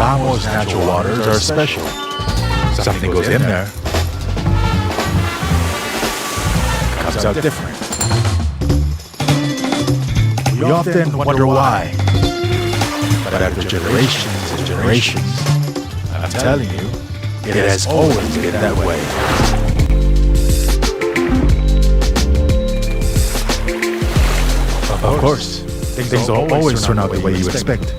Samoa's natural waters are special. Something goes in there, comes out different. We often wonder why. But after generations and generations, I'm telling you, it has always been that way. Of course, things don't always turn out the way you expect.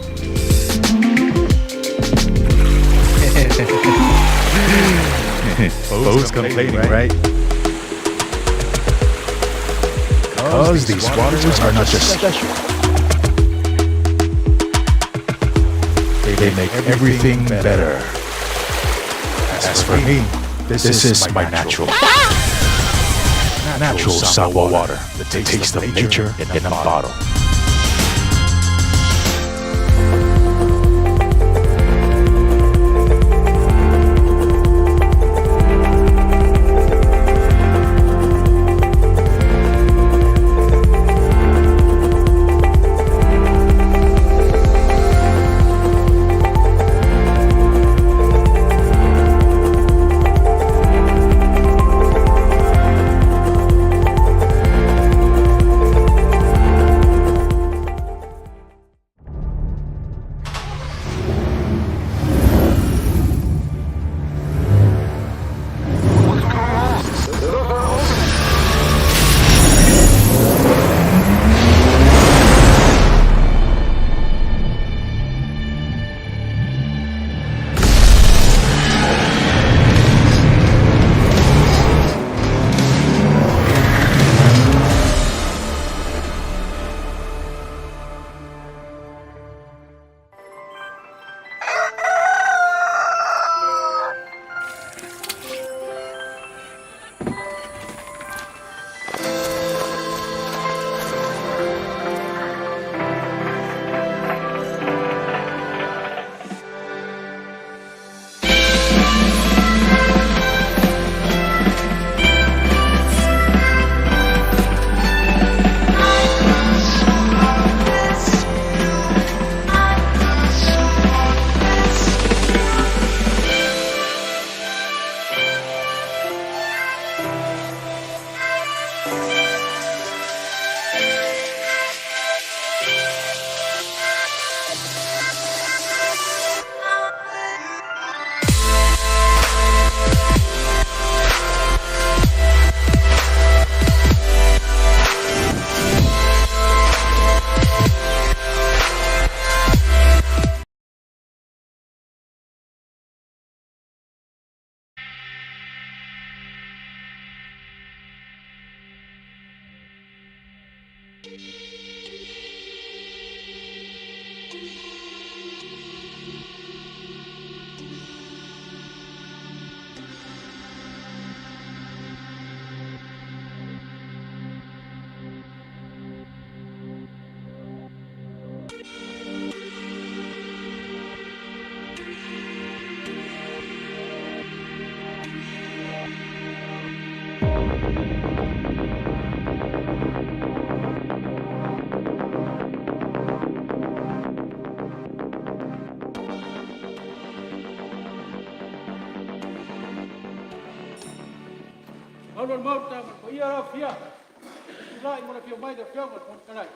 Bo's complaining, right? Because these waters are not just special. They make everything better. As for me, this is my natural. Natural Samoa water, the taste of nature in a bottle. Malu o le Maota ma le paia o le aofia, i le tulai ma le afio mai o le Afioga i le Fofoga Fetalai.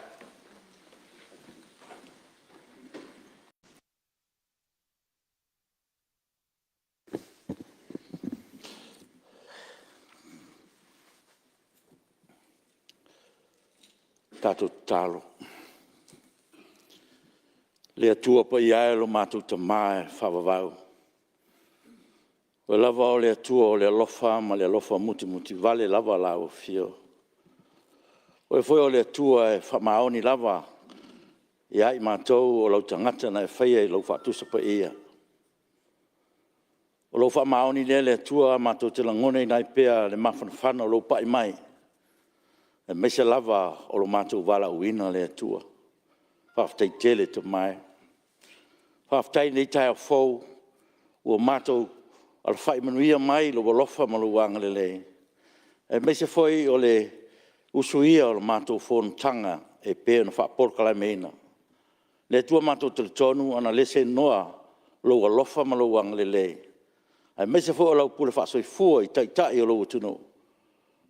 Tatou tatalo. Le Atua Paia e lo matou Tama e faavavau, O oe lava o le Atua o le alofa ma le alofa mutimutivale lava lau afio. O Oe foi o le Atua e faamaoni lava ia i matou o lau tagata na e faia i lou faatusa paia. O lou faamaoni lea le Atua matou te lagonaina ai pea le mafanafana o lou pai mai, aemaise lava o lo matou valaauina le Atua. Faafetai tele Tama e. Faafetai i lenei taeao fou ua matou alafai manuia mai i lou alofa ma lou agalelei, aemaise foi o le usuia o le matou Fonotaga e pei ona faapolokalameina. Le Atua matou te talitonu ana le seanoa lou alofa ma lou agalelei, aemaise foi o lau pule faasoifua i taitai o lou atunuu,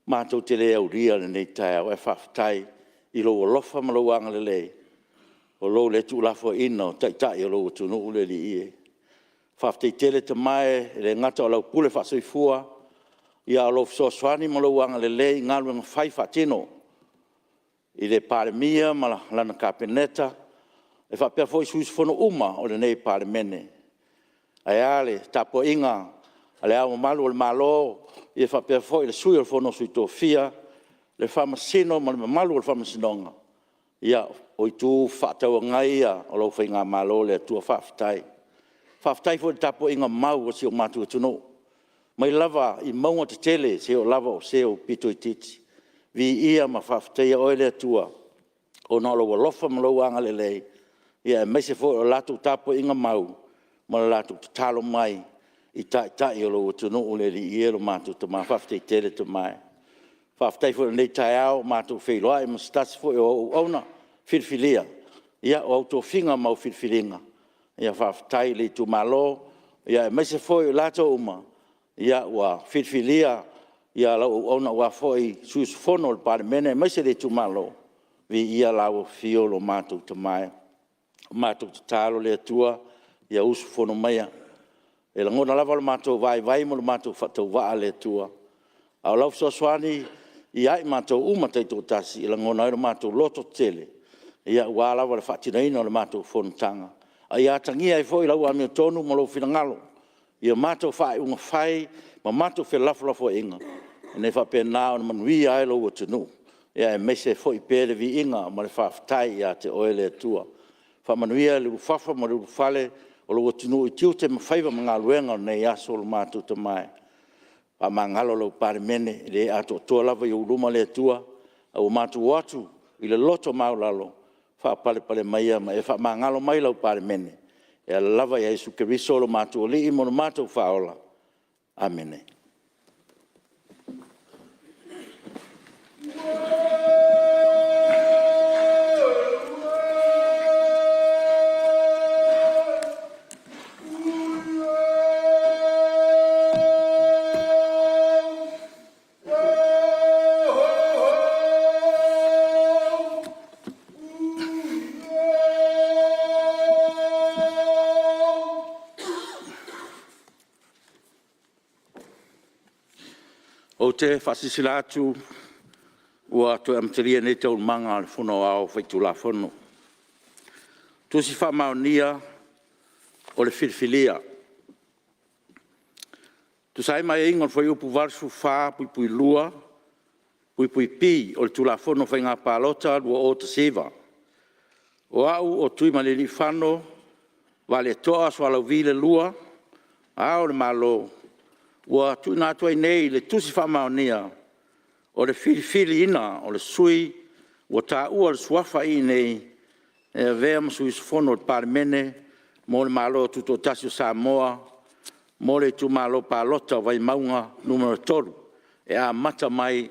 matou te le aulia lenei taeao, ae faafetai i lou alofa ma lou agalelei, o lou le tuulafoaiina o taitai o lou atunuu le Alii e. Faafetai tele Tama e, e le gata o lau pule faasoifua, a o lou fesoasoani ma lou agalelei i galuega fai faatino i le Palemia ma lana Kapeneta, e faapea foi sui usufono uma o lenei Palemene. Ae a le tapuaiga a Le Ao Mamalu o le Malo faapea foi le Sui o le Fono a Sui Tofia, le Faamasino ma le mamalu o le Faamasinoga, ia, o Itu Fefaatauagai ia a lau Faigamalo le Atua, faafetai. Faafetai foi i le tapuaiga mau a si o matou atunuu, mai lava i mauga tetele seia oo lava i se aupito itiiti. Viia ma faafetaia oe le Atua ona o lou alofa ma lou agalelei, aemaise foi o le latou tapuaiga mau ma le latou tatalo mai i taitai o lou atunuu. Le Alii e, lo matou Tama, faafetai tele Tama e. Faafetai foi i lenei taeao ua matou feiloai ma se tasi foi o au auauna filifilia, ia o au tofiga ma au filifiliga. Faafetai i le itumalo aemaise foi o i latou uma ua filifilia lau auauna aua foi sui usufono o le Palemene aemaise le itumalo. Viia la ua afio lo matou Tama e. O le matou tatalo le Atua, ia usufono maia. E lagona lava lo matou vaivai ma lo matou faatauvaa le Atua, a o lau fesoasoani ia i matou uma taitoatasi e lagona ai lo matou lototetele, aua lava le faatinoina o le matou fonotaga, a ia atagia ai foi lau amiotonu ma lou finagalo i a matou faaiuga fai ma matou felafolafoaiga, ina ia faapena ona manuia ai lou atunuu, aemaise foi pea le viiga ma le faafetai ia te oe le Atua. Faamanuia le ulufafa ma le ulufale o lou atunuu i tiute ma faiva ma galuega o lenei aso lo matou Tama e. Faamagalo lau Palemene, e le atoatoa lava i ou luma le Atua, ae ua matou o atu i le loto maualalo, faapalepale maia ma e faamagalo mai lau Palemene e ala lava ia Iesu Keriso o lo matou Alii ma lo matou Faaola. Amene. Ou te faasilasila atu ua toe amatalia nei Taualumaga a le Fono Aoao Faitulafono. 'Tusi Faamaonia o le Filifilia. E tusa ai ma aiaiga o le Fuaiupu 84(2)(b) o le Tulafono o Faiga Palota 2019, O Au o Tuimalealiifano Vaaletoa Sualauvi II, Ao o le Malo, ua tuuina atu ai nei le Tusi Faamaonia o le filifiliina o le sui usufono ua taua le suafa i inei e avea ma sui usufono o le Palemene mo le Malo Tutoatasi o Samoa mo le Itumalo Palota o Vaimauga 3, e amata mai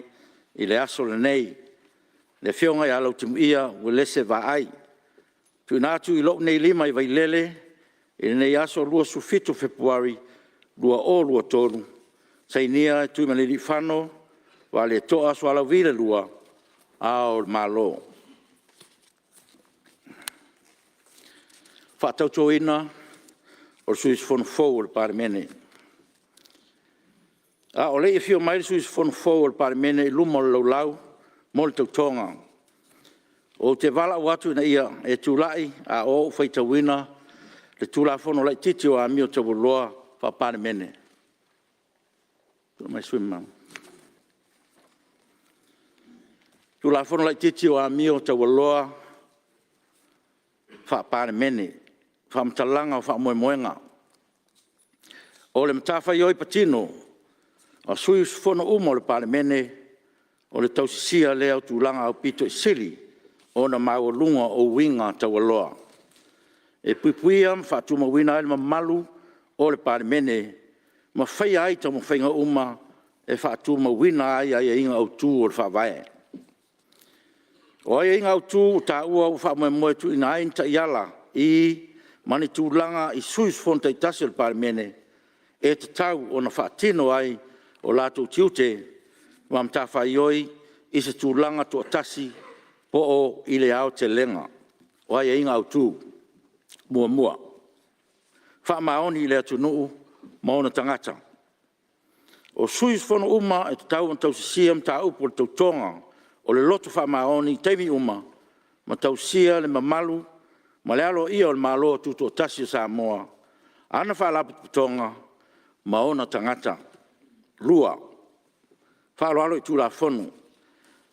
i le aso lenei, le Afioga ia Lautimuia Uelese Vaai. TUUINA ATU i lou nei lima i Vailele i lenei aso 27 o Fepuari 2023, Sainia: Tuimalealiifano Vaaletoa Sualauvi II, Ao o le Malo. Faatautoina o le Sui Usufono Fou o le Palemene. A o le i afio mai le sui usufono fou o le Palemene i luma o le Laulau mo le Tautoga, ou te valaau atu ina ia e tulai, a o ou faitauina le Tulafono Laitiiti o Amio Taualoa Faa-Palemene. Tulai mai le sui usufono mamalu. Tulafono Laitiiti o Amio Taualoa Faa-Palemene. Faamatalaga o Faamoemoega. O le matafaioi patino a sui usufono uma o le Palemene, o le tausisia lea o tulaga aupito sili ona maualuga o uiga taualoa, e puipuia ma faatumauina ai le mamalu o le Palemene ma faia ai taumafaiga uma e faatumauina ai aiaiga autu o le Faavae. O aiaiga autu ua taua ua faamoemoe e tuuina ai ni taiala i: ma ni tulaga i sui usufono taitasi o le Palemene e tatau ona faatino ai o latou tiute ma matafaioi i se tulaga toatasi po o i le aotelega. O aiaiga autu. 1. Faamaoni i le atunuu ma ona tagata. O sui usufono uma e tatau ona tausisia mataupu o le Tautoga o le Loto Faamaoni i taimi uma ma tausisia le mamalu ma le aloaia o le Malo Tutoatasi o Samoa, ana Faalapotopotoga ma ona tagata. 2. Faaaloalo i Tulafono.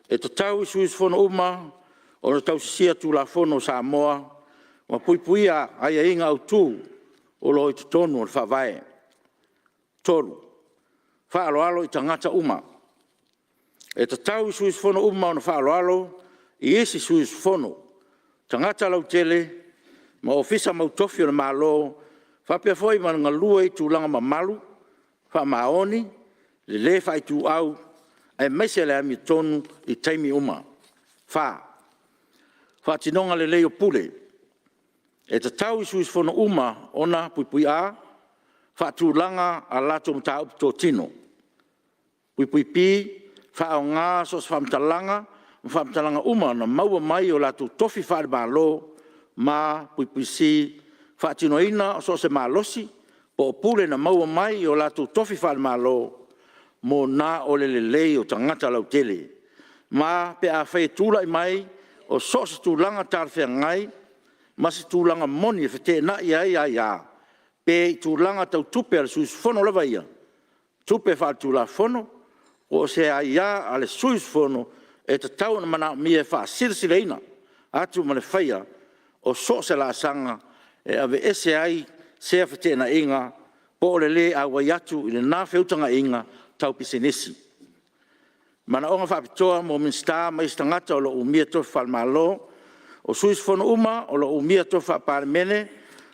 E tatau i sui usufono uma ona tausisia Tulafono a Samoa ma puipuia aiaiga autu o lo o i totonu o le Faavae. 3. Faaaloalo i tagata uma. E tatau i sui usufono uma ona faaaloalo i isi sui usufono, tagata lautele ma Ofisa mautofi o le Malo faapea foi ma le galue i tulaga mamalu, faamaoni, le le faaituau aemaise le amiotonu i taimi uma. 4. Faatinoga lelei o pule. E tatau i sui usufono uma ona: (a). Faatulaga a latou mataupu totino. (b). Faaaoga so o se faamatalaga ma faamatalaga uma na maua mai i o latou tofi faale-Malo, ma (c). Faatinoina so o se malosi po o pule na maua mai i o latou tofi faale-Malo mo na o le lelei o tagata lautele, ma pe afai e tulai mai o so o se tulaga talafeagai ma se tulaga moni e feteenai ai aia, pe i tulaga tau tupe a le sui usufono lava ia, tupe faaletulafono, po o se aia a le sui usufono e tatau ona manaomia e faasilasilaina atu ma le faia o so o se laasaga e aveese ai sea feteenaiga po o le le auai atu i lena feutagaiga tau pisinisi. Manaoga Faapitoa mo Minisita ma isi Tagata o lo o Umia Tofi Faale-Malo: O sui usufono uma o lo o umia tofi faa-Palemene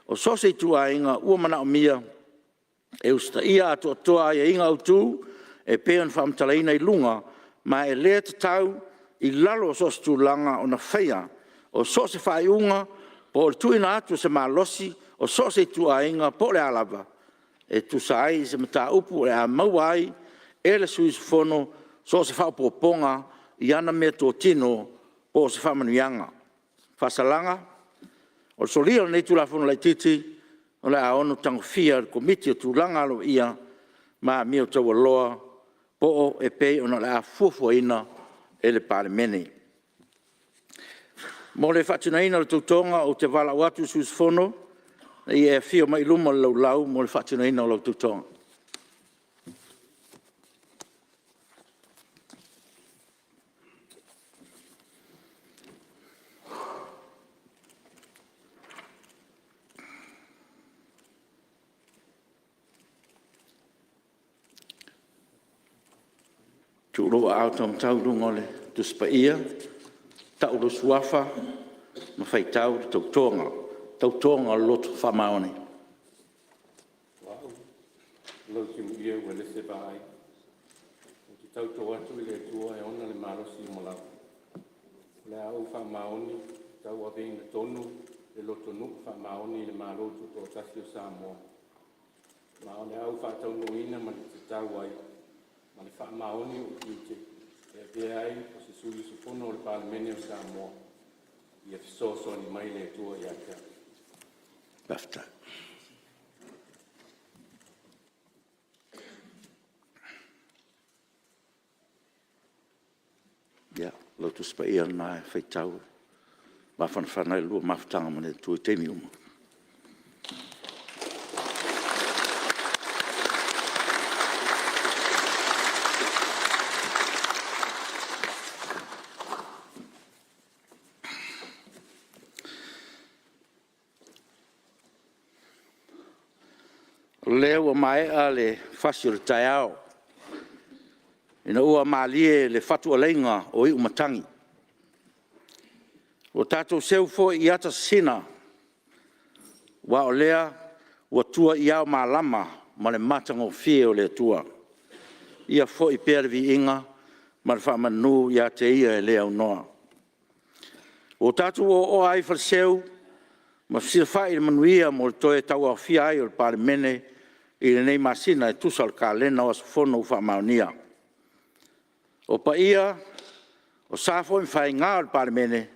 o so o se ituaiga ua manaomia e usitaia atoatoa aiaiga autu e pei ona faamatalaina i luga, ma e le tatau i lalo o so o se tulaga ona faia o so o se faaiuga po o le tuuina atu o se malosi o so o se ituaiga po o le a lava, e tusa ai ma se mataupu o le a maua ai e le sui usufono so o se faaopoopoga i ana meatotino po o se faamanuiaga. Faasalaga: O le solia o lenei Tulafono Laitiiti o le a ono tagofia e le Komiti o Tulaga Aloaia ma Amio Taualoa po o e pei ona o le a fuafuaina e le Palemene. Mo le faatinoina o le Tautoga, ou te valaau atu i le sui usufono, ina ia e afio mai i luma o le laulau mo le faatinoina o lau Tautoga. Tuu lou aao taumatau i luga o le Tusi Paia, tau lou Suafa ma faitau le Tautoga, Tautoga o le Loto Faamaoni. Faafetai. Ia, o lau Tusi Paia lena e faitau mafanafana ai le lua mafutaga ma le Atua i taimi uma. O lea ua maea le fasi o le taeao, ina ua malie le fatualeiga o iumatagi. Ua tatou seu foi i ata sisina, aua o lea ua tua i ao malama ma le matagofie o le Atua. Ia foi pea le viiga ma le faamanu ia te Ia e le aunoa. Ua tatou oaoa ai i faleseu ma fesilafai i le manuia mo le toe tauaofia ai o le Palemene i lenei masina e tusa o le kalena o aso Fono ua faamaonia. O paia, o sa foi ma faiga o le Palemene,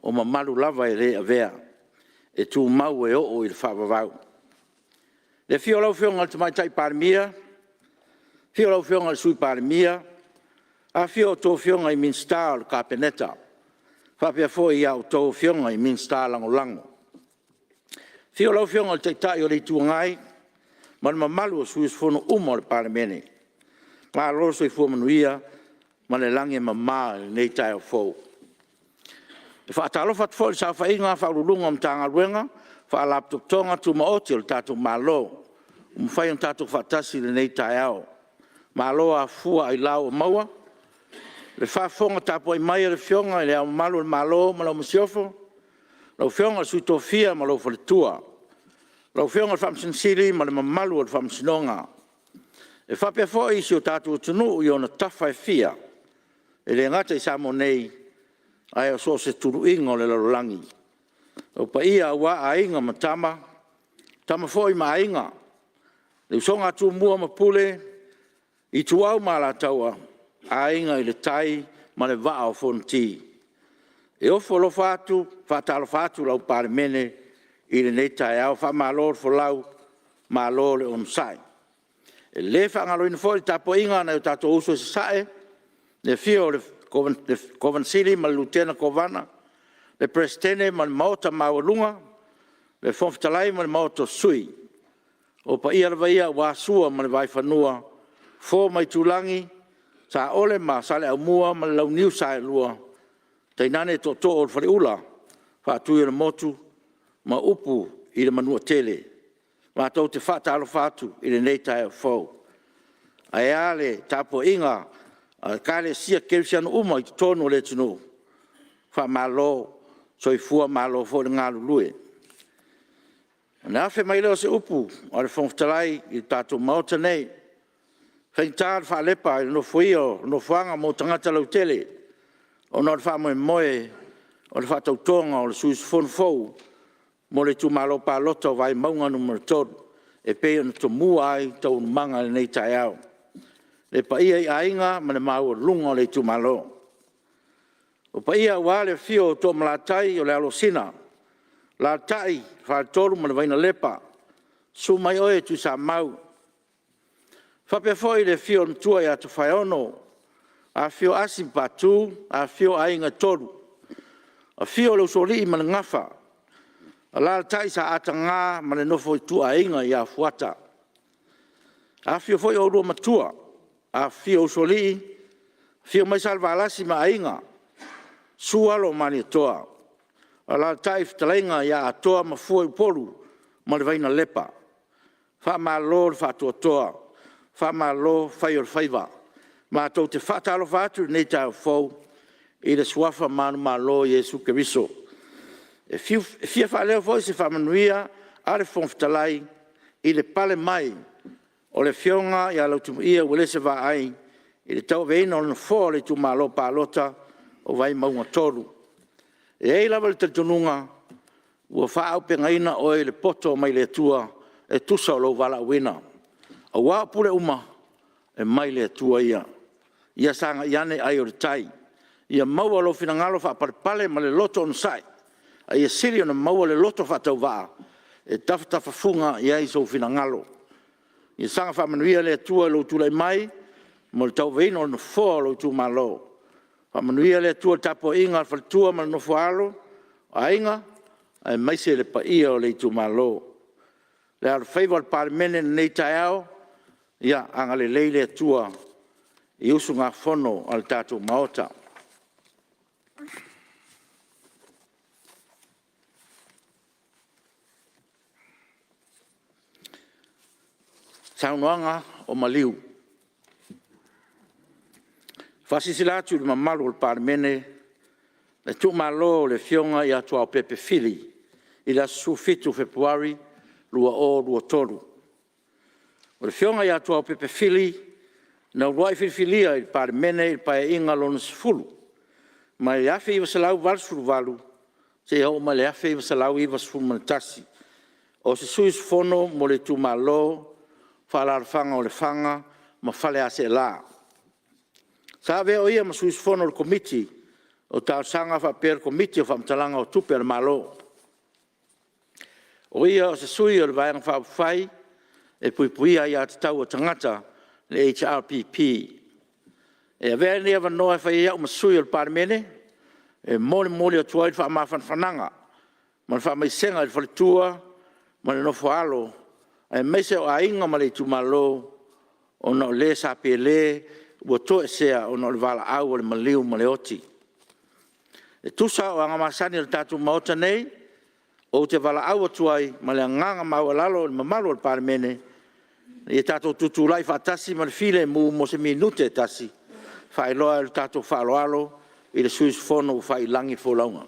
o mamalu lava e le avea, e tumau e oo i le faavavau. I le afio o lau Afioga i le Tamaitai Palemia, afio lau Afioga i le Sui Palemia, afifio a outou Afioga i Minisita o le Kapeneta, faapea foi a outou Afioga i Minisita Lagolago. Afio lau Afioga i le Taitai o le Itu Agai ma le mamalu o sui usufono uma o le Palemene. Malo le soifua manuia ma le lagi e mama i lenei taeao fou. E faatalofa atu foi i le saofaiga a Ofisa Sili o Pulega o Matagaluega ma Faalapotopotoga Tumaoti a le tatou Malo ua mafai ona tatou faatasi i lenei taeao. Malo afua ailao ua maua. Le faafofoga tapuai mai a le Afioga i Le Ao Mamalu o le Malo ma lau Masiofo, lau Afioga i le Sui Tofia ma lou faletua, lau Afioga i le Faamasino Sili ma le mamalu o le Faamasinoga. E faapea foi si o tatou atunuu i ona tafa e fia, e le gata i Samoa nei, ae so o se tuluiga o le lalolagi. O paia aua Aiga ma Tama, o Tama foi ma Aiga, le usoga a Tumua ma Pule, Ituau ma Alataua, Aiga i le Tai ma le Vaa o Fonoti. E ofo alofa atu ma faatalofa atu lau Palemene i lenei taeao, faamalo le folau, malo le onosai. E le faagaloina foi le tapuaiga a nai o tatou uso i Sasae, i le afio o le Kovana Sili ma le Lutena Kovana, le Peresetene ma le Maota Maualuga, le Fofoga Fetalai ma le Maota o Sui. O paia lava ia aua Sua ma le Vaifanua, Fofo ma Aitulagi, Saole ma Saleaaumua ma le Launiu Saelua, tainane Tootoo o le Faleula, Faatuiolemotu ma upu i le Manuatele. Matou te faatalofa atu i lenei taeao fou. Ae a le tapuaiga a Ekalesia Kerisiano uma i totonu o le atunuu, faamalo le soifua malo foi le galulue. Ona afe mai lea o se upu a le Fofoga Fetalai i le tatou Maota nei, e faigata le faalepa i le nofoia o nofoaga mo tagata lautele ona o le faamoemoe o le faatautoga o le sui usufono fou mo le itumalo palota o Vaimauga 3, e pei ona tomua ai taualumaga i lenei taeao. Le paia i Aiga ma le maualuga o le itumalo. O paia aua le afio o Toomalatai o le Alosina, alaalatai le Faletolu ma le Vainalepa, susu mai oe Tuisamau. E faapea foi le afio o le Matua ia Tofaeono, afifio Asi ma Patu, afifio Aiga e Tolu. Afio le Usoalii ma le Gafa, alaalatai Sa Ataga ma le nofo a ituaiga ia Fuata. Afifio foi oulua Matua, afifio Usoalii, afio mai Salevalasi ma Aiga, susu alo o Malietoa, alaalatai le fetalaiga ia Atoa ma Fuaiupolu ma le Vainalepa. Faamalo le faatoatoa, faamalo fai o le faiva. Matou te faatalofa atu i lenei taeao fou i le suafa manumalo o Iesu Keriso. E fia faaleo foi se faamanuia a le Fofoga Fetalai i le pale mai o le Afioga ia Lautimuia Uelese Vaai i le tauaveina o le nofoa o le itumalo palota o Vaimauga 3. E i ai lava le talitonuga, ua faaauupegaina oe i le poto mai le Atua e tusa o lou valaauina. Aua o pule uma, e mai le Atua ia. Ia sagai ane ai o le tai, ia maua lou finagalo faapalepale ma le loto onosai, a ia sili ona maua le loto faatauvaa e tafatafafuga i ai sou finagalo. Ia saga faamanuia le Atua i lou tulai mai mo le tauaveina o le Nofoa o lou itumalo. Faamanuia le Atua i le tapuaiga a le faletua ma le nofo a alo, o aiga, aemaise le paia o le itumalo. Le alofaiva o le Palemene i lenei taeao, ia agalelei le Atua i usugafono a le tatou Maota. E faasilasila atu i le mamalu o le Palemene le tuumalo o le Afioga ia Tuaopepe Fili i le aso 17 o Fepuari 2023. O le Afioga ia Tuaopepe Fili na uluai filifilia i le Palemene i le Paeaiga Lona X mai le 1988 seia oo mai i le 1991, o se sui usufono mo le Itumalo Faaalaalafaga o Lefaga ma Faleaseela. Sa avea o ia ma sui usufono o le Komiti o Talosaga faapea le Komiti o Faamatalaga o Tupe a le Malo. O ia o se sui o le Vaega Faaupufai e Puipuia Aia Tatau a Tagata le HRPP. E avea ai lenei avanoa e fai ai a'u ma sui o le Palemene e molimoli atu ai le faamafanafanaga ma le faamaisega i le faletua ma le nofo-a-alo aemaise o aiga ma le itumalo ona o le sa pelē, ua toesea ona o le valaau a le maliu ma le oti. E tusa o aga masani a le tatou Maota nei, ou te valaau atu ai ma le agaga maualalo i le mamalu o le Palemene, ina ia tatou tutulai faatasi ma le filemu mo se minute e tasi, e faailoa ai lo tatou faaaloalo i le sui usufono ua fai i lagi le folauga.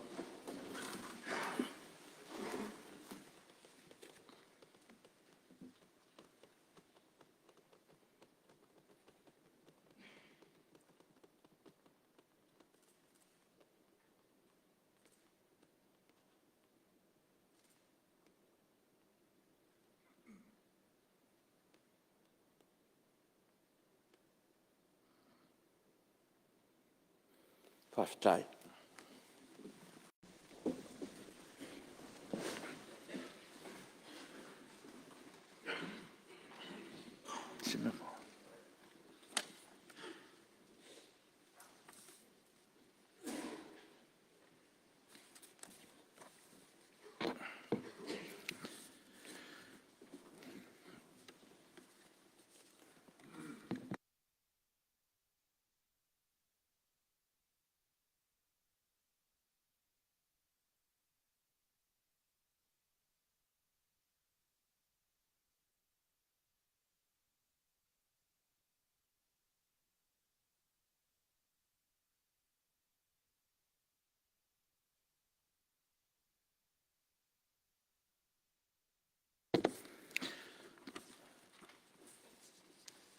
Faafetai.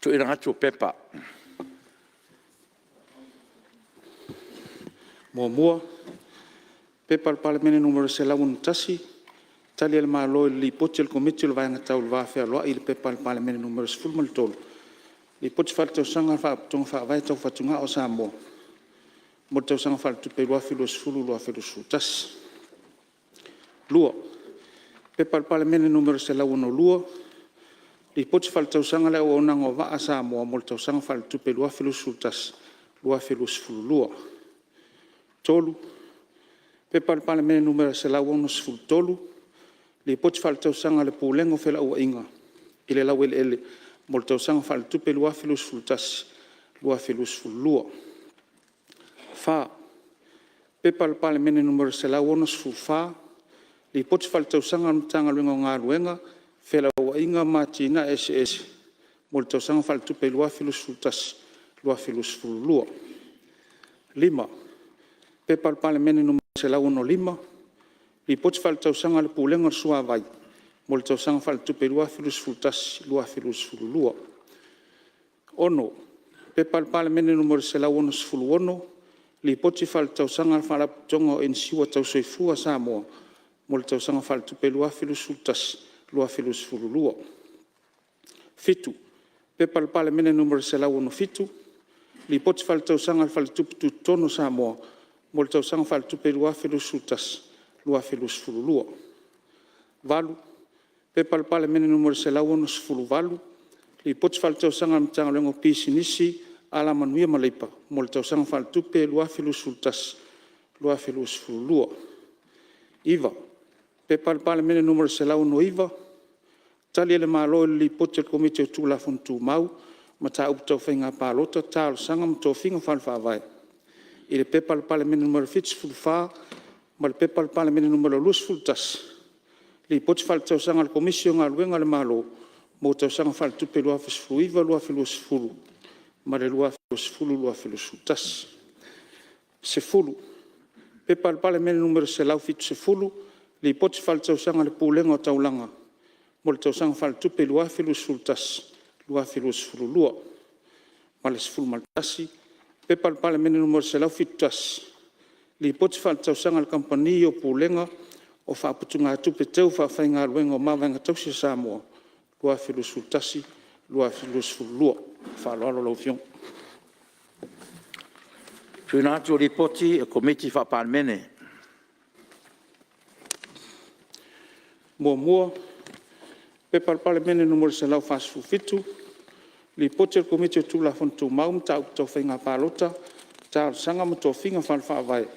TUUINA ATU o Pepa. 1. P.P.2022/2023 Nu.161, Tali a le Malo i le Lipoti a le Komiti o le Vaega Tau le Va Fealoai i le P.P.2022/2023 Nu.13, Lipoti Faaletausaga a le Faalapotopotoga Faavae Tau Fatugao a Samoa mo le Tausaga Faaletupe 2020/2021. 2. P.P.2022/2023 Nu.162, Lipoti Faaletausaga a le Auaunaga o Vaa a Samoa mo le Tausaga Faaletupe 2021/2022. 3. P.P.2022/2023 Nu.163, Lipoti Faaletausaga a le Pulega o Felauaiga i le Laueleele mo le Tausaga Faaletupe 2021/2022. 4. P.P.2022/2023 Nu.164, Lipoti Faaletausaga a le Matagaluega o Galuega, Felauaiga ma Atinae Eseese mo le Tausaga Faaletupe 2021/2022. 5. P.P.2022/2023 Nu.165, Lipoti Faaletausaga a le Pulega o le Suavai mo le Tausaga Faaletupe 2021/2022. 6. P.P.2022/2023 Nu.166, Lipoti Faaletausaga a le Faalapotopotoga o Inisiua Tau Soifua a Samoa mo le Tausaga Faaletupe 2021/2022. 7. P.P.2022/2023 Nu.167, Lipoti Faaletausaga a le Faletupe Tutotonu o Samoa mo le Tausaga Faaletupe 2021/2022. 8. P.P.2022/2024 Nu.168, Lipoti Faaletausaga a le Matagaluega o Pisinisi, Alamanuia ma Leipa mo le Tausaga Faaletupe 2021/2022. 9. P.P.2022/2023 Nu.169, Tali a le Malo i le Lipoti a le Komiti o Tulafono Tumau, Mataupu Tau Faiga Palota, Talosaga ma Tofiga Faale-Faavae i le P.P.2022/2023 Nu.74 ma le P.P.2022/2023 Nu.21, Lipoti Faaletausaga a le Komisi o Galuega a le Malo mo Tausaga Faaletupe 2019/2020 ma le 2020/2021. 10. P.P.2022/2023 Nu.170, Lipoti Faaletausaga a le Pulega o Taulaga mo le Tausaga Faaletupe 2021/2022. Ma le 11. P.P.2022/2023 Nu.171, Lipoti Faaletausaga a le Kamupani o Pulega o Faaputugatupe Teufaafaigaluega o Mavaega Tausi a Samoa 2021/2022. Ma le faaaloalo lau Afioga. 1. Tuuina atu o Lipoti a Komiti Faa-Palemene. 1. P.P.2022/2023 Nu.147, Lipoti a le Komiti o Tulafono Tumau, Mataupu Tau Faiga Palota, Talosaga ma Tofiga Faale-Faavae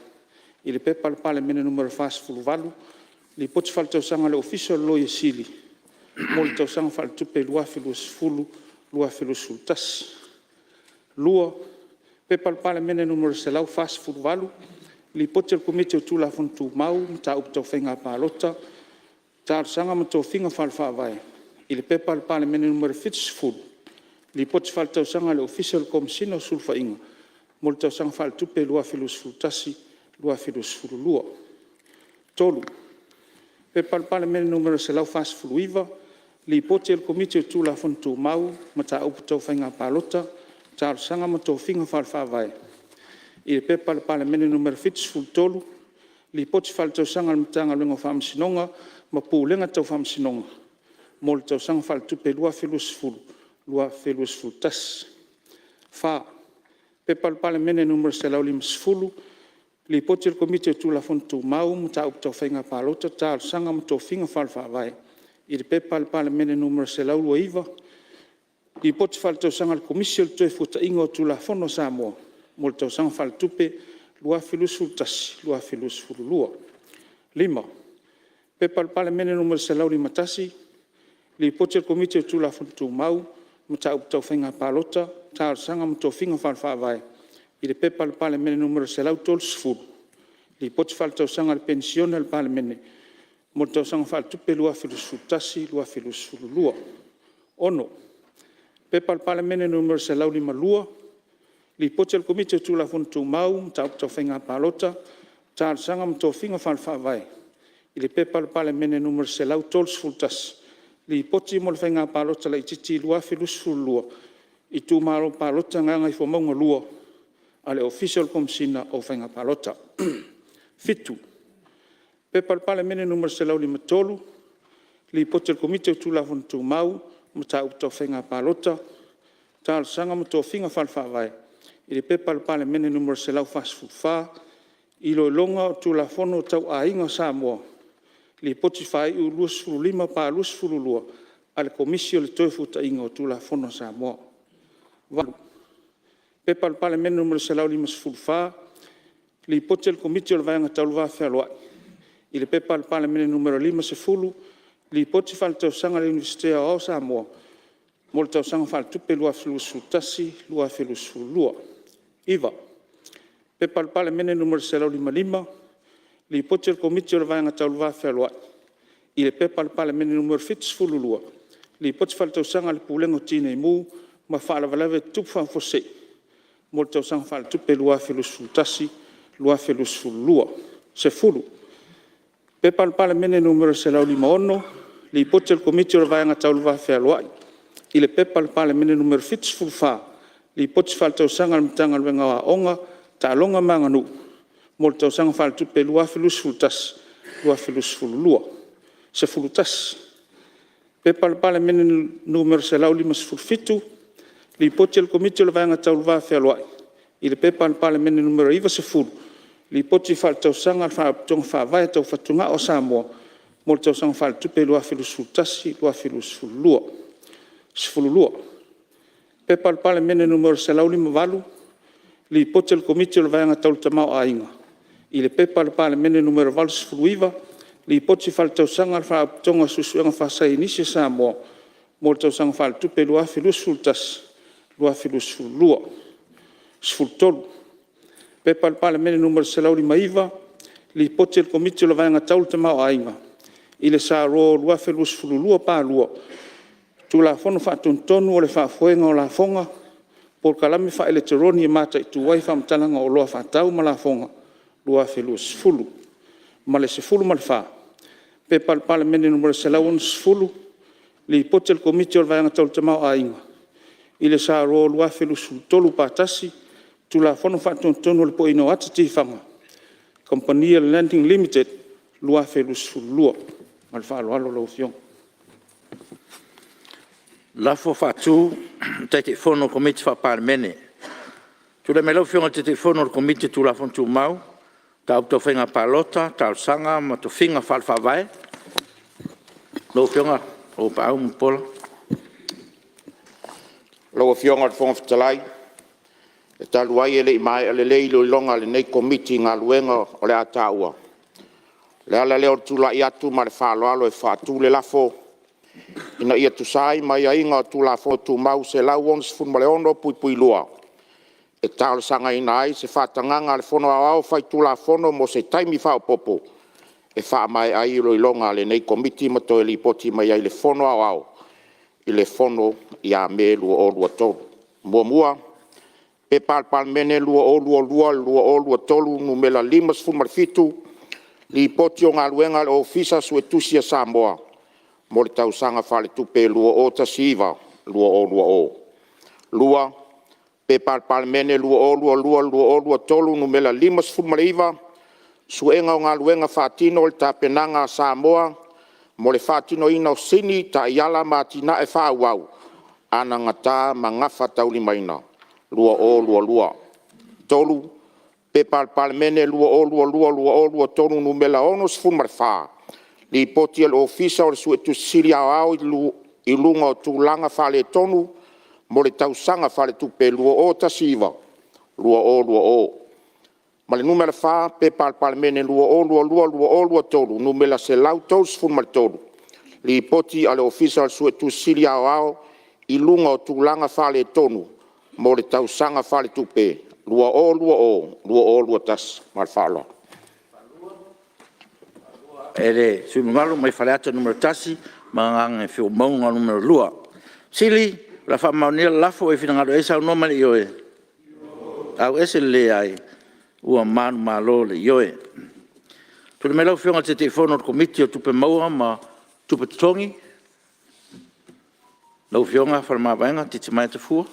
i le P.P.2022/2023 Nu.48, Lipoti Faaletausaga a le Ofisa o le Loia Sili mo le Tausaga Faaletupe 2020/2021. 2. P.P.2022/2023 Nu.148, Lipoti a le Komiti o Tulafono Tumau, Mataupu Tau Faiga Palota, Talosaga ma Tofiga Faale-Faavae i le P.P.2022/2023 Nu.70, Lipoti Faaletausaga a le Ofisa o le Komesina o Sulufaiga mo le Tausaga Faaletupe 2021/2022. 3. P.P.2022/2024 Nu.149, Lipoti a le Komiti o Tulafono Tumau, Mataupu Tau Faiga Palota, Talosaga ma Tofiga Faale-Faavae i le P.P.2022/2023 Nu.73, Lipoti Faaletausaga a le Matagaluega o Faamasinoga ma Pulega Tau Faamasinoga mo le Tausaga Faaletupe 2020/2021. 4. P.P.2022/2025 Nu.150, Lipoti a le Komiti o Tulafono Tumau, Mataupu Tau Faiga Palota, Talosaga ma Tofiga Faale-Faavae i le P.P.2022/2023 Nu.129, Lipoti Faaletausaga a le Komisi o le Toefuataiga o Tulafono a Samoa mo le Tausaga Faaletupe 2021/2022. 5. P.P.2022/2026 Nu.151, Lipoti a le Komiti o Tulafono Tumau, Mataupu Tau Faiga Palota, Talosaga ma Tofiga Faale-Faavae i le P.P.2022/2023 Nu.130, Lipoti Faaletausaga a le Penisione a le Palemene mo le Tausaga Faaletupe 2021/2022. 6. P.P.2022/2023 Nu.152, Lipoti a le Komiti o Tulafono Tumau, Mataupu Tau Faiga Palota, Talosaga ma Tofiga Faale-Faavae i le P.P.2022/2023 Nu.131, Lipoti mo le Faiga Palota Laitiiti 2022, Itumalo Palota Gagaifomauga 2, a le Ofisa o le Komesina o Faiga Palota. 7. P.P.2022/2023 Nu.153, Lipoti a le Komiti o Tulafono Tumau, Mataupu Tau Faiga Palota, Talosaga ma Tofiga Faale-Faavae i le P.P.2022/2023 Nu.144, Iloiloga o Tulafono Tau Aiga o Samoa. Lipoti Faaiu 25/22 a le Komisi o le Toefuataiga o Tulafono a Samoa. 8. P.P.2022/2024 Nu.155, Lipoti a le Komiti o le Vaega Tau le Va Fealoai i le P.P.2022 Nu.50, Lipoti Faaletausaga a le Iunivesite Aoao o Samoa mo le Tausaga Faaletupe 2021/2022. 9. P.P.2022/2025 Nu.152, Lipoti a le Komiti o le Vaega Tau le Va Fealoai i le P.P.2022/2023 Nu.72, Lipoti Faaletausaga a le Pulega o Tinei Mu ma Faalavelave Tutupu Faafuasei mo le Tausaga Faaletupe 2021/2022. 10. P.P.2022/2025 Nu.156, Lipoti a le Komiti o le Vaega Tau le Va Fealoai i le P.P.2022/2025 Nu.74, Lipoti Faaletausaga a le Matagaluega o Aoga, Taaloga ma Aganuu mo le Tausaga Faaletupe 2021/2022. 11. P.P.2022/2025 Nu.157, Lipoti a le Komiti o le Vaega Tau le Va Fealoai i le P.P.2022/2025 Nu.90, Lipoti Faaletausaga a le Faalapotopotoga Faavae Tau Fatugao a Samoa mo le Tausaga Faaletupe 2021/2022. 12. P.P.2022/2025 Nu.158, Lipoti a le Komiti o le Vaega Tau le Tamaoaiga i le P.P.2022/2025 Nu.89, Lipoti Faaletausaga a le Faalapotopotoga o Suesuega Faasaienisi a Samoa mo le Tausaga Faaletupe 2021/2022. 13. P.P.2022/2026 Nu.159, Lipoti a le Komiti o le Vaega Tau le Tamaoaiga i le S.R 2022/2, Tulafono Faatonutonu o le Faafoega o Lafoga (Polokalame Faaeletoroni e Mataitu ai Faamatalaga o Oloa Faatau ma Lafoga) 2020. Ma le 14. P.P.2022/2026 Nu.160, Lipoti a le Komiti o le Vaega Tau le Tamaoaiga i le S.R 2023/1, Tulafono Faatonutonu o le Pueina o Ata Tifaga Kamupani a le Landing Limited 2022. Ma le faaaloalo lau Afioga. Tulai mai lau Afioga i le Taitaifono o le Komiti o Tulafono Tumau, Mataupu Tau Faiga Palota, Talosaga ma Tofiga Faale-Faavae, lau Afioga Auuapaau Mulipola. Lau Afioga i le Fofoga Fetalai, e talu ai e le i maea lelei iloiloga a lenei Komiti i galuega o le a taua, o le ala lea o le tulai atu ma le faaaloalo e faatu le lafo, Ina ia tusa ai ma aiaiga o Tulafono Tumau 166(2), e talosagaina ai se faatagaga a le Fono Aoao Faitulafono mo se taimi faaopoopo e faamaea ai iloiloga a lenei Komiti ma toe lipoti mai ai i le Fono Aoao i le fono ia Me 2023. 1. P.P.2022/2023 Nu.57, Lipoti o Galuega a le Ofisa Suetusi a Samoa mo le Tausaga Faaletupe 2019/2020. 2. P.P.2022/2023 Nu.59, Suega o Galuega Faatino i le Tapenaga a Samoa mo le Faatinoina o Sini, Taiala ma Atinae Faaauau Anagata ma Gafataulimaina 2022. 3. P.P.2022/2023 Nu.64, Lipoti a le Ofisa o le Suetusi Sili Aoao i luga o Tulaga Faaletonu mo le Tausaga Faaletupe 2019/2020. Ma le 4. P.P.2022/2023 Nu.133, Lipoti a le Ofisa o le Suetusi Sili Aoao i luga o Tulaga Faaletonu mo le Tausaga Faaletupe 2020/2021. Ma le faaaloalo. E le sui usufono mamalu mai Faleata 1 ma Gagaifomauga 2. O le a faamaonia le lafo, ua e finagalo i ai saunoa ma le ioe. Ua manumalo le Ioe. Tulai mai lau Afioga i le Taitaifono o le Komiti o Tupe Maua ma Tupe Totogi, lau Afioga Faleomavaega Titimaea Tafua.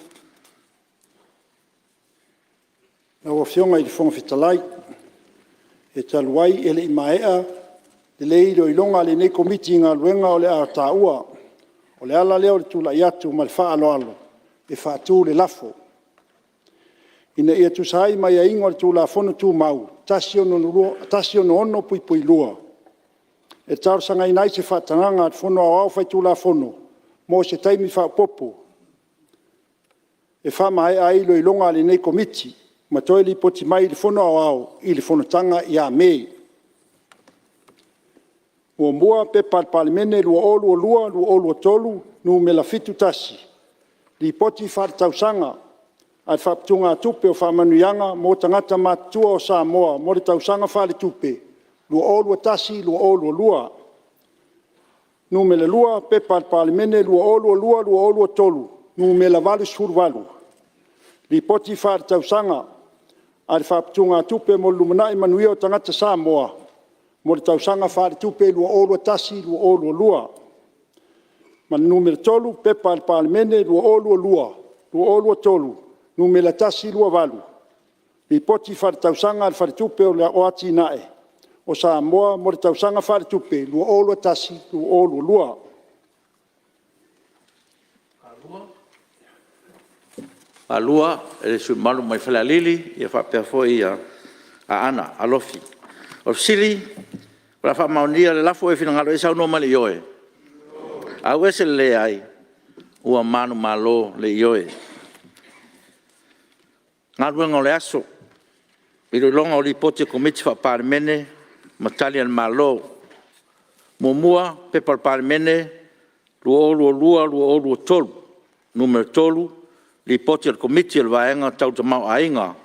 Lau Afioga i le Fofoga Fetalai, e talu ai e le i maea lelei iloiloga a lenei Komiti i Galuega o le a taua, o le ala lea o le tulai atu ma le faaaloalo e faatu le lafo, Ina ia tusa ai ma aiaiga o le Tulafono Tumau 166(2), e talosagaina ai se faatagaga a le Fono Aoao Faitulafono mo se taimi faaopoopo e faamaea ai iloiloga a lenei Komiti ma toe lipoti mai i le Fono Aoao i le fonotaga ia Me. 1. P.P.2022/2023 Nu.71, Lipoti Faaletausaga a le Faaputugatupe o Faamanuiaga mo Tagata Matutua o Samoa mo le Tausaga Faaletupe 2021/2022. 2. P.P.2022/2023 Nu.88, Lipoti Faaletausaga a le Faaputugatupe mo le Lumanai Manuia o Tagata Samoa mo le Tausaga Faaletupe 2021/2022. Ma le 3. P.P.2022/2023 Nu.128, Lipoti Faaletausaga a le Faletupe o Atinae o Samoa mo le Tausaga Faaletupe 2021/2022. E le sui usufono mamalu mai Falealili faapea foi Aana Alofi. O le fesili O le a faamaonia le lafo, ua e finagalo i ai saunoa mai i le ioe. Ua manumalo le Ioe. Galuega o le Aso. I. Lipoti a Komiti Faa-Palemene ma Tali a le Malo 1. P.P.2022/2023 Nu.3, Lipoti a le Komiti o le Vaega Tau le Tamaoaiga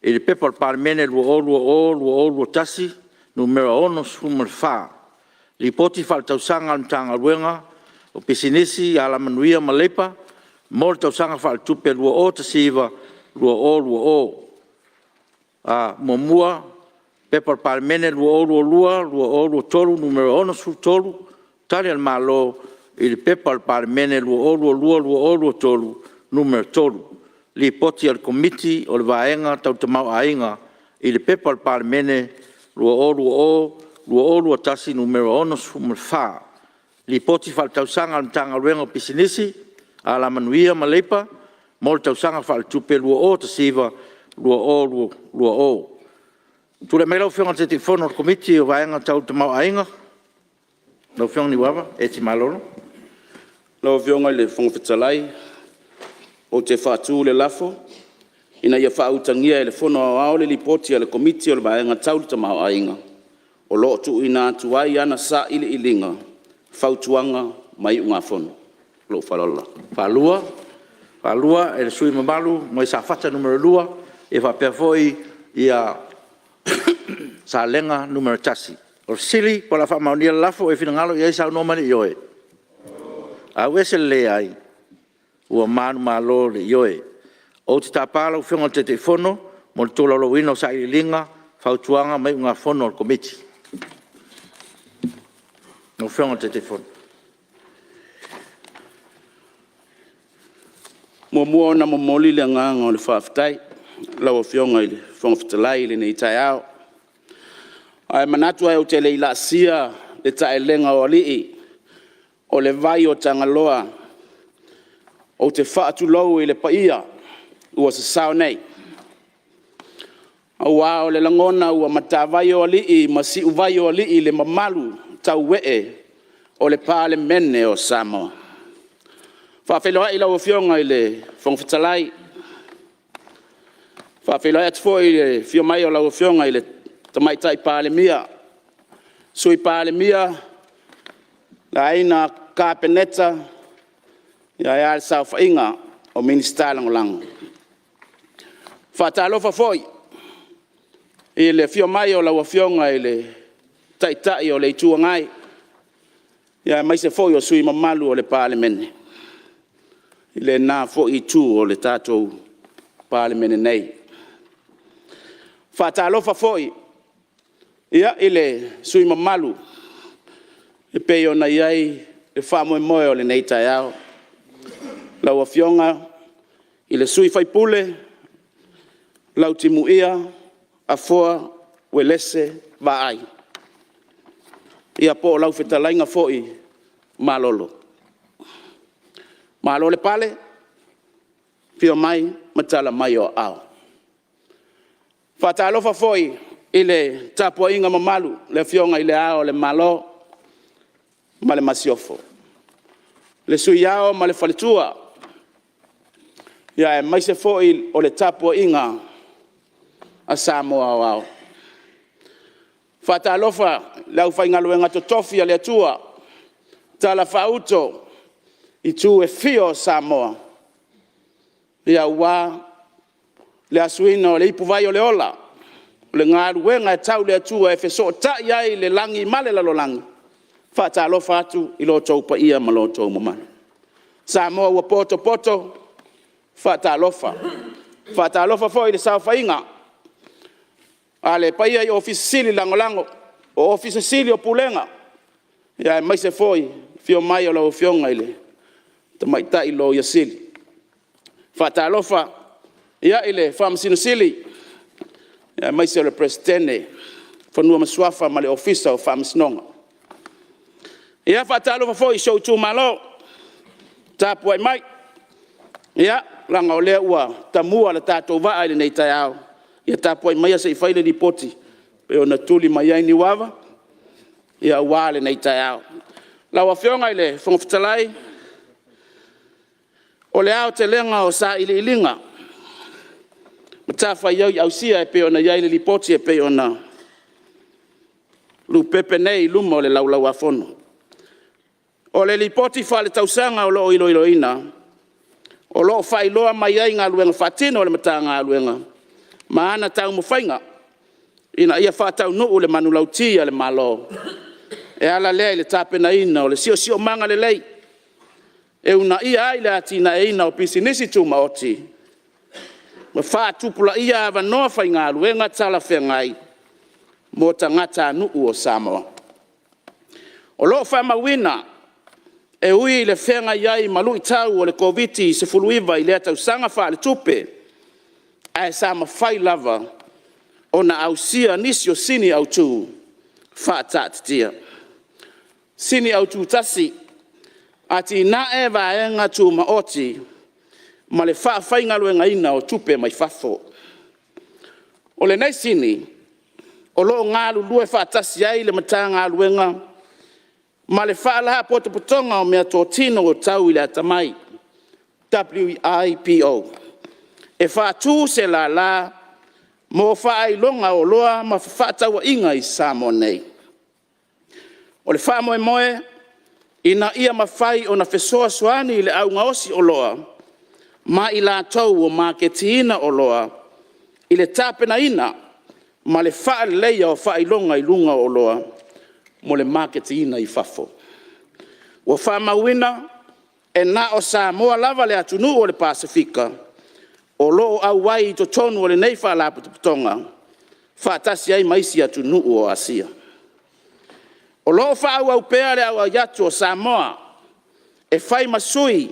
i le P.P.2020/2021 Nu.64, Lipoti Faaletausaga a le Matagaluega o Pisinisi, Alamanuia ma Leipa mo le Tausaga Faaletupe 2019/2020. 1. P.P.2022/2023 Nu.63, Tali a le Malo i le P.P.2022/2023 Nu.3, Lipoti a le Komiti o le Vaega Tau le Tamaoaiga i le P.P. 2020/2021 Nu.64. Lipoti Faaletausaga a le Matagaluega o Pisinisi, Alamanuia ma Leipa mo le Tausaga Faaletupe 2019/2020. Tulai mai lau Afioga i le Taitaifono o le Komiti o le Vaega Tau le Tamaoaiga, lau Afioga Niuava Eti L. Malolo. Lau Afioga i le Fofoga Fetalai ou te faatu le lafo, Ina ia faautagia e le Fono Aoao le Lipoti a le Komiti o le Vaega Tau le Tamaoaiga o lo o tuuina atu ai ana Sailiiliga, Fautuaga ma Iugafono. Ma lou faaaloalo lava. E faalua e le sui usufono mamalu mai Safata 2 faapea foi Salega 1. O le fesili po o le a faamaonia le lafo. O e finagalo i ai saunoa mai le ioe. Auese le leai. Ua manumalo le Ioe. Ou te tapa lau Afioga i le Taitaifono mo le tolaulauina o Sailiiliga, Fautuaga ma Iugafono a le Komiti. Lau Afioga i le Taitaifono. E muamua ona momoli le agaga o le faafetai i lau Afioga i le Fofoga Fetalai i lenei taeao. Ae manatu ae ou te le i laasia le taelega o alii o le vai o Tagaloa, ou te faatulou i le paia ua sasao nei, aua o le lagona ua matavai o alii ma siuvai o alii le mamalu tauee o le Palemene o Samoa. E faafeiloai i lau Afioga i le Fofoga Fetalai, e faafeiloai atu foi i le afio mai o lau Afioga i le Tamaitai Palemia, Sui Palemia, le Aiga Kapeneta, ae a le saofaiga o Minisita Lagolago. E faatalofa foi i le afio mai o lau Afioga i le Taitai o le Itu Agai, aemaise foi o sui usufono mamalu o le Palemene i lena foi Itu o le tatou Palemene nei. E faatalofa foi i le sui usufono mamalu e pei ona i ai le faamoemoe o lenei taeao, lau Afioga i le sui usufono Lautimuia Afoa Uelese Vaai. Ia po o lau fetalaiga foi Malolo. Malo le pale, afio mai ma tala mai o aao. E faatalofa foi i le tapuaiga mamalu i le Afioga i Le Ao o le Malo ma le Masiofo, le Sui Ao ma le Faletua, aemaise foi o le tapuaiga a Samoa aoao. E faatalofa i le aufaigaluega totofi a le Atua o talafaauto i itu e fia o Samoa aua le asuina o le ipuvai o le Ola, o le galuega tau le Atua e fesootai ai le lagi ma le lalolagi. E faatalofa atu i lo outou paia ma lo outou mamalu. Samoa ua potopoto, faatalofa. E faatalofa foi i le saofaiga a le paia i Ofisa Sili Lagolago, Ofisa Sili o Pulega, aemaise foi le afio mai o lau Afioga i le Tamaitai Loia Sili. E faatalofa i le Faamasino Sili, aemaise o le Peresetene o Fanua ma Suafa ma le Ofisa o Faamasinoga. E faatalofa foi i si ou itumalo o tapuai mai, leaga o lea ua tamua le tatou vaa i lenei taeao, ia tapuai maia se i fai le lipoti e pei ona tuli mai ai Niuava aua lenei taeao. Lau Afioga i le Fofoga Fetalai, o le aotelega o sailiiliga, matafaioi ausia e pei ona i ai le Lipoti e pei ona lupepe nei i luma o le Laulau-a-Fono. O le Lipoti Faaletausaga o lo o iloiloina, o lo o faailoa mai ai galuega faatino a le Matagaluega ma ana taumafaiga ina ia faataunuu le manulauti a le Malo e ala lea i le tapenaina o le siosiomaga lelei e uunaia ai le atinaeina o pisinisi tumaoti ma faatupulaia avanoa faigaluega talafeagai mo tagatanuu o Samoa. O lo o faamauina, e ui i le feagai ai ma luitau o le Koviti-19 i lea tausaga faaletupe, ae sa mafai lava ona ausia nisi o sini autu faataatitia. Sini Autu 1: Atinae Vaega Tumaoti ma le Faafaigaluegaina o Tupe mai Fafo. O lenei sini, o lo o galulue faatasi ai le Matagaluega ma le Faalapotopotoga o Meatotino Tau i le Atamai WIPO, e faatu se lala mo faailoga o Oloa ma Fefaatauaiga i Samoa nei. O le faamoemoe, ina ia mafai ona fesoasoani i le au gaosi oloa ma i latou o maketiina oloa i le tapenaina ma le faaleleia o faailoga i luga o oloa mo le maketiina i fafo. Ua faamauina, e na o Samoa lava le atunuu o le Pasefika o lo o auai i totonu o lenei Faalapotopotoga, faatasi ai ma isi atunuu o Asia. O lo o faaauau pea le auai atu o Samoa e fai ma sui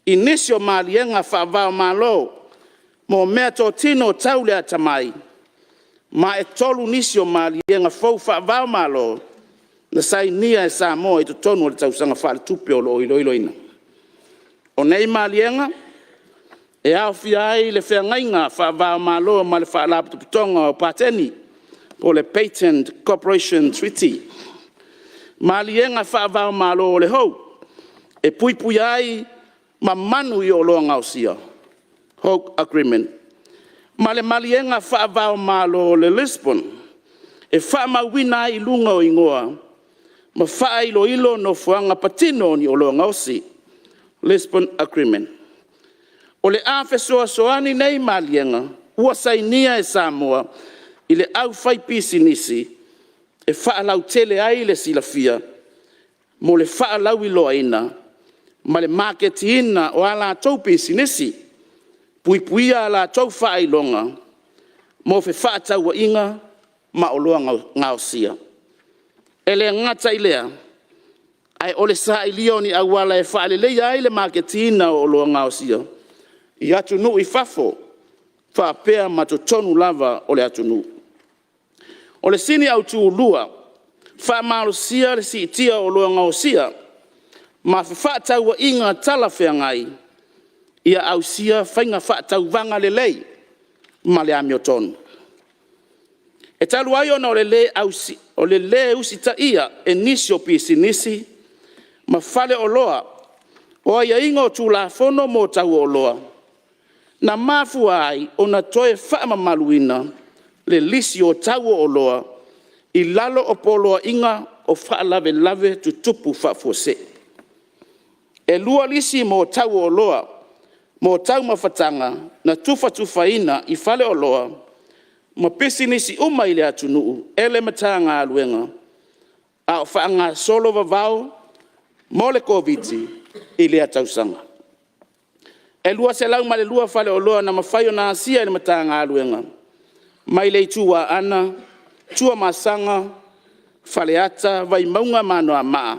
i nisi o maliega faava-o-Malo mo meatotino tau le atamai, ma e 3 nisi o maliega fou faava-o-Malo na sainia e Samoa i totonu o le tausaga faaletupe o lo o iloiloina. O nei maliega, e aofia ai le Feagaiga faava-o-Malo ma le Faalapotopotoga o Pateni po o le Patent Corporation Treaty, maliega faava-o-Malo o le HOPE e puipuia ai ma manu i oloa gaosia, Hope Agreement ma le Maliega faava-o-Malo o le Lisbon, e faamauina ai i luga o igoa ma faailoilo nofoaga patino o ni oloa gaosi, Lisbon Agreement. O le a fesoasoani nei maliega ua sainia e Samoa i le aufaipisinisi e faalautele ai le silafia mo le faalauiloaina ma le maketiina o a latou pisinisi, puipuia a latou faailoga mo fefaatauaiga ma oloa gaosia. E le gata i lea, ae o le sailia o ni auala e faaleleia ai le maketiina o oloa gaosia i atunuu i fafo faapea ma totonu lava o le atunuu. O le Sini Autu 2: Faamalosia le Siitia o Oloa Gaosia ma Fefaatauaiga Talafeagai ia Ausia Faiga Faatauvaga Lelei ma le Amiotonu. E talu ai ona o le le usitaia e nisi o pisinisi ma faleoloa o aiaiga o Tulafono mo Tau o Oloa, na mafua ai ona toe faamamaluina le lisi o Tau o Oloa i lalo o Poloaiga o Faalavelave Tutupu Faafuasei. E 2 lisi mo tau o oloa mo taumafataga na tufatufaina i faleoloa ma pisinisi uma i le atunuu e le Matagaluega a o faagasolo vavao mo le Koviti i lea tausaga. E 202 faleoloa na mafai ona asia e le Matagaluega mai le Itu Aana, Tuamasaga, Faleata, Vaimauga ma Anoamaa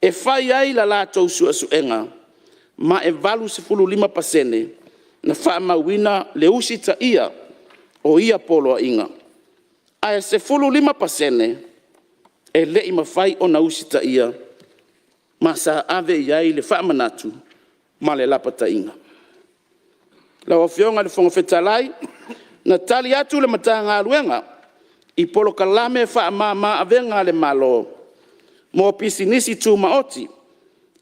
e fai ai a latou suesuega ma e 85% na faamauina le usitaia o ia poloaiga, ae 15% e le i mafai ona usitaia ma sa ave i ai le faamanatu ma le lapataiga. Lau Afioga i le Fofoga Fetalai, na tali atu le Matagaluega i polokalame faamama-avega a le Malo mo Pisinisi Tumaoti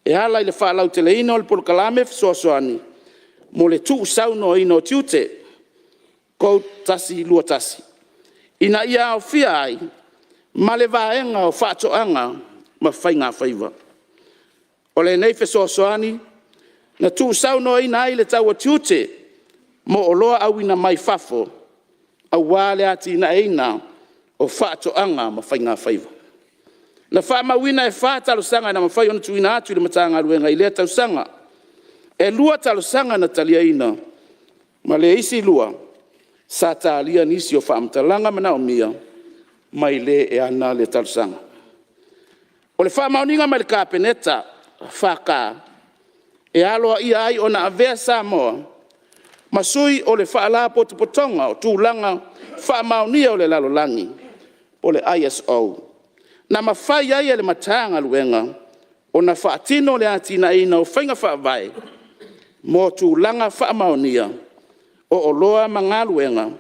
e ala i le faalauteleina o le polokalame fesoasoani mo le tuusaunoaina o tiute (CODE 121) ina ia aofia ai ma le vaega o Faatoaga ma Faigafaiva. O lenei fesoasoani na tuusaunoaina ai le tau o tiute mo oloa auina mai fafo aua le atinaeina o faatoaga ma faigafaiva. Na faamauina e 4 talosaga na mafai ona tuuina atu i le Matagaluega i lea tausaga. E 2 talosaga na taliaina, ma le isi 2 sa talia nisi o faamatalaga manaomia mai le e ana le talosaga. O le faamaoniga mai le Kapeneta FK, e aloaia ai ona avea Samoa ma sui o le Faalapotopotoga o Tulaga Faamaonia o le Lalolagi (ISO), na mafai ai e le Matagaluega ona faatino le atinaeina o faiga faavae mo Tulaga Faamaonia o Oloa ma Galuega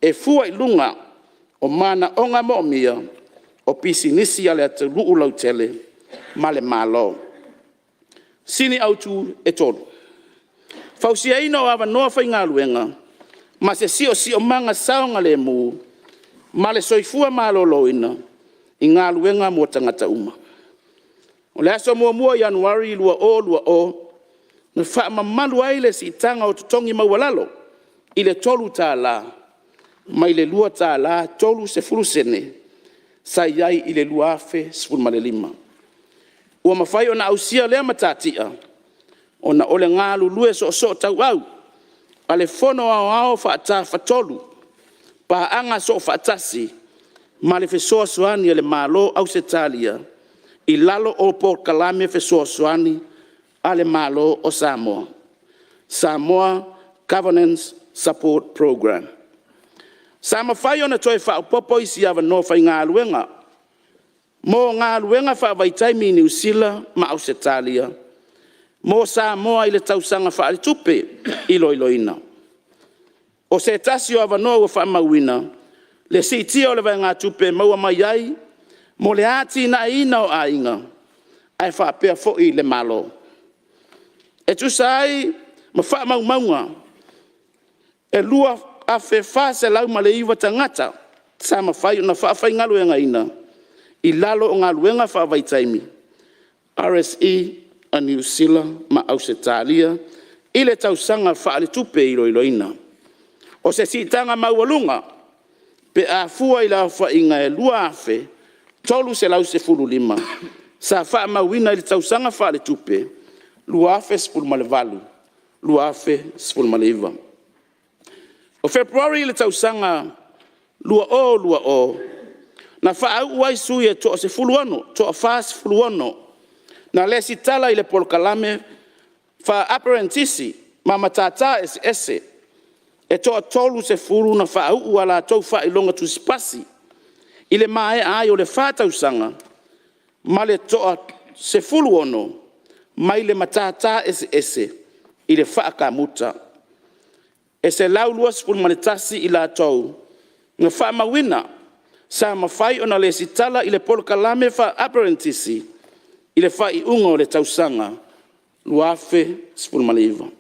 e fua i luga o manaoga moomia o pisinisi a le atunuu lautele ma le Malo. Sini Autu 3: Fausiaina o Avanoa Faigaluega ma se Siosiomaga Saogalemu ma le Soifua Maloloina i Galuega mo Tagata uma. O le aso 1 Ianuari 2020, na faamamalu ai le siitaga o totogi maualalo i le $3 mai le $2.30 sa i ai i le 2015. Ua mafai ona ausia lea matatia ona o le galulue soosootauau a le Fono Aoao Faaatafatolu, Paaga Soofaatasi ma le fesoasoani a le Malo o Ausetalia i lalo o Polokalame Fesoasoani a le Malo o Samoa, Samoa Governance Support Programme. Sa mafai ona toe faaopoopo isi avanoa faigaluega mo galuega faavaitaimi i Niu Sila ma Ausetalia mo Samoa i le tausaga faaletupe iloiloina. O se tasi o avanoa ua faamauina le siitia o le vaegatupe e maua mai ai mo le atinaeina o aiga ae faapea foi le Malo. E tusa ai ma faamaumauga, e 2,409 tagata sa mafai ona faafaigaluegaina i lalo o galuega faavaitaimi RSE a Niu Sila ma Ausetalia i le tausaga faaletupe iloiloina. O se siitaga maualuga pe a fua i le aofaiga e 2,315 sa faamauina i le tausaga faaletupe 2018/2019. O Fepuari i le tausaga 2020, na faauu ai sui e toa-46 na lesitala i le Polokalame Faa-Aperenitisi ma Matata Eseese. E toa-30 na faauu a latou faailoga tusipasi i le maea ai o le 4 tausaga ma le toa-16 mai le Matata Eseese i le faa-kamuta. E 121 i latou na faamauina sa mafai ona lesitala i le Polokalame Faa-Aperenitisi i le faaiuga o le tausaga 2019.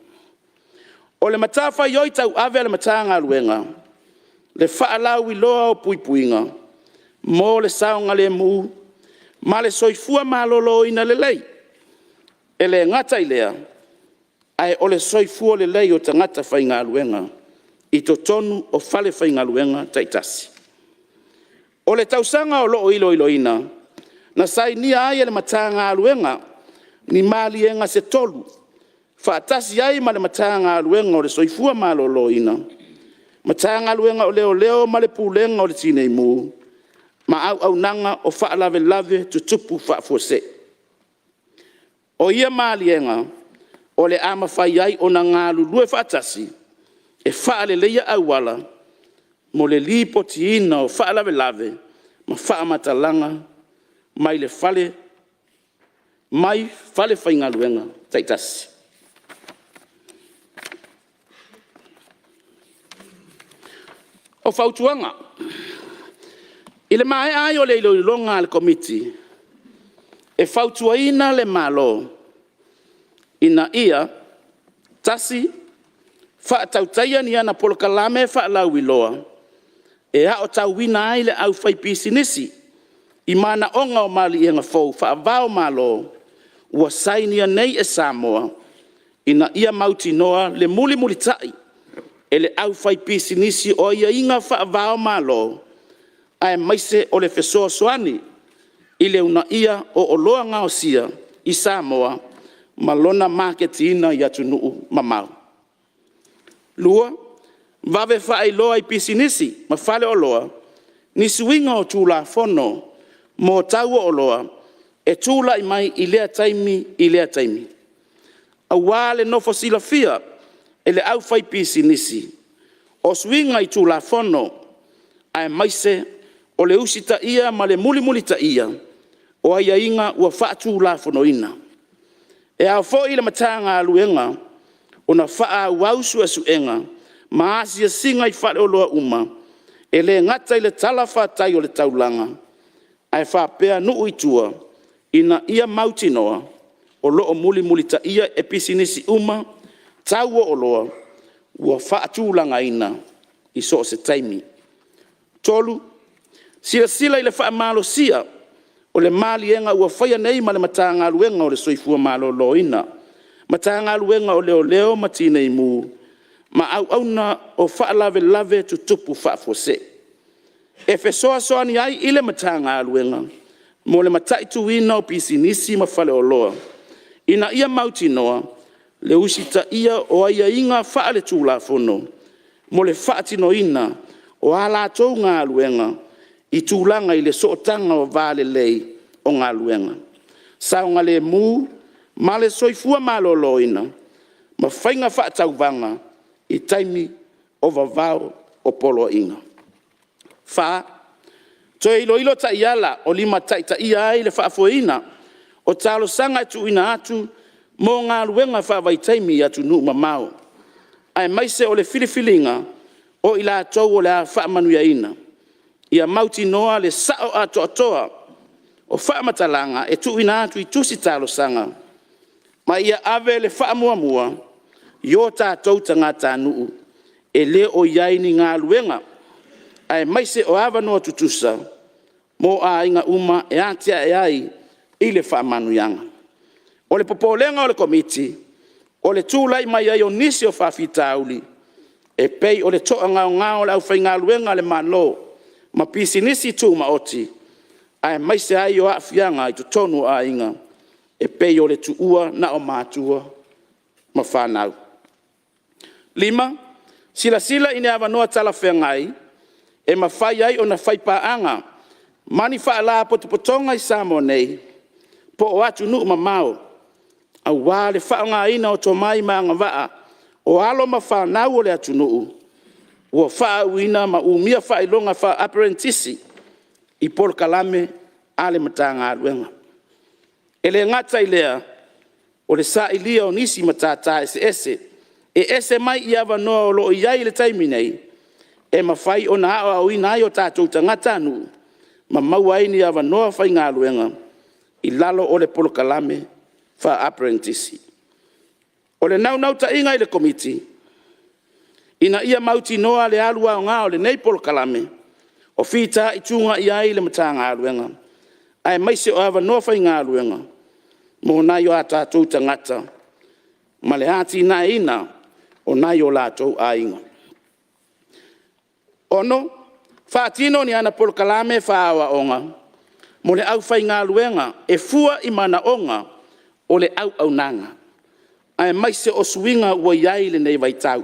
O le matafaioi tauave a le Matagaluega, le faalauiloa o puipuiga mo le saogalemu ma le soifua maloloina lelei. E le gata i lea, ae o le soifua lelei o tagata faigaluega i totonu o falefaigaluega taitasi. O le tausaga o lo o iloiloina, na sainia ai e le Matagaluega ni Maliega se tolu, faatasi ai ma le Matagaluega o le Soifua Maloloina, Matagaluega o Leoleo ma le Pulega o le Tineimu ma Auaunaga o Faalavelave Tutupu Faafuasei. O ia maliega o le a mafai ai ona galulue faatasi e faaleleia auala mo le lipotiina o faalavelave ma faamatalaga mai falefaigaluega taitasi. O Fautuaga: I le maea ai o le iloiloga a le Komiti, e fautuaina le Malo ina ia: Faatautaia ni ana polokalame faalauiloa e aotauina ai le aufaipisinisi i manaoga o maliega fou faava-o-Malo ua sainia nei e Samoa, ina ia mautinoa le mulimulita'i e le aufaipisinisi o aiaiga faava-o-Malo aemaise o le fesoasoani i le uunaia o oloa gaosia i Samoa ma lona maketiina i atunuu mamao. Vave faailoa i pisinisi ma faleoloa ni suiga o Tulafono mo tau o oloa e tulai mai i lea taimi i lea taimi, aua le nofo silafia e le aufaipisinisi o suiga i Tulafono. aemaise o le usitaia ma le mulimulitaia o aiaiga ua faatulafonoina. E ao foi i le Matagaluega ona faaauau suesuega ma asiasiga i faleoloa uma, e le gata i le talafatai o le taulaga, ae faapea nuu i tua, ina ia mautinoa o lo o mulimulitaia e pisinisi uma tau o oloa ua faatulagaina i so o se taimi. 3. Silasila i le faamalosia o le maliega ua faia nei ma le Matagaluega o le Soifua Maloloina, Matagaluega o Leoleo ma Tineimu ma auauna o Faalavelave Tutupu Faafuasei, e fesoasoani ai i le Matagaluega mo le mataituina o pisinisi ma faleoloa, ina ia mautinoa le usitaia o aiaiga faale-Tulafono mo le faatinoina o a latou galuega i tulaga i le sootaga va lelei o galuega, saogalemu ma le soifua maloloina, ma faiga faatauvaga i taimi o vavao o Poloaiga. 4. Toe iloilo taiala o limataitaia ai le faafoeina o talosaga e tuuina atu mo galuega faavaitaimi i atunuu mamao, aemaise o le filifiliga o i latou o le a faamanuiaina. Ia mautinoa le sao atoatoa o faamatalaga e tuuina atu i tusi talosaga, ma ia ave le faamuamua i o tatou tagatanuu e le o i ai ni galuega, aemaise o avanoa tutusa mo aiga uma e atiae ai i le faamanuiaga. O le popolega o le Komiti, o le tulai mai ai o nisi o faafitauli e pei o le toagaogao o le aufaigaluega a le Malo ma Pisinisi Tumaoti, aemaise ai o aafiaga i totonu o aiga e pei o le tuua na o matua ma fanau. 5. Silasila i ni avanoa talafeagai e mafai ai ona faipaaga ma ni Faalapotopotoga i Samoa nei po o atunuu mamao aua le faaaogaina o tomai ma agavaa o alo ma fanau a le atunuu ua faauuina ma umia faailoga faa-aperenitisi i polokalame a le Matagaluega. E le gata i lea, o le sailia o nisi matata eseese e ese mai i avanoa o lo o i ai i le taimi nei, e mafai ona aoaoina ai o tatou tagatanuu ma maua ai ni avanoa faigaluega i lalo o le Polokalame Faa-Aperenitisi. O le naunautaiga i le Komiti, ina ia mautinoa le alu aoga o lenei polokalame, o fitaituga i ai le Matagaluega, aemaise o avanoa faigaluega mo nai o tatou tagata ma le atinaeina o nai o latou aiga. 6. Faatino ni ana polokalame faaleaoaoga mo le aufaigaluega e fua i manaoga o le auaunaga, aemaise o suiga ua i ai lenei vaitau.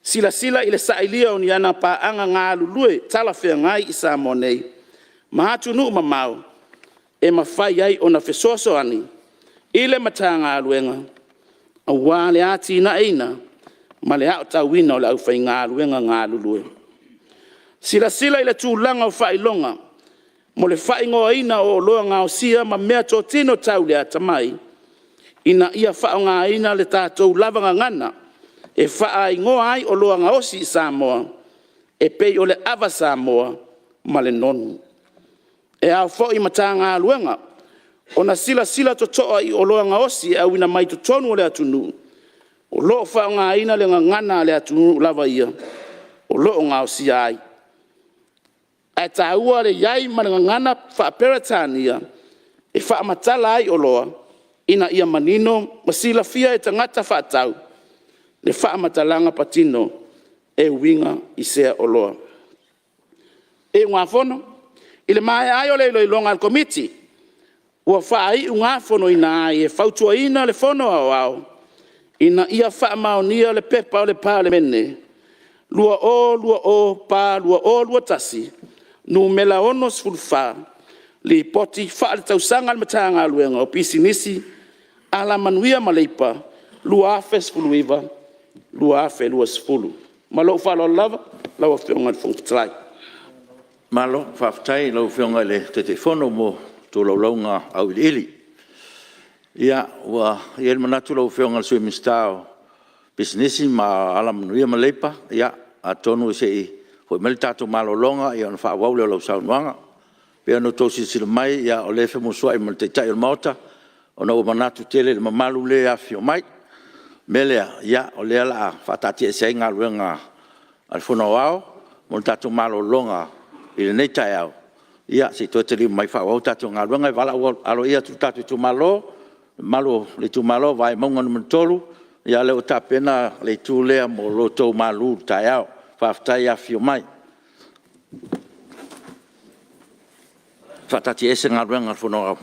Silasila i le sailia o ni ana paaga galulue talafeagai i Samoa nei ma atunuu mamao e mafai ai ona fesoasoani i le Matagaluega aua le atinaeina ma le aotauina o le aufaigaluega galulue. Silasila i le tulaga o faailoga mo le faaigoaina o oloa gaosia ma meatotino tau le atamai, ina ia faaaogaina le tatou lava gagana e faaigoa ai oloa gaosi i Samoa e pei o le Ava Samoa ma le nonu. E ao foi i Matagaluega ona silasila totoa i oloa gaosi e auina mai totonu o le atunuu o lo o faaaogaina le gagana a le atunuu lava ia o lo o gaosia ai. Ae taua le i ai ma le gagana faa-Peretania e faamatala ai oloa ina ia manino ma silafia e tagata faatau le faamatalaga patino e uiga i sea oloa. Iugafono. I le maea ai o le iloiloga a le Komiti, ua faaiugafonoina ai, e fautuaina le Fono Aoao, Ina ia faamaonia le P.P.2020/2021 Nu.64, Lipoti Faaletausaga a le Matagaluega o Pisinisi, Alamanuia ma Leipa 2019/2020. Ma lou faaaloalo lava lau Afioga i le Fofoga Fetalai. Malo faafetai i lau Afioga i le Taitaifono mo le tolaulauga auiliili. Ia, ua i ai le manatu lau Afioga i le Sui Minisita o Pisinisi Alamanuia ma Leipa, ia atonu se i foi mai le tatou malologa ona faaauau lea o lau saunoaga. E pei ona outou silasila mai o lea e femusuai ma le Taitai o le Maota ona ua manatu tele i le mamalu lea e afifio mai. O le mea lea, o lea o le a faataatiaese ai Galuega a le Fono Aoao mo le tatou malologa i lenei taeao, se i toe taliu mai faaauau le tatou galuega. E valaau aloaia atu i le tatou itumalo, le mamalu o le itumalo o Vaimauga 3, ia o lea ua tapena le itu lea mo lo outou malu i le taeao. Faafetai afifio mai. E faataatiaese Galuega a le Fono Aoao.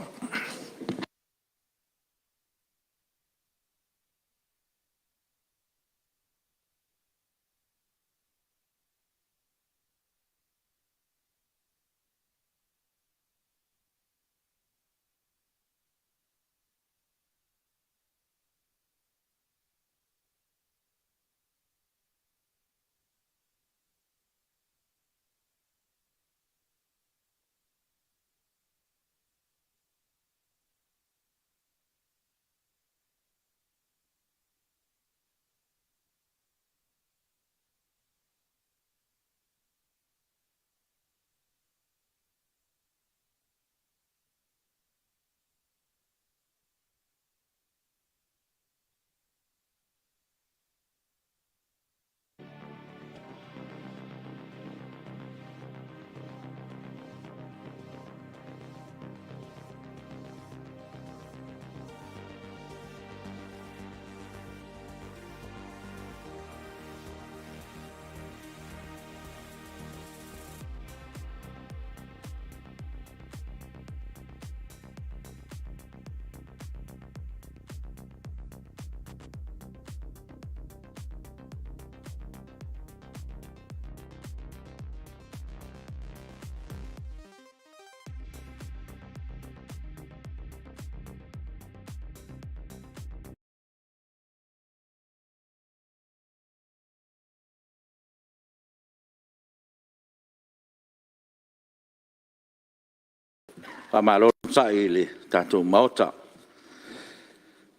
Faamalo le onosai i le tatou Maota.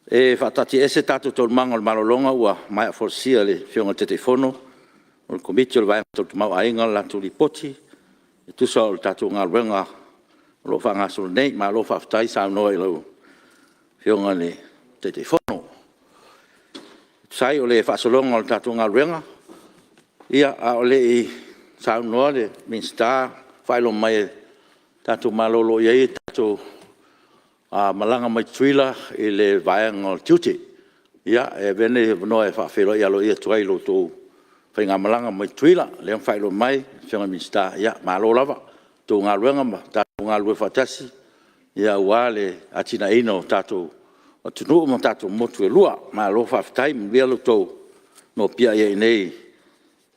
E faataatiaese tatou taualumaga o le malologa ua maea folasia e le Afioga i le Taitaifono o le Komiti o le Vaega Tau le Tamaoaiga le latou Lipoti e tusa o le tatou galuega o lo o faagasolo nei. Malo faafetai saunoa i lau Afioga i le Taitaifono. E tusa ai o le faasologa o le tatou galuega, ia, a o le i saunoa le Minisita, ua faailoa mai e le tatou Malo o lo o i ai le tatou malaga mai Tutuila i le vaega o le Tiute. E avea lenei avanoa e faafeiloai aloaia atu ai i la outou faigamalaga mai Tutuila. O lea ua faailoa mai e le Afioga i le Minisita, ia malo lava i la outou galuega ma tatou galulue faatasi aua le atinaeina o le tatou atunuu ma tatou motu e lua. Malo faafetai, manuia lo outou nopiai ai i inei i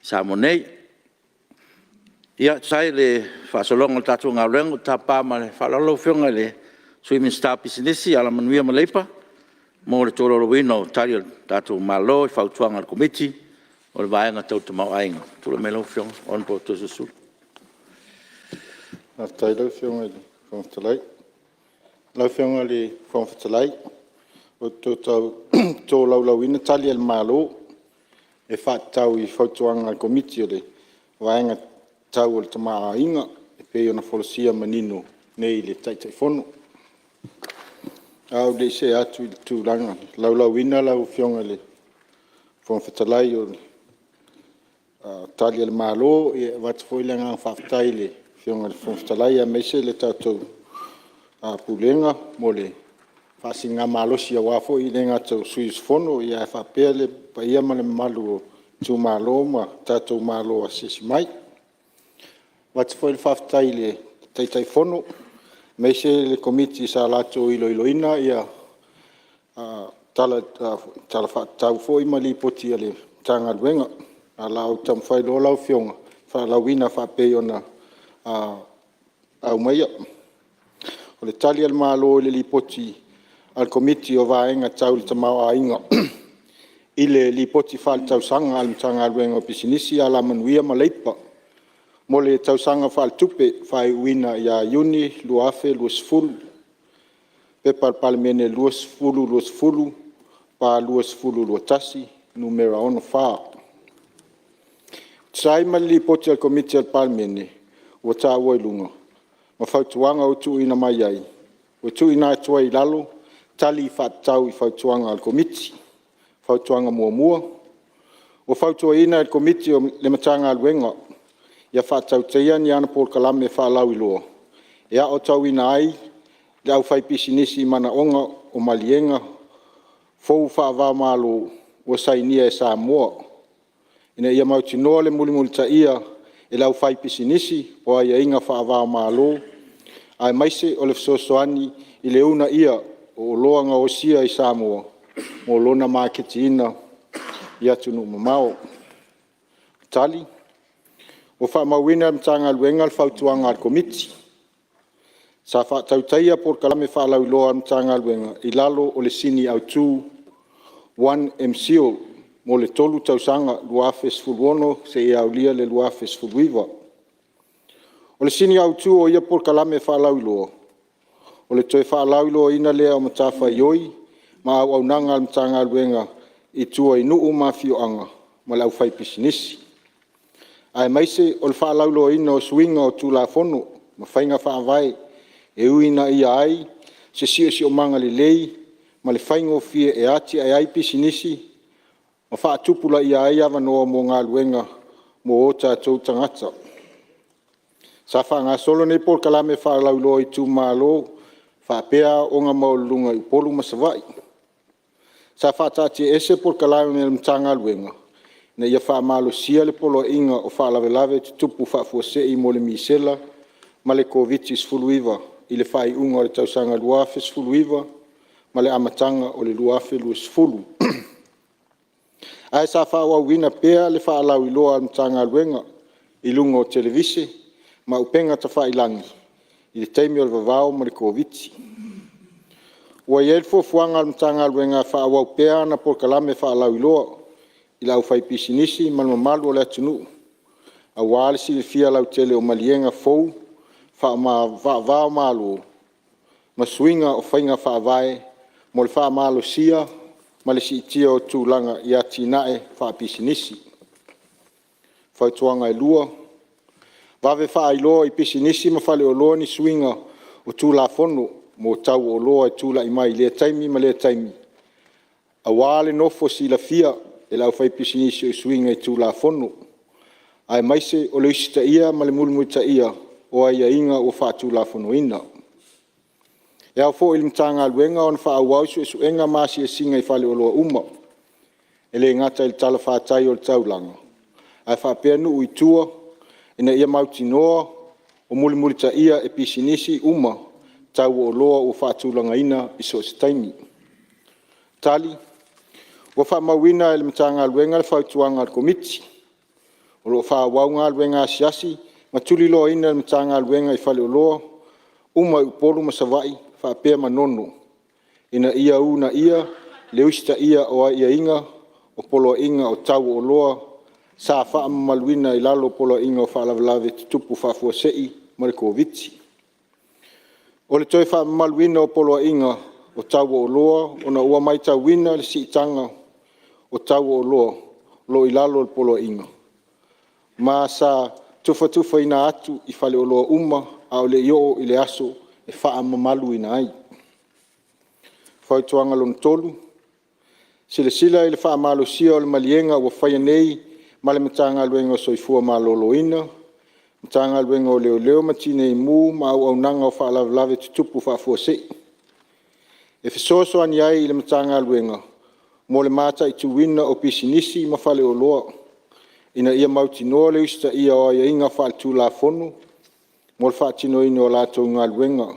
Samoa nei. Ia, e tusa ai o le faasologa o le tatou galuega, ou te tapa ma le faaaloalo lau Afioga i le Sui Minisita o Pisinisi, Alamanuia ma Leipa mo le tolaulauina o Tali a le tatou Malo i Fautuaga a le Komiti o le Vaega Tau le Tamaoaiga. Tulai mai lau Afioga Hon Toeolesulusulu. Faafetai lau Afioga i le Fofoga Fetalai. Lau Afioga i le Fofoga Fetalai, ou te tau tolaulauina Tali a le Malo e faatatau i Fautuaga a le Komiti o le Vaega Tau le Tamaoaiga e pei ona folasia manino nei e le Taitaifono. Ae ou te le i see atu i le tulaga e laulauina lau Afioga i le Fofoga Fetalai o Tali a le Malo, e avatu foi le agaga faafetai i le Afioga i le Fofoga Fetalai aemaise le tatou Pulega mo le faasiligamalosi aua foi e le gata o sui usufono ae faapea le paia ma le mamalu o itumalo ma tatou Malo asiasi mai. E avatu foi le faafetai i le Taitaifono aemaise le Komiti sa latou iloiloina Tala Faatatau foi ma Lipoti a le Matagaluega. Ae o le a ou taumafai loa lau Afioga e faalauina faapei ona aumaia. O le Tali a le Malo i le Lipoti a le Komiti o le Vaega Tau le Tamaoaiga i le Lipoti Faaletausaga a le Matagaluega o Pisinisi, Alamanuia ma Leipa Mo le tausaga faaletupe faaiuina ia Iuni 2020, P.P.2020/2021 Nu.64. E tusa ai ma le Lipoti a le Komiti a le Palemene ua taua i luga ma Fautuaga ua tuuina mai ai, ua tuuina atu ai i lalo Tali faatatau i Fautuaga a le Komiti. Fautuaga 1: Ua fautuaina e le Komiti le Matagaluega ia faatautaia ni ana polokalame faalauiloa e aotauina ai le aufaipisinisi i manaoga o Maliega fou faava-o-Malo ua sainia e Samoa, ina ia mautinoa le mulimulitaia e le aufaipisinisi o aiaiga faava-o-Malo aemaise o le fesoasoani i le uunaia o oloa gaosia i Samoa mo lona maketiina i atunuu mamao. Tali Ua faamauina e le Matagaluega le fautuaga a le Komiti. Sa faatautaia polokalame faalauiloa a le Matagaluega i lalo o le Sini Autu 1 MCIL mo le 3 tausaga 2016-2019. O le sini autu o ia polokalame faalauiloa, o le toe faalauiloaina lea o matafaioi ma auaunaga a le Matagaluega i tua i nuu ma afioaga ma le aufaipisinisi, aemaise o le faalauiloaina o suiga o Tulafono ma faiga faavae e uunaia ai se siosiomaga lelei ma le faigofie e atiae ai pisinisi ma faatupulaia ai avanoa mo galuega mo o tatou tagata. Sa faagasolo nei polokalame faalauiloa i itumalo faapea aoga maualuluga i Upolu ma Savaii. Sa faataatiaese polokalame a le Matagaluega ina ia faamalosia le Poloaiga o Faalavelave Tutupu Faafuasei mo le Misela ma le Koviti-19 i le faaiuga o le tausaga 2019 ma le amataga o le 2020. Ae sa faaauauina pea le faalauiloa a le Matagaluega i luga o Televise ma upega tafailagi i le taimi o le vavao ma le Koviti. Ua i ai le fuafuaga a le Matagaluega e faaauau pea ana polokalame faalauiloa i le aufaipisinisi ma le mamalu o le atunuu aua le silafia lautele o maliega fou faava-o-Malo ma suiga o faiga faavae mo le faamalosia ma le siitia o tulaga i atinae faapisinisi. Fautuaga 2: Vave faailoa i pisinisi ma faleoloa ni suiga o Tulafono mo Tau o Oloa e tulai mai i lea taimi ma lea taimi aua le nofo silafia e le aufaipisinisi o suiga i Tulafono aemaise o le usitaia ma le mulimulitaia o aiaiga ua faatulafonoina. E ao foi i le Matagaluega ona faaauau suesuega ma asiasiga i faleoloa uma, e le gata i le talafatai o le taulaga, ae faapea nuu i tua ina ia mautinoa o mulimulitaia e pisinisi uma tau o oloa ua faatulagaina i so o se taimi. Tali Ua faamauina e le Matagaluega le fautuaga a le Komiti. O lo o faaauau galuega asiasi ma tuliloaina e le Matagaluega i faleoloa uma i Upolu ma Savaii faapea Manono ina ia uunaia le usitaia o aiaiga o Poloaiga o Tau o Oloa sa faamamaluina i lalo o Poloaiga o Faalavelave Tutupu Faafuasei mo le Koviti. O le toe faamamaluina o Poloaiga o Tau o Oloa ona ua matauina le siitaga o tau o oloa o lo o i lalo o le Poloaiga, ma sa tufatufaina atu i faleoloa uma a o le i oo i le aso e faamamaluina ai. Fautuaga 3: Silasila i le faamalosia o le Maliega ua faia nei ma le Matagaluega o le Soifua Maloloina, Matagaluega o Leoleo ma Tinei Mu ma Auaunaga o Faalavelave Tutupu Faafuasei, e fesoasoani ai i le Matagaluega mo le mataituina o pisinisi ma faleoloa ina ia mautinoa le usitaia o aiaiga faale-Tulafono mo le faatinoina o a latou galuega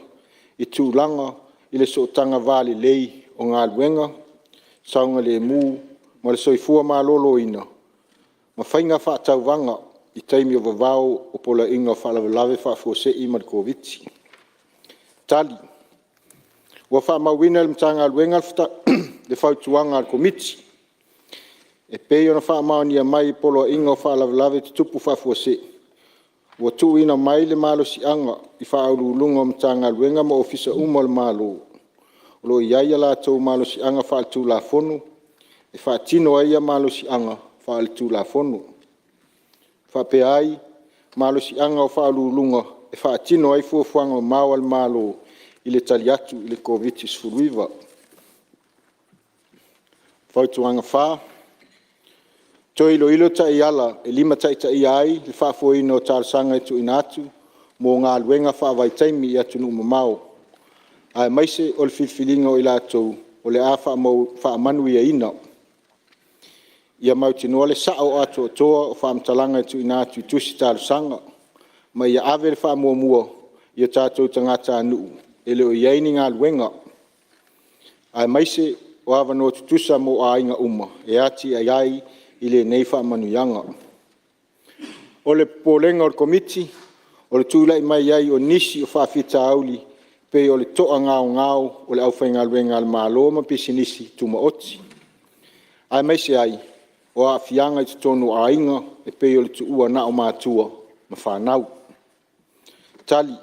i tulaga i le sootaga va lelei o galuega, saogalemu ma le soifua maloloina ma faiga faatauvaga i taimi o vavao o Poloaiga o Faalavelave Faafuasei mo le Koviti. Tali Ua faamauina e le Matagaluega le fautuaga a le Komiti. E pei ona faamaonia mai e Poloaiga o Faalavelave Tutupu Faafuasei, Ua tuuina mai le malosiaga i Faauluuluga o Matagaluega ma Ofisa uma o le Malo o lo o i ai a latou malosiaga faaletulafono e faatino ai ia malosiaga faaletulafono, faapea ai malosiaga o Faauluuluga e faatino ai fuafuaga mamao a le Malo i le tali atu i le Koviti-19. Fautuaga 4: Toe iloilo taiala e limataitaia ai le faafoeina o talosaga e tuuina atu mo galuega faavaitaimi i atunuu mamao aemaise o le filifiliga o i latou o le a faamanuiaina. Ia mautinoa le sa'o atoatoa o faamatalaga e tuuina atu i tusi talosaga, ma ia ave le faamuamua i o tatou tagatanuu e le o i ai ni galuega, aemaise o avanoa tutusa mo aiga uma e atiae ai i lenei faamanuiaga. O le popolega o le Komiti, o le tulai mai ai o nisi o faafitauli e pei o le to'agaogao o le aufaigaluega a le Malo ma Pisinisi Tumaoti, aemaise ai o aafiaga i totonu o aiga e pei o le tuua na o matua ma fanau. Tali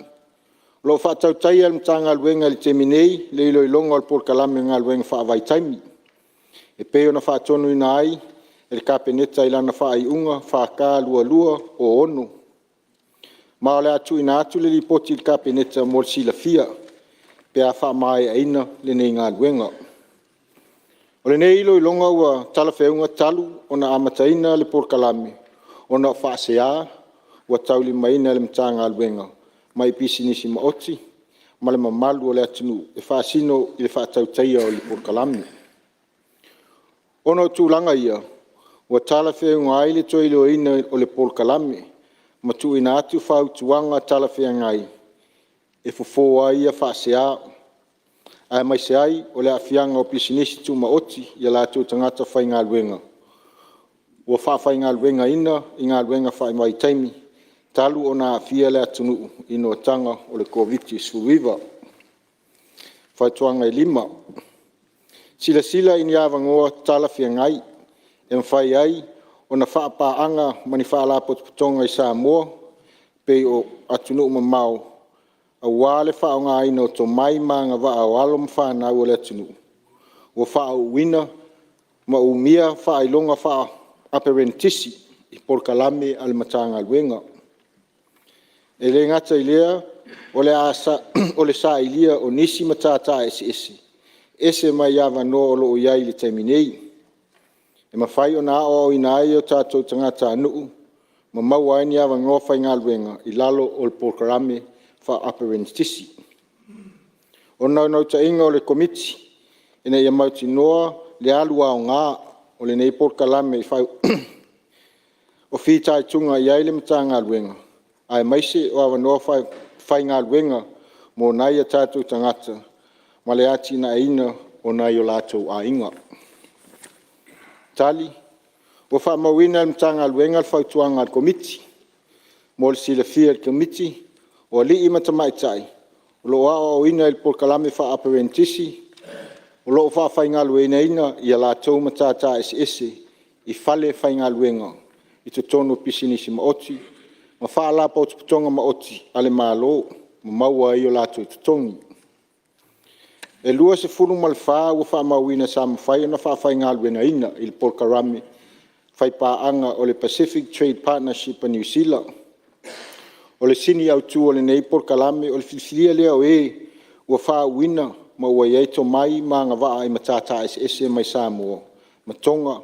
O lo o faatautaia e le Matagaluega i le taimi nei le iloiloga o le Polokalame o Galuega Faavaitaimi e pei ona faatonuina ai e le Kapeneta i lana Faaiuga FK(22)06. Ma o le a tuuina atu le Lipoti i le Kapeneta mo le silafia pe a faamaeaina lenei galuega. O lenei iloiloga ua talafeauga talu ona amataina le polokalame ona o faasea ua taulimaina e le Matagaluega mai pisinisi maoti ma le mamalu o le atunuu e faasino i le faatautaia o le polokalame. Ona o tulaga ia, ua talafeauga ai le toe iloiloina o le polokalame ma tuuina atu fautuaga talafeagai e fofo ai ia faasea, aemaise ai o le aafiaga o pisinisi tumaoti i a latou tagata faigaluega ua faafaigaluegaina i galuega faavaitaimi talu ona aafia le atunuu i noataga o le Koviti-19. Fautuaga 5: Silasila i ni avanoa talafeagai e mafai ai ona faipaaga ma ni Faalapotopotoga i Samoa pe i atunuu mamao aua le faaaogaina o tomai ma agavaa o alo ma fanau a le atunuu ua faauuina ma umia faailoga faa-aperenitisi i polokalame a le Matagaluega. E le gata i lea o le sailia o nisi matata eseese e ese mai avanoa o lo o i ai i le taimi nei, e mafai ona aoaoina ai o tatou tagatanuu ma maua ai ni avanoa faigaluega i lalo o polokalame faa-aperenitisi. O le naunautaiga o le Komiti, ina ia mautinoa le alu aoga o lenei polokalame o fitaituga i ai le Matagaluega aemaise o avanoa faigaluega mo nai o tatou tagata ma le atinaeina o nai o latou aiga. Tali Ua faamauina e le Matagaluega le fautuaga a le Komiti. Mo le silafia e le Komiti, o alii ma tamaitai o lo o aoaoina i le polokalame faa-aperenitisi o lo o faafaigaluegaina i a latou matata eseese i fale faigaluega i totonu o pisinisi maoti ma faalapotopotoga maoti a le Malo ma maua ai o latou totogi. E 24 ua faamauina sa mafai ona faafaigaluegaina i le polokalame faipaaga a le Pacific Trade Partnership a Niu Sila. O le sini autu o lenei polokalame o le filifilia lea o e ua faauuina ma ua i ai tomai ma agavaa i Matata Eseese mai Samoa ma Toga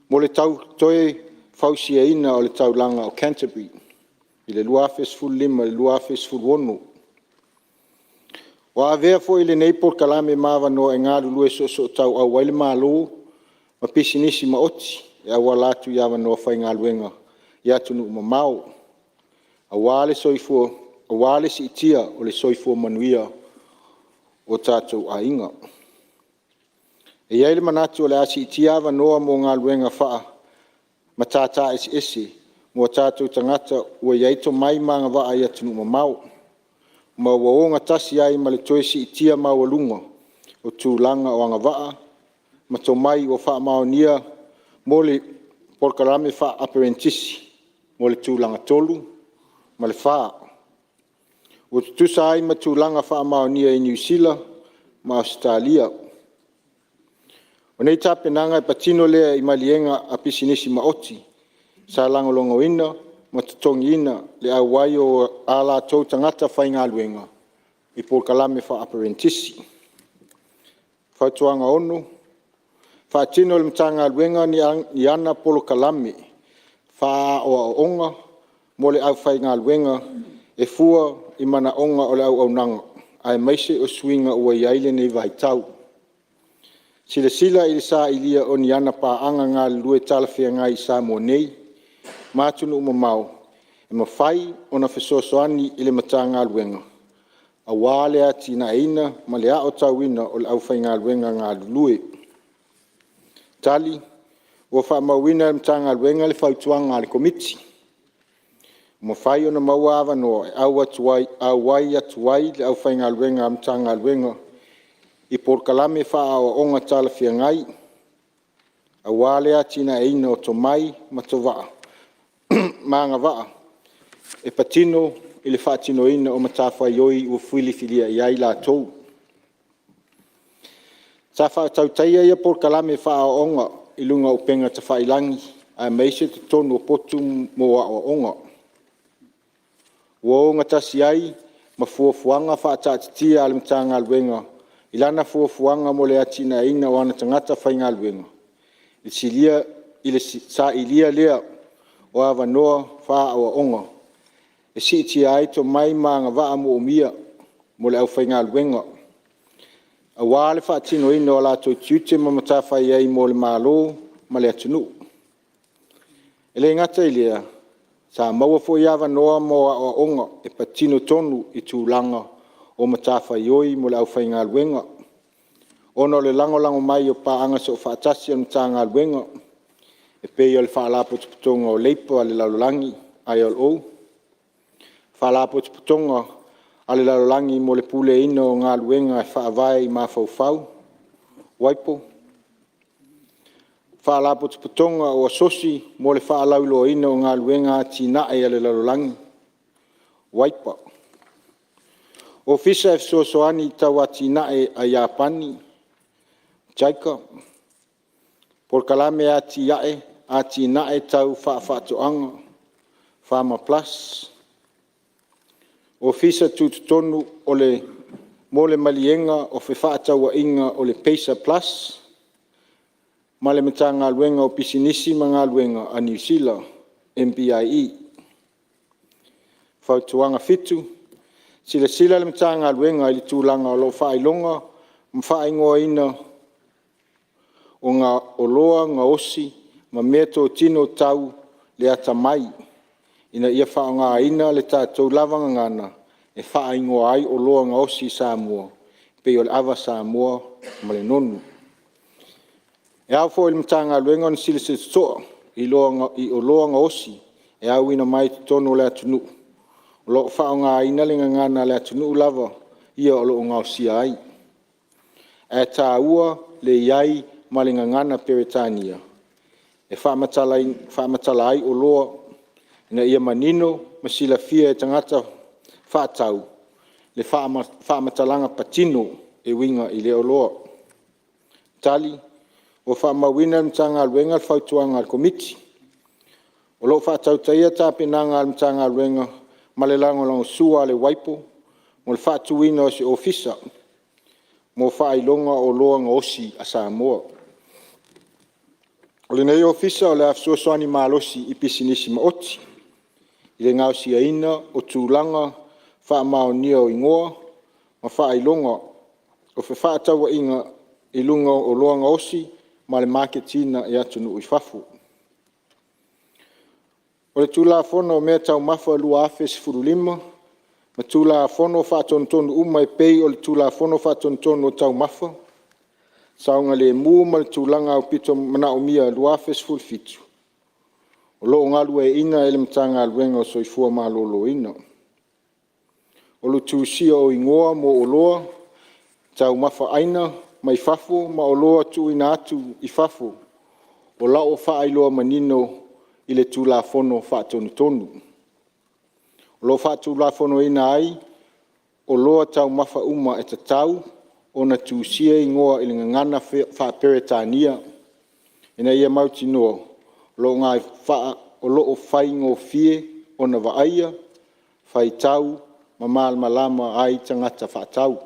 mo le Toe Fausiaina o le Taulaga o Canterbury i le 2015-2016. Ua avea foi lenei polokalame ma avanoa e galulue soosootauau ai le Malo ma Pisinisi maoti e auala atu i avanoa faigaluega i atunuu mamao aua le siitia o le soifua manuia o tatou aiga. E i ai le manatu o le a siitia avanoa mo galuega faa-Matata Eseese mo a tatou tagata ua i ai tomai ma agavaa i atunuu mamao, ma ua ogatasi ai ma le toe siitia maualuga o tulaga o agavaa ma tomai ua faamaonia mo le Polokalame Faa-Aperenitisi mo le Tulaga 3, Ua tutusa ai ma tulaga faamaonia i Niu Sila ma Ausetalia. O nei tapenaga e patino lea i maliega a Pisinisi Maoti sa lagolagoina ma totogiina le auai o a latou tagata faigaluega i polokalame faa-aperenitisi. Fautuaga 6: Faatino e le Matagaluega ni ana polokalame fa'aleaoaoga mo le aufaigaluega e fua i manaoga o le auaunaga aemaise o suiga ua i ai lenei vaitau. Silasila i le sailia o ni ana paaga galulue talafeagai i Samoa nei ma atunuu mamao e mafai ona fesoasoani i le Matagaluega aua le atinaeina ma le aotauina o le aufaigaluega galulue. Tali Ua faamauina e le Matagaluega le Fautuaga a le Komiti. Ua mafai ona maua avanoa e auai atu ai le aufaigaluega a le Matagaluega i polokalame faaleaoaoga talafeagai aua le atinaeina o tomai ma agavaa e patino i le faatinoina o matafaioi ua filifilia i ai latou. Sa faatautaia ia polokalame faaleaoaoga i luga o upega tafailagi aemaise totonu o potu mo aoaoga. Ua o gatasi ai ma fuafuaga faataatitia a le Matagaluega i lana Fuafuaga mo le Atinaeina o ana Tagata Faigaluega i le sailia lea o avanoa faaleaoaoga e siitia ai tomai ma agavaa moomia mo le aufaigaluega, aua le faatinoina o latou tiute ma matafaioi mo le Malo ma le atunuu. E le gata i lea, sa maua foi avanoa mo aoaoga e patino tonu i tulaga o matafaioi mo le aufaigaluega, ona o le lagolago mai o paaga soofaatasi a le Matagaluega e pei o le Faalapotopotoga o Leipa a le Lalolagi (ILO), Faalapotopotoga a le Lalolagi mo le Puleaina o Galuega e Faavae i Mafaufau (WIPO), Faalapotopotoga o Asosi mo le Faalauiloaina o Galuega Atinae a le Lalolagi (WAIPA), Ofisa Fesoasoani Tau Atinae a Iapani (JICA), Polokalame Atinae Tau Faatoaga (Phama Plus), Ofisa Tutotonu mo le Maliega o Fefaatauaiga o le PACER Plus ma le Matagaluega o Pisinisi ma Galuega a Niu Sila (MBIE). Fautuaga 7: Silasila le Matagaluega i le tulaga o Faailoga ma Faaigoaina o Oloa Gaosi ma Meatotino Tau le Atamai ina ia faaaogaina le tatou lava gagana e faaigoa ai oloa gaosi i Samoa e pei o le Ava Samoa ma le Nonu. E ao foi i le Matagaluega ona silasila totoa i oloa gaosi e auina mai totonu o le atunuu o lo o faaaogaina le gagana a le atunuu lava ia o lo o gaosia ai, ae taua le i ai ma le Gagana Peretania e faamatala ai oloa ina ia manino ma silafia e tagata faatau le faamatalaga patino e uiga i lea oloa. Tali Ua faamauina e le Matagaluega le Fautuaga a le Komiti. O lo o faatautaia tapenaga a le Matagaluega ma le lagolagosua a le WIPO mo le faatuina o se Ofisa mo Faailoga o Oloa Gaosi a Samoa. O lenei Ofisa o le a fesoasoani malosi i Pisinisi Maoti i le gaosiaina o tulaga faamaonia o igoa ma faailoga o fefaatauaiga i luga o oloa gaosi ma le maketiina i atunuu i fafo. O le Tulafono o Mea Taumafa 2015 ma Tulafono Faatonutonu uma e pei o le Tulafono Faatonutonu o Taumafa (Saogalemu ma Tulaga Aupito Manaomia) 2017, o lo o galueaina e le Matagaluega o le Soifua Maloloina. O le tusia o Igoa mo Oloa Taumafa Auina mai Fafo ma Oloa Tuuina atu i Fafo o lo o faailoa manino i le Tulafono Faatonutonu. O lo o faatulafonoina ai, oloa taumafa uma e tatau ona tusia igoa i le Gagana faa-Peretania, ina ia mautinoa o lo o faigofie ona vaaia, faitau ma malamalama ai tagata faatau.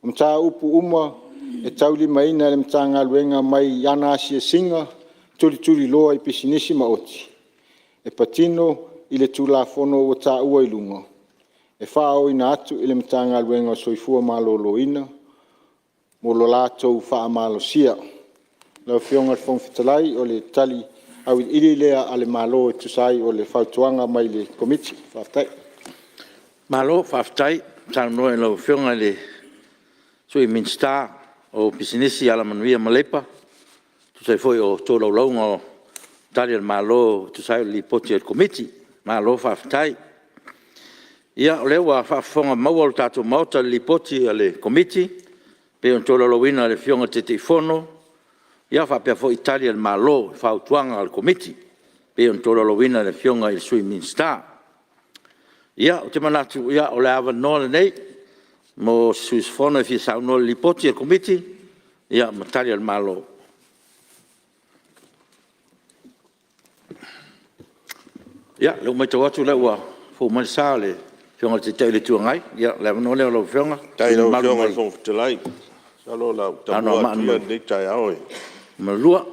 O mataupu uma e taulimaina e le Matagaluega mai ana asiasiga tulituliloa i pisinisi maoti, e patino i le Tulafono ua taua i luga, e faaooina atu i le Matagaluega o le Soifua Maloloina mo lo latou faamalosia. Lau Afioga i le Fofoga Fetalai, o le tali auiliili lea a le Malo e tusa ai o le fautuaga mai le Komiti. Faafetai. Malo faafetai saunoa i lau Afioga i le Sui Minisita o Pisinisi, Alamanuia ma Leipa e tusa ai foi o le tolaulauga o Tali a le Malo e tusa ai o le Lipoti a le Komiti. Malo faafetai. Ia o lea ua faafofogamaua le tatou Maota i le Lipoti a le Komiti e pei ona tolaulauina e le Afioga i le Taitaifono faapea foi Tali a le Malo i Fautuaga a le Komiti e pei ona tolaulauina e le Afioga i le Sui Minisita. Ia ou te manatu o le avanoa lenei mo se sui usufono e fia saunoa i le Lipoti a le Komiti ma Tali a le Malo. Ia, o lea ua matau atu o lea ua fou mai le sa o le Afioga i le Taitai o le Itu Agai. Ia o le avanoa lea o lau Afioga le Faafetai sui i lau usufono mamalu Afioga i le mai Fofoga Fetalai. Masalo o le a ou tamua Anoamaa atu ia i lenei taeao 2.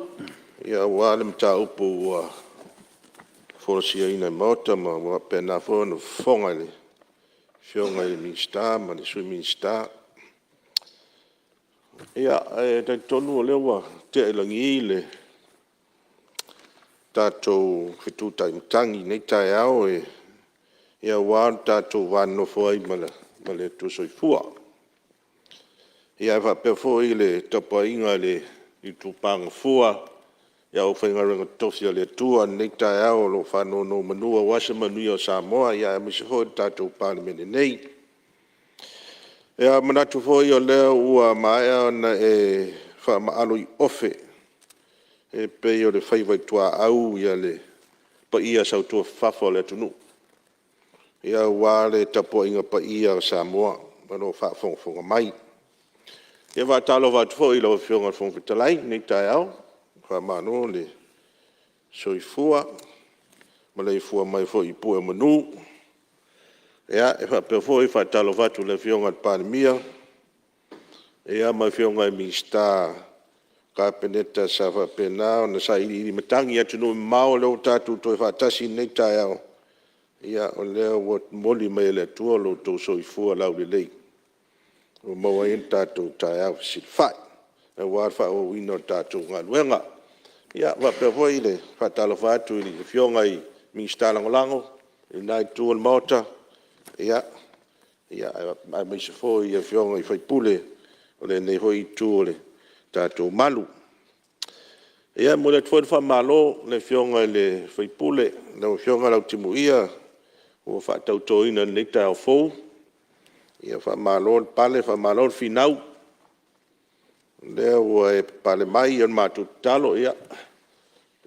aua le mataupu ua folasiaina i le Maota ma ua faapena foi ona fofoga e le Afioga i le Minisita ma le Sui Minisita. Ia, e talitonu o lea ua tea i lagi le tatou fetu taimatagi i lenei taeao aua lo tatou va nonofo ai ma le Atua Soifua. Ae faapea foi le tapuaiga a le itupa gafua i le aufaigaluega totofi a le Atua i lenei taeao o lo o faanonomanu aua se manuia o Samoa, aemaise foi o le tatou Palemene nei. E manatu foi o lea ua maea ona e faamaalo iuofe e pei o le faiva i tuaau le paia sautuafafafa o le atunuu aua le tapuaiga paia a Samoa o lo o faafogafoga mai. E faatalofa atu foi i lau Afioga i le Fofoga Fetalai i lenei taeao, faamalo le soifua ua maleifua mai foi i pue o manu. E faapea foi ona faatalofa atu i le Afioga i le Palemia ma Afioga i Minisita o le Kapeneta sa faapena ona sailiili matagi i atunuu mamao, o lea ua tatou toe faatasi i lenei taeao, o lea ua momoli mai e le Atua lo outou soifua laulelei ua maua ai lo tatou taeao fesilafai aua le faaauauina o le tatou galuega. E faapea foi le faatalofa atu i Afioga i Minisita Lagolago i lena itu o le Maota, aemaise foi Afioga i sui usufono o lenei foi itu o le tatou malu. E momoli atu foi le faamalo i le Afioga i le sui usufono lau Afioga Lautimuia ua faatautoina i lenei taeao fou. Faamalo le pale faamalo le finau, o lea ua e papale mai. O le matou tatalo, ia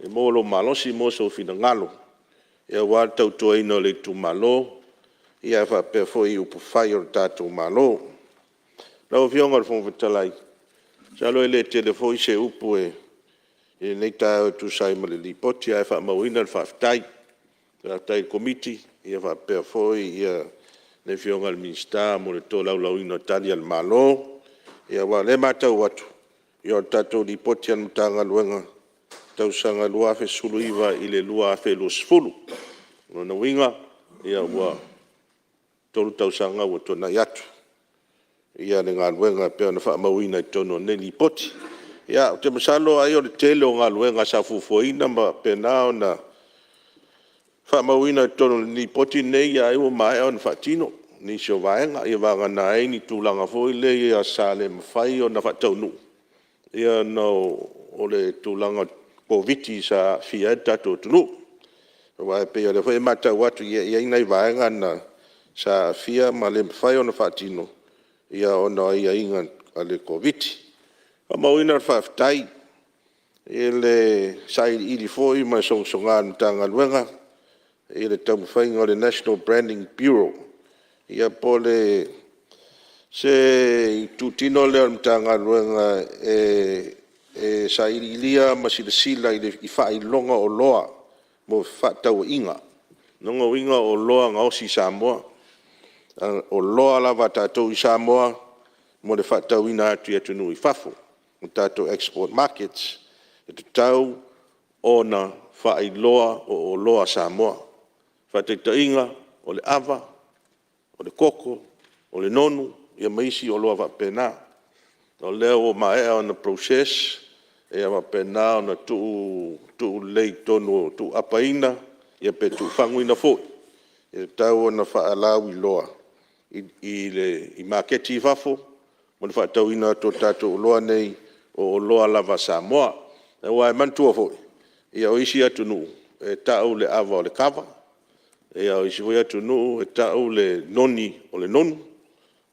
maua lou malosi maua sou finagalo aua le tautuaina o le itumalo ae faapea foi upufai o le tatou Malo. Lau Afioga i le Fofoga Fetalai, masalo e le tele foi se upu i lenei taeao e tusa ai ma le Lipoti, ae faamauina le faafetai. Faafetai i le Komiti faapea foi le Afioga i le Minisita mo le tolaulauina o Tali a le Malo. Aua o lea e matau atu, o le tatou Lipoti a le Matagaluega tausaga 2019/2020. O lona uiga ua 3 tausaga ua tuanai atu le galuega e pei ona faamauina i totonu o lenei Lipoti. Ia, ou te masalo ai o le tele o galuega sa fuafuaina ma faapena ona faamauina i totonu o le Lipoti lenei, ai ua maea ona faatino nisi o vaega, ia vagana ai ni tulaga foi ia sa le mafai ona faataunuu ona o le tulaga o le Koviti-19 sa aafia ai le tatou atunuu. Aua e pei o lea foi e matau atu e i ai nai vaega na sa aafia ma le mafai ona faatino ona o aiaiga a le Koviti-19. E faamauina le faafetai i le sailiili foi ma le sogasoga o le Matagaluega i le taumafaiga o le National Branding Bureau, ia po o se itutino lea o le Matagaluega e sailiilia ma silasila i faailoga o oloa mo fefaatauaiga. O lona uiga o oloa e gaosi i Samoa, o oloa lava a tatou i Samoa mo le faatauina atu i atunuu i fafo, le tatou export markets. E tatau ona faailoa o oloa a Samoa. Faataitaiga, o le ava, o le koko, o le nonu ia ma isi oloa faapena. O lea ua maea ona process, ia faapena ona tuu lelei i totonu, tuuapaina ia pe tuufaguina foi. E tatau ona faalauiloa i maketi i fafo mo le faatauina atu o tatou oloa nei, o oloa lava a Samoa. Aua e manatua foi, o isi atunuu, e tau le ava o le kava, o isi foi atunuu e tau le noni o le nonu.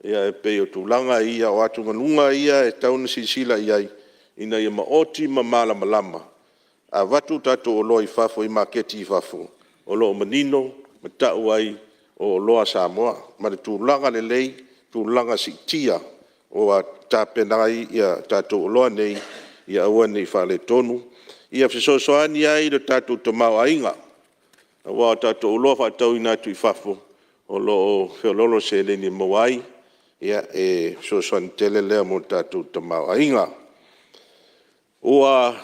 Ia e pei o tulaga ia, o atugaluga ia e tatau ona silasila i ai ina ia maoti ma malamalama. A avatu tatou oloa i fafo i maketi i fafo, o lo o manino ma tau ai o oloa a Samoa ma le tulaga lelei, tulaga siitia ua tapena ai tatou oloa nei ia aua ne i faaletonu. Ia fesoasoani ai i le tatou tamaoaiga, aua o tatou oloa faatauina atu i fafo, o lo o feoloolo seleni e maua ai, e fesoasoani tele lea mo le tatou tamaoaiga. Ua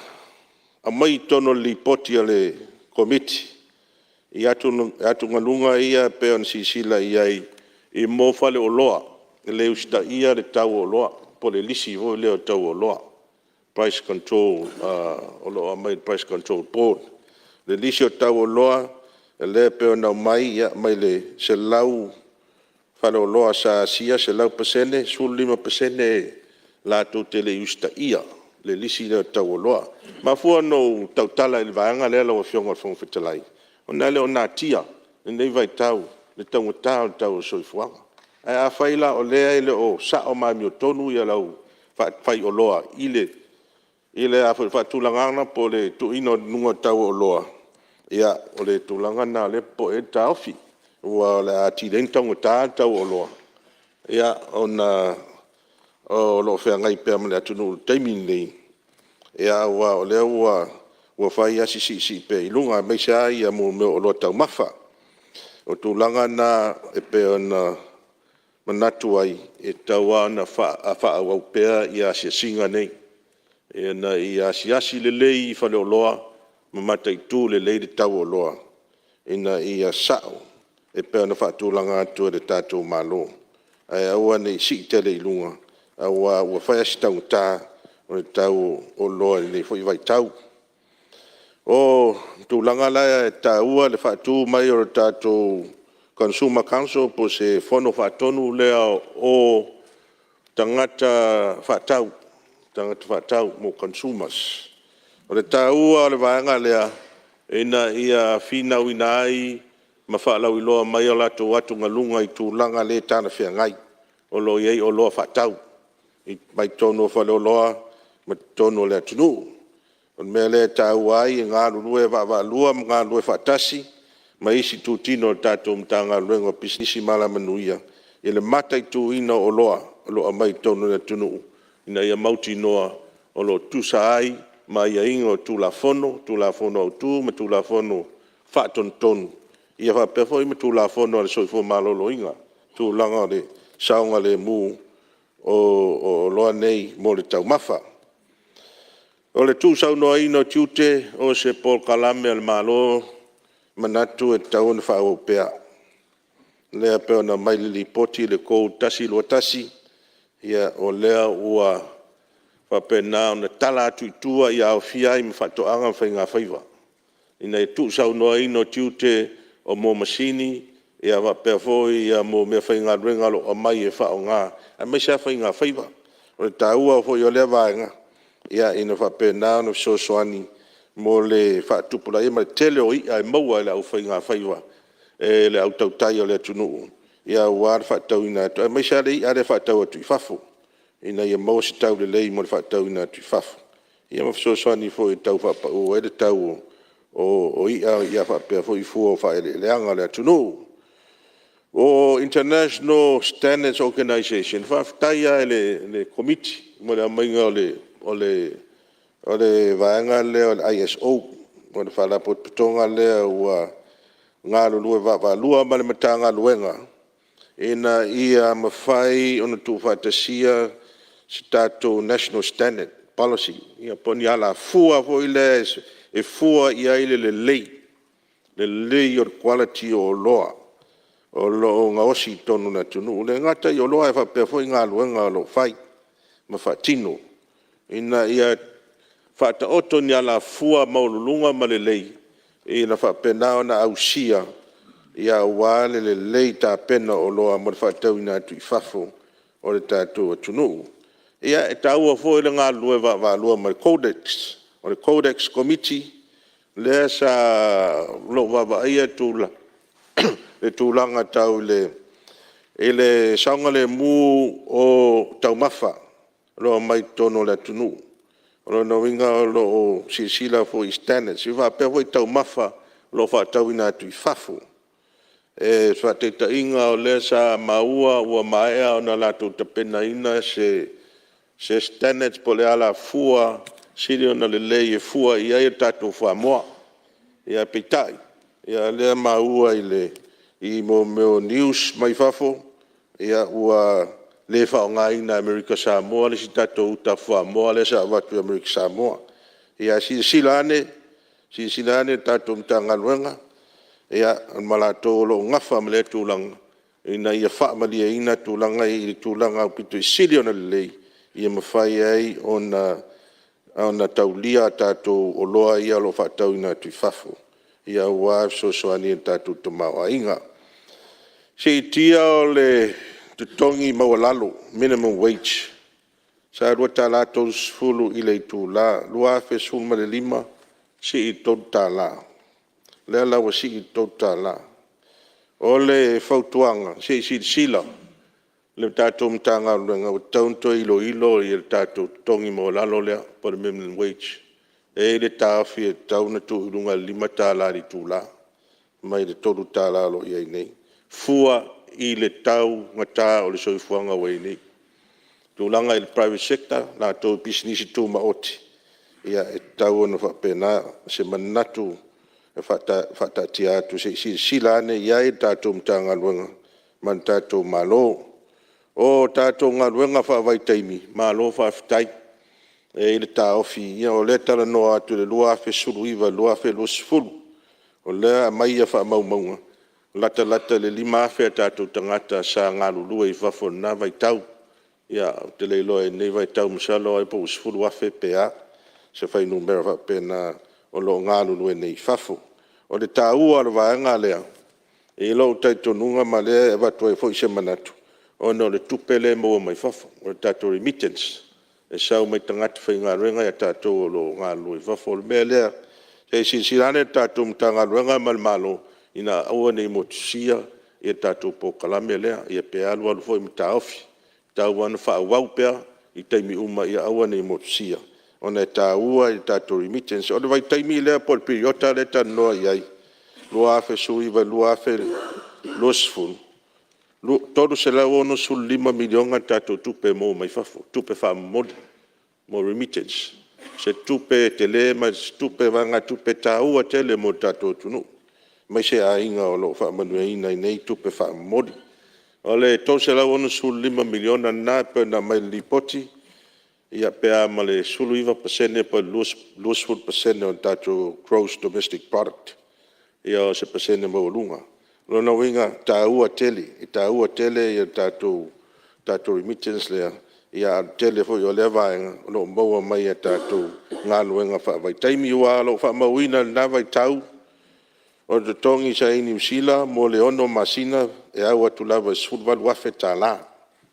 aumai i totonu o le Lipoti a le Komiti atugaluga ia pei ona silasila i ai i mea o faleoloa e le usitaia le tau o oloa po o le lisi foi lea o tau o oloa, price control o lo o aumai e le Price Control Board. Le lisi o tau o oloa lea e pei ona aumai, mai le 100 faleoloa sa asia, 100%, 15% latou te le i usitaia le lisi lea o tau o oloa. E mafua ona ou tautala i le vaega lea lau Afioga i le Fofoga Fetalai, ona e le o natia i lenei vaitau le taugata o le tau o le soifuaga. Ae afai la o lea e le o sao ma amiotonu le aufaioloa i le faatulagaga po o le tuuina i luga o tau o oloa, ia o le tulaga lena o lea e popoe ai le taofi, aua o le a atili ai ona taugata le tau o oloa, ona o lo o feagai pea ma le atunuu i le taimi lenei, aua o lea ua fai lava si siisii pea i luga, aemaise lava mea o oloa taumafa. O tulaga na e pei ona manatu ai, e tatau lava ona faaauau pea asiasiga nei, ina ia asiasi lelei i faleoloa ma mataitu lelei le tau o oloa ina ia sao e pei ona faatulaga atu e le tatou Malo, ae aua ne i sii tele i luga, aua ua fai lava si taugata o le tau o oloa i lenei foi vaitau. O le tulaga la e taua le faatu mai o le tatou Consumer Council po o se Fono Faatonu lea o tagata faatau po o consumers. O le taua o le vaega lea, ina ia finauina ai ma faalauiloa mai o latou atugaluga i tulaga le talafeagai o lo o i ai oloa faatau mai totonu o faleoloa ma totonu o le atunuu. O le mea lea e taua ai le galulue vaavaalua ma galulue faatasi ma isi itutino o le tatou Matagaluega o Pisinisi ma Alamanuia i le mataituina o oloa o lo o aumai totonu o le atunuu, ina ia mautinoa o lo o tusa ai ma aiaiga o Tulafono, Tulafono Autu ma Tulafono Faatonutonu, ia faapea foi ma Tulafono a le Soifua Maloloina i tulaga o le saogalemu o oloa nei mo le taumafa. O le tuusaunoaina o tiute o se polokalame a le Malo e manatu e tatau ona faaauau pea, lea e pei ona aumai i le Lipoti le Code 121, o lea ua faapena ona tala atu i tua ia aofia ai ma Faatoaga ma Faigafaiva, ina ia tuusaunoaina o tiute o mea o masini faapea foi meafaigaluega o lo o aumai e faaaoga, aemaise lava faigafaiva. O le taua foi o lea vaega, ina ia faapena ona fesoasoani mo le faatupulaia ma le tele o i'a e maua e le aufaigafaiva, e le au tautai o le atunuu, aua le faatauina atu, aemaise lava le i'a lea e faatau atu i fafo, ina ia maua se tau lelei mo le faatauina atu i fafo, ia ma fesoasoani foi e tau faapau ai le tau o ia faapea foi fua o faaeleeleaga a le atunuu. O International Standards Organization, faafetai lava i le Komiti mo le aumaiga o le vaega lea o le ISO, po o le Faalapotopotoga lea ua galulue vaavaalua ma le Matagaluega ina ia mafai ona tuufaatasia se tatou National Standard Policy, ia po o ni alafua foi lea e fua i ai le lelei, lelei o le quality o oloa o lo o gaosi i totonu o le atunuu. E le gata i oloa ae faapea foi galuega o lo o fai ma faatino, ina ia faataoto ni alafua maualuluga ma lelei ina ia faapena ona ausia aua le lelei tapena o oloa mo le faatauina atu i fafo o le tatou atunuu. Ia, e taua foi le galulue vaavaalua ma le CODEX. O le CODEX Komiti lea o lo o vaavaaia le tulaga tau i le saogalemu o taumafa o lo o aumai totonu o le atunuu. O lona uiga o lo o silasila foi i standards faapea foi taumafa o lo o faatauina atu i fafo. O le faataitaiga o lea sa maua ua maea ona latou tapenaina se standards po o le alafua sili ona lelei e fua i ai a tatou fuamoa. Peitai, o lea e maua i mea o news mai fafo, ua le faaaogaina e Amerika Samoa le isi tatou uta fuamoa lea sa avatu i Amerika Samoa. Ae silasila ane, silasila ane le tatou Matagaluega ma latou o lo o nafa ma lea tulaga ina ia faamalieina tulaga ia i le tulaga aupito sili ona lelei ia mafai ai ona taulia a tatou oloa ia o lo o faatauina atu i fafo aua le fesoasoani i le tatou tamaoaiga. Siitia o le totogi maualalo, minimum wage, sa $2.30 i le itula 2015 sii i le $3. O lea la ua sii i le $3. O le fautuaga, se i silasila le tatou Matagaluega ua tatau ona toe iloilo le tatou totogi maualalo lea po o le minimum wage. E i ai le taofi e tatau ona tuu i luga i le $5 i le itula mai le $3 o lo o i ai nei, fua i le taugata o le soifuaga ua i ai nei. Tulaga i le private sector, latou i pisinisi tumaoti, ia e tatau ona faapena se manatu e faataatia atu se i silasila ane i ai le tatou Matagaluega ma le tatou Malo. O tatou galuega faavaitaimi, malo faafetai. E i ai le taofi, o lea e talanoa atu i le 2019 i le 2020, o lea e aumai faamaumauga, latalata i le 5,000 o tatou tagata sa galulue i fafo i lena vaitau. Ia, ou te le iloa i lenei vaitau masalo ai po ua 10,000 pe a, se fuainumera faapena o lo o galulue nei i fafo. O le taua o le vaega lea e i ai lou talitonuga ma o lea e avatu ai foi se manatu, ona o le tupe lea e maua mai fafo, o le tatou remittance e sau mai tagata faigaluega ia tatou o lo o galulue i fafo. O le mea lea, se i silasila ane le tatou Matagaluega ma le Malo ina ia aua ne i motusia le tatou polokalame lea, ia pe alu alu foi ma taofi. E tatau lava ona faaauau pea i taimi uma ia aua ne i motusia, ona e taua i le tatou remittance. O le vaitaimi lea po o le piriota lea e talanoa i ai 2019 i le 2020, e $365 miliona le tatou tupe e maua mai fafo, tupe faamomoli mo remittance. O se tupe tele ma o se vaegatupe taua tele mo le tatou atunuu, aemaise aiga o lo o faamanuiaina i nei tupe faamomoli. O le $365 miliona lena e pei ona aumai i le Lipoti, ia pe a ma le 19% po o le 20% o le tatou Gross Domestic Product. Ia o se pasene maualuga. O lona uiga e taua tele, e taua tele le tatou remittance lea, a o le tele foi o lea vaega o lo o maua mai i tatou galuega faavaitaimi. Aua o lo o faamauina i lena vaitau, o le totogi sa i Niu Sila mo le 6 masina, e au atu lava i le $18,000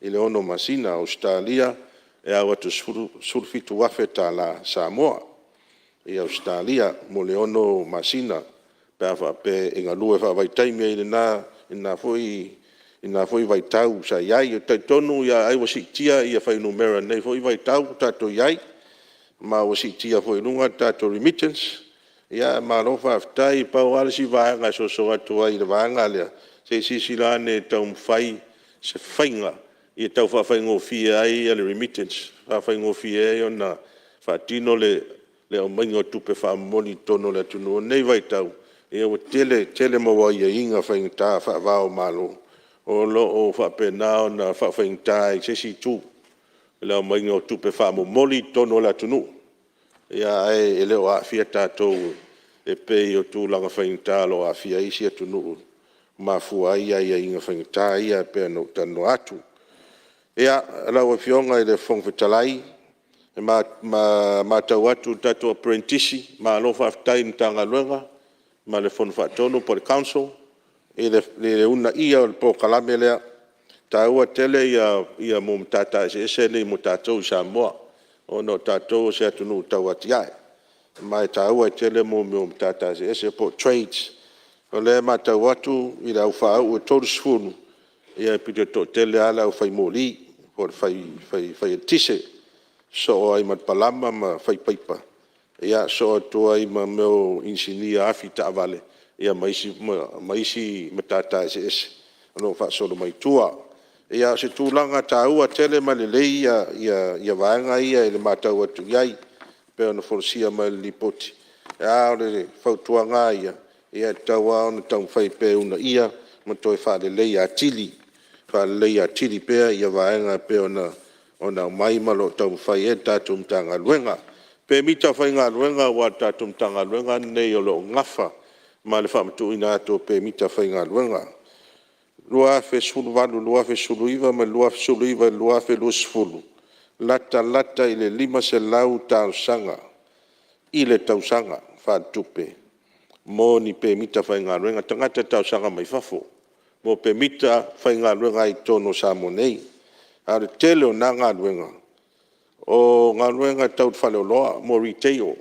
i le 6 masina. O Ausetalia, e au atu i le $17,000 Samoa Ausetalia mo le 6 masina pe a faapea e galue faavaitaimi ai i lena foi vaitau sa i ai. Ou te talitonu ai ua siitia fuainumera i lenei foi vaitau ua tatou i ai, ma ua siitia foi i luga le tatou remittance. Ia ae malo faafetai. Pau lava le isi vaega e soso atu ai i le vaega lea, se i silasila ane e taumafai se faiga ia tau faafaigofie ai le remittance, faafaigofie ai ona faatino le aumaiga o tupe faamomoli i totonu o le atunuu. O lenei vaitau, ua tele tele mau aiaiga faigata faava o Malo o lo o faapena ona faafaigata ai i se isi itu le aumaiga o tupe faamomoli i totonu o le atunuu. Ae le o aafia tatou e pei o tulaga faigata o lo o aafia ai isi atunuu ua mafua ai aiaiga faigata ia e pei ona ou talanoa atu. Ia, lau Afioga i le Fofoga Fetalai, e matau atu i le tatou Aperenitisi, malo faafetai i le Matagaluega ma le Fono Faatonu po o le Council i le uunaia o le polokalame lea. E taua tele matata eseese nei mo tatou i Samoa, ona o tatou o se atunuu tau atiae, ma e taua tele mea o matata eseese po o trades. O lea e matau atu i le au faauu e 30, e pei e toatele lava le aufai moli po o le fai eletise, sosoo ai ma le palama ma le fai paipa, sosoo atu ai ma mea o inisinia afi taavale, ia ma isi matata eseese o lo o faasolo mai tua. Ia o se tulaga taua tele ma lelei vaega ia i le matau atu i ai pei ona folasia mai e le Lipoti. A o le fautuaga lava ia, e tatau lava ona taumafai pea e uunaia ma toe faaleleia atili, faaleleia atili pea vaega e pei ona aumai ma o lo o taumafai ai le tatou Matagaluega. Pemita faigaluega aua o le tatou Matagaluega lenei o lo o nafa ma le faamatuuina atu o pemita faigaluega. 2018-2019 ma le 2019-2020, latalata i le 500 talosaga i le tausaga faaletupe mo ni pemita faigaluega, tagata talosaga mai fafo mo pemita faigaluega ai i totonu o Samoa nei. A o le tele o na galuega, o galuega tau le faleoloa mo retail.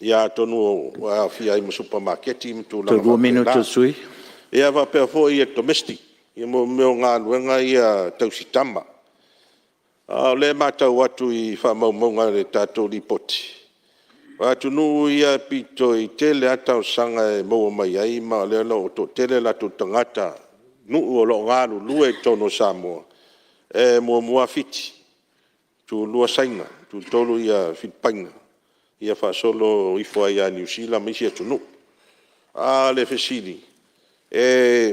Ia atonu ua aofia ai ma supamakeki ma tulaga Toe 2 minute o le sui usufono. Ia faapea foi domestic, mo mea o galuega ia tausi tama. A o lea e matau atu i faamaumauga a le tatou Lipoti, o atunuu ia e pito i tele lava talosaga e maua mai ai ma o lea o lo o toatele o latou tagatanuu o lo o galulue i totonu o Samoa. E muamua Fiti, tulua Saina, tutolu Filipaina, ia faasolo ifo ai ia Niu Sila ma isi atunuu. A o le fesili;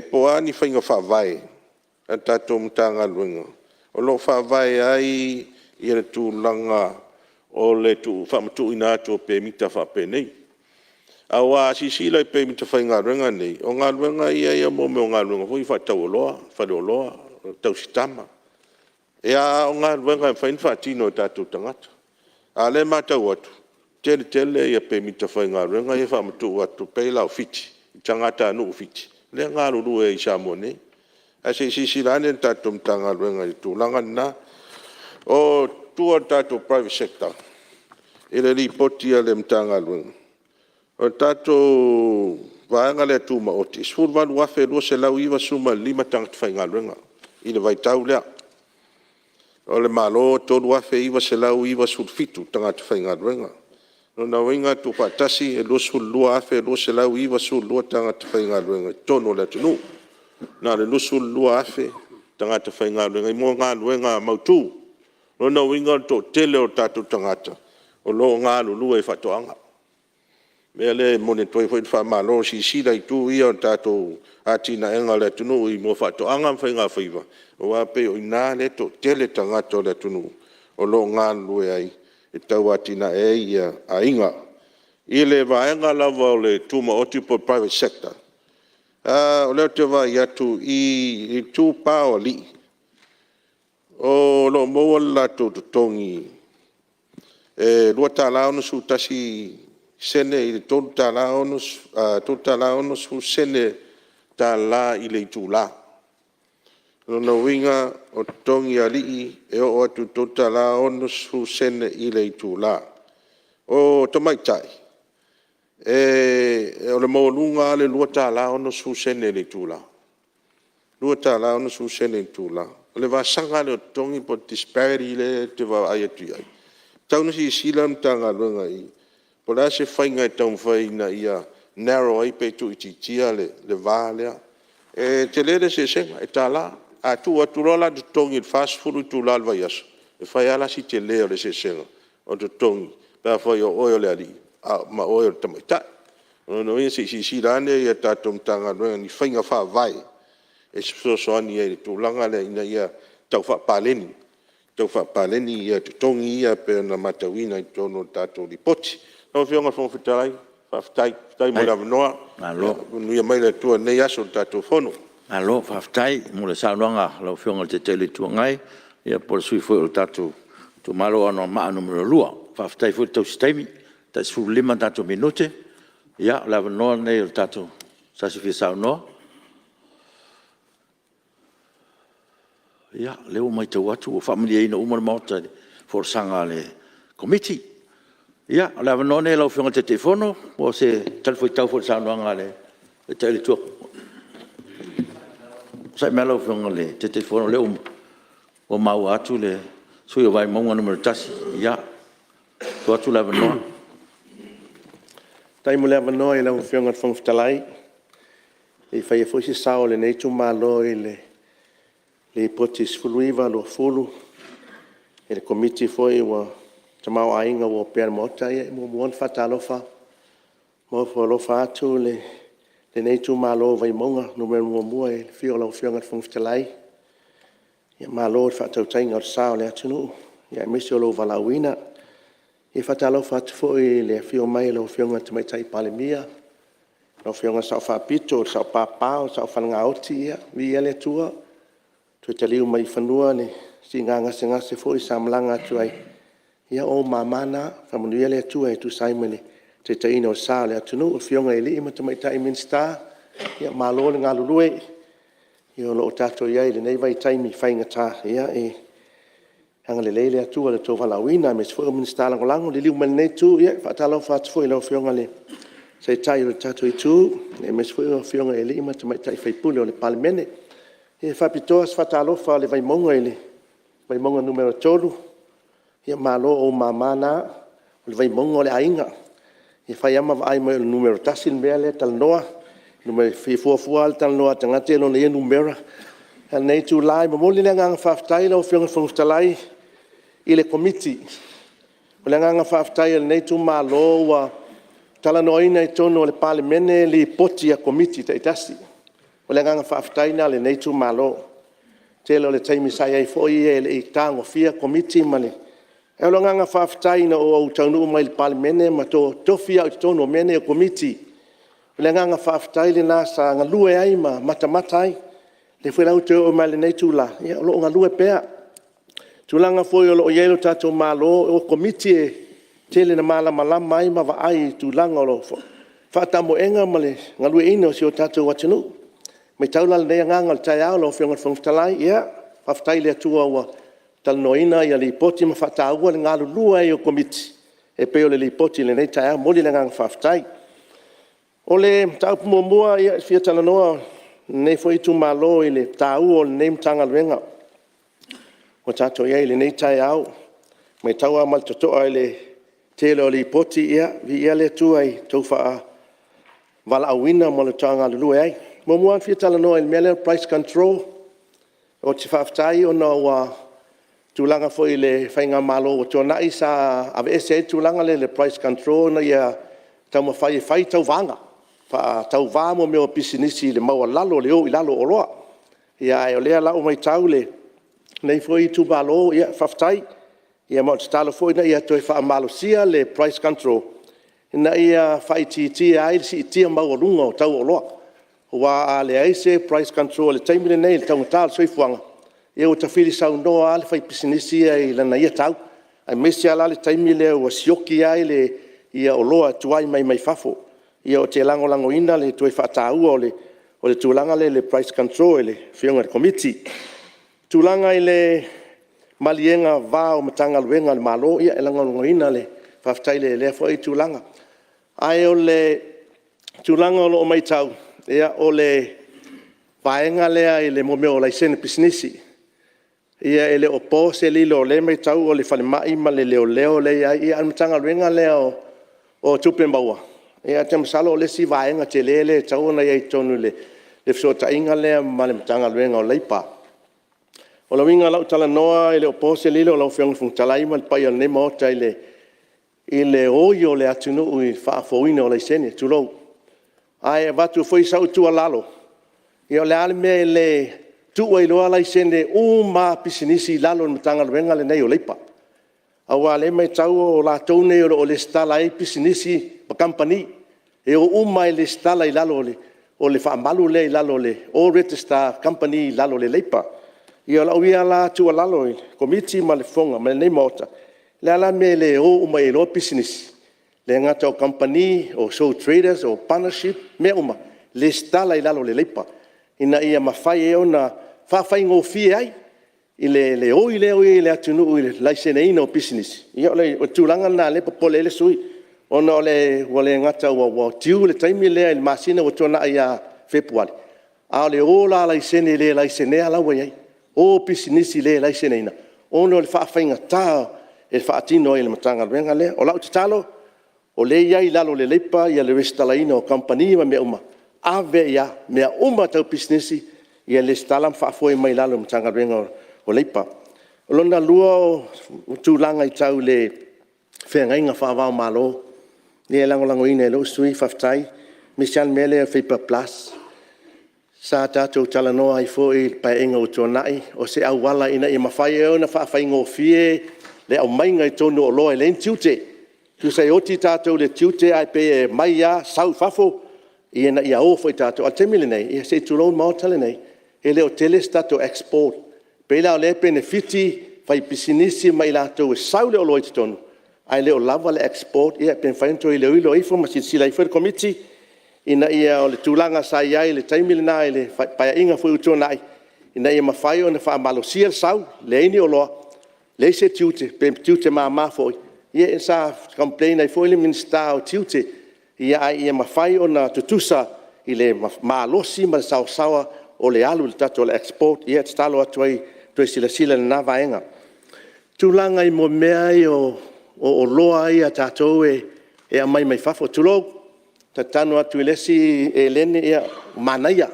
po o a ni faiga faavae a le tatou Matagaluega o lo o faavae ai le tulaga o le faamatuuina atu o pemita faapenei? Aua a silasila i pemita faigaluega nei, o galuega ia mo mea o galuega foi nei faatauoloa, faleoloa, tausi tama. A o galuega e mafai ona faatino e tatou tagata. A o lea e matau atu, e tele tele pemita faigaluega ia e faamatuu atu pei la o Fiti i tagatanuu o Fiti lea e galulue ai i Samoa nei. Ae se i silasila ane le tatou Matagaluega i le tulaga lena. O tua i le tatou Private Sector i le Lipoti a le Matagaluega, o le tatou vaega lea tumaoti, e 18,295 tagata faigaluega i le vaitau lea. O le Malo e 3,997 tagata faigaluega. O lona uiga a tuufaatasi e 22,292 tagata faigaluega i totonu o le atunuu. Na o le 22,000 tagata faigaluega mo galuega mautu. O lona uiga o le toatele o tatou tagata o lo o galulue i faatoaga. O le mea lea e momoli atu ai foi le faamalo, silasila i itu ia o le tatou atinaega o le atunuu i mea o faatoaga ma faigafaiva, aua e pei o i ina lea e toatele tagata o le atunuu o lo o galulue ai e tau atinae ai aiga. I le vaega lava o le tumaoti po o le private sector, o lea ou te vaai atu i le itupa o alii, o lo o maua lo latou totogi e $2.61 i le $3.60 i le itula. O lona uiga o totogi o alii e oo atu i le $3.60 i le itula. O tamaitai, o le maualuga lava o le $2.60 i le itula, $2.60 i le itula. O le vasaga lea o totogi po o le disparity lea e te vaavaai atu i ai, e tatau ona silasila le Matagaluega i ai, Po o le a se faiga e taumafai ina ia narrow ai pe tuuitiitia le va lea. E tele le eseesega, e $1. A tuu atu loa la i le totogi i le 40 itula i le vaiaso, e fai lava la si tele o le eseesega o totogi pe afai o oe o le alii ma oe o le tamaitai. O lona uiga se i silasila ane le tatou Matagaluega i ni faiga faavae e fesoasoani ai i le tulaga lea ina ia tau faapaleni, tau faapaleni totogi ia pei ona matauina i totonu o le tatou Lipoti. Lau Afioga i le Fofoga Fetalai, faafetai. Faafetai mo le avanoa, faamanuia mai le Atua i lenei aso i le tatou Fono. Malo faafetai mo le saunoaga a lau Afioga i le Taitai o le Itu Agai, ia po o le sui usufono foi o le tatou itumalo o Anoamaa 2. Faafetai foi le tausi taimi, e tai 15 tatou minute. Ia o le avanoa lenei o se tasi e fia saunoa. Ia, o lea ua matau atu ua faamalieina uma le Maota i le folasaga a le Komiti. Ia, o le avanoa lenei i lau Afioga i le Taitaifono mo se talifuaitau foi i le saunoaga a le Taitai o le Itu Agai. Onosai mai lau Afioga i le Taitaifono o lea ua maua atu le sui usufono o Vaimauga 1, ia, tuu atu le avanoa. Faafetai mo le avanoa i lau Afioga i le Fofoga Fetalai se i fai foi se sao o lenei itumalo i le Lipoti 19, 20 i le Komiti foi o le tamaoaiga ua opea i le Maota. E muamua ona faatalofa ma ofo alofa atu lenei itumalo o Vaimauga 1 i le afio o lau Afioga i le Fofoga Fetalai. Malo i le faatautaiga o le sa o le atunuu aemaise o lou valaauina. E faatalofa atu foi i le afio mai o lau Afioga i le Tamaitai Palemia, lau Afioga i le Sao Faapito, le Sao Papa, le Sao Falenaoti, ia viia le Atua ua toe taliu mai i fanua le siiga gasegase foi sa malaga atu ai. Ia o ou mama na, faamanuia le Atua e tusa ai ma le taitaiga o le sa o le atunuu. Afioga i alii ma tamaitai Minisita, ia malo le galulue. O lo o tatou i ai i lenei vaitaimi faigata, ia e agalelei le Atua i lo outou valaauina aemaise foi o Minisita Lagolago. Liliu mai i lenei itu, ia e faatalofa atu foi i lau Afioga i le Taitai o le tatou Itu, aemaise foi o Afioga i alii ma tamaitai sui usufono o le Palemene. E faapitoa se faatalofa a le Vaimauga i le Vaimauga 3, ia malo o ou mama na. O le Vaimauga o le aiga. E fai lava ma vaai mai o le numera 1 le mea lea e talanoa, e fuafua lava le talanoa a le tagata i lona ia numera. A o lenei itula, e momoli le agaga faafetai lau Afioga i le Fofoga Fetalai i le Komiti. O le agaga faafetai o lenei itumalo ua talanoaina i totonu o le Palemene Lipoti a Komiti taitasi. O le agaga faafetai lena o lenei itumalo. O le tele o le taimi sa i ai foi e le i tagofia Komiti ma le… Ae o le agaga faafetai ina ua ou taunuu mai i le Palemene ma tofi au i totonu o mea nei o Komiti, o le agaga faafetai lena sa galue ai ma matamata ai. O lea foi la ua toe oo mai i lenei itula, ia o lo o galue pea. O le tulaga foi o lo o i ai le tatou Malo, o Komiti e tele ina malamalama ai ma vaai i tulaga o faatamoega ma le galueaiina o si o tatou atunuu. E matau la i lenei agaga o le taeao lau Afioga i le Fofoga Fetalai, ia faafetai i le Atua ua talanoaina Lipoti ma faataua le galulue ai o Komiti e pei o le Lipoti i lenei taeao. E momoli le agaga faafetai. O le mataupu muamua e fia talanoa lenei foi itumalo i le taua o lenei Matagaluega ua tatou i ai i lenei taeao. E matau lava ma le totoa i le tele o Lipoti, ia viia le Atua i lo outou valaauina ma le tou galulue ai. Muamua lava ona fia talanoa i le mea lea o le price control. Ou te faafetai ona ua tulaga foi i le faigamalo ua tuanai sa aveese ai le tulaga lea i le price control ina ia taumafai e fai tauvaga, faatauva mea o pisinisi i le maualalo o le o i lalo o oloa. Ae o lea la ua matau lenei foi itumalo, faafetai. Ma o le tatalo foi ina ia toe faamalosia le price control ina ia faaitiitia ai le siitia maualuga o tau o oloa. Aua a leai se price control i le taimi lenei i le taugata o le soifuaga, ia ua tafili saunoa lava le faipisinisi ia i lana ia tau, aemaise lava la le taimi lea ua sioki ai oloa tuai mai fafo. Ia ou te lagolagoina le toe faataua o le tulaga lea i le price control e le Afioga i le Komiti. Tulaga i le maliega i le va o Matagaluega a le Malo, ia e lagolagoina le faafetai i lea foi tulaga. Ae o le tulaga o lo o matau, o le vaega lea i mea o laisene pisinisi. Ia e le o po se lilo o lea e matau o le Falemai ma le Leoleo lea e i ai, a o le Matagaluega lea o o Tupe Maua, ou te masalo o le isi vaega tele lea e tatau ona i ai i totonu i le fesootaiga lea ma le Matagaluega o Leipa. O le uiga o lau talanoa e le o po se lilo lau Afioga i le Fofoga Fetalai ma le paia o lenei Maota i le oi o le atunuu i le faafouina o laisene, tulou. Ae avatu foi sau tuualalo, ia o le a le mea e le tuu ai loa laisene uma lava o pisinisi i lalo o le Matagaluega lenei o Leipa? Aua o lea e matau o latou nei o lo o resitala ai pisinisi ma kamupani. E o uma lava e resitala i lalo o le faamalu lea i lalo o le All Register Company i lalo o le Leipa. Ia o lau ia la tuualalo i le Komiti ma lenei Maota, o le a la le mea e le o uma ai loa pisinisi? E le gata o kamupani o sole traders o partnership o mea uma, resitala i lalo o le Leipa, ina ia mafai ai ona faafaigofie ai i le oi lea e oi ai le atunuu i le laiseneina o pisinisi. Ia o le tulaga lena o lea e popole ai le sui usufono, ona ua le gata ua due le taimi lea i le masina ua tuanai ia Fepuari, a o le o la o laisene le laisenea la ua i ai, o pisinisi le laiseneina ona o le faafaigata e faatino ai e le Matagaluega lea. O lau tatalo, o lea e i ai i lalo o le Leipa le resitalaina o kamupani ma mea uma, ave ai lava mea uma tau pisinisi ia resitala ma faafoe mai lalo o le Matagaluega o Leipa. O lona lua o tulaga tau le feagaiga faava-o-Malo, ia e lagolagoina e lou sui usufono faafetai, aemaise lava le mea lea o le fiber plus. Sa tatou talanoa ai foi i le Paeaiga ua tuanai, o se auala ina ia mafai ai ona faafaigofie le aumaiga i totonu o oloa e leai ni tiute. Tusa e oti tatou i le tiute ae pei e aumai lava sau i fafo ina ia o foi i tatou. A o le taimi lenei, ia se i tulou le Maota lenei, e le o tele se tatou export. E pei la o lea e penefiti le faipisinisi ma i latou e sau le oloa i totonu, ae le o lava le export, ia pe mafai ona toe iloilo ifo ma silasila ifo le Komiti ina ia… o le tulaga sa i ai i le taimi lena i le Paeaiga foi ua tuanai, ina ia mafai ona faamalosia le sau, leai ni oloa, leai se tiute, pe tiute mama foi. Ia sa complain ai foi le Minisita o Tiute, ae ia mafai ona tutusa i le malosi ma le saoasaoa o le alu i le tatou export. Ia e tatalo atu ai toe silasila i lena vaega. O tulaga i mea ia o oloa ia a tatou e aumai mai fafo, tulou, ta te tago atu i le isi eleni, ia, manaia,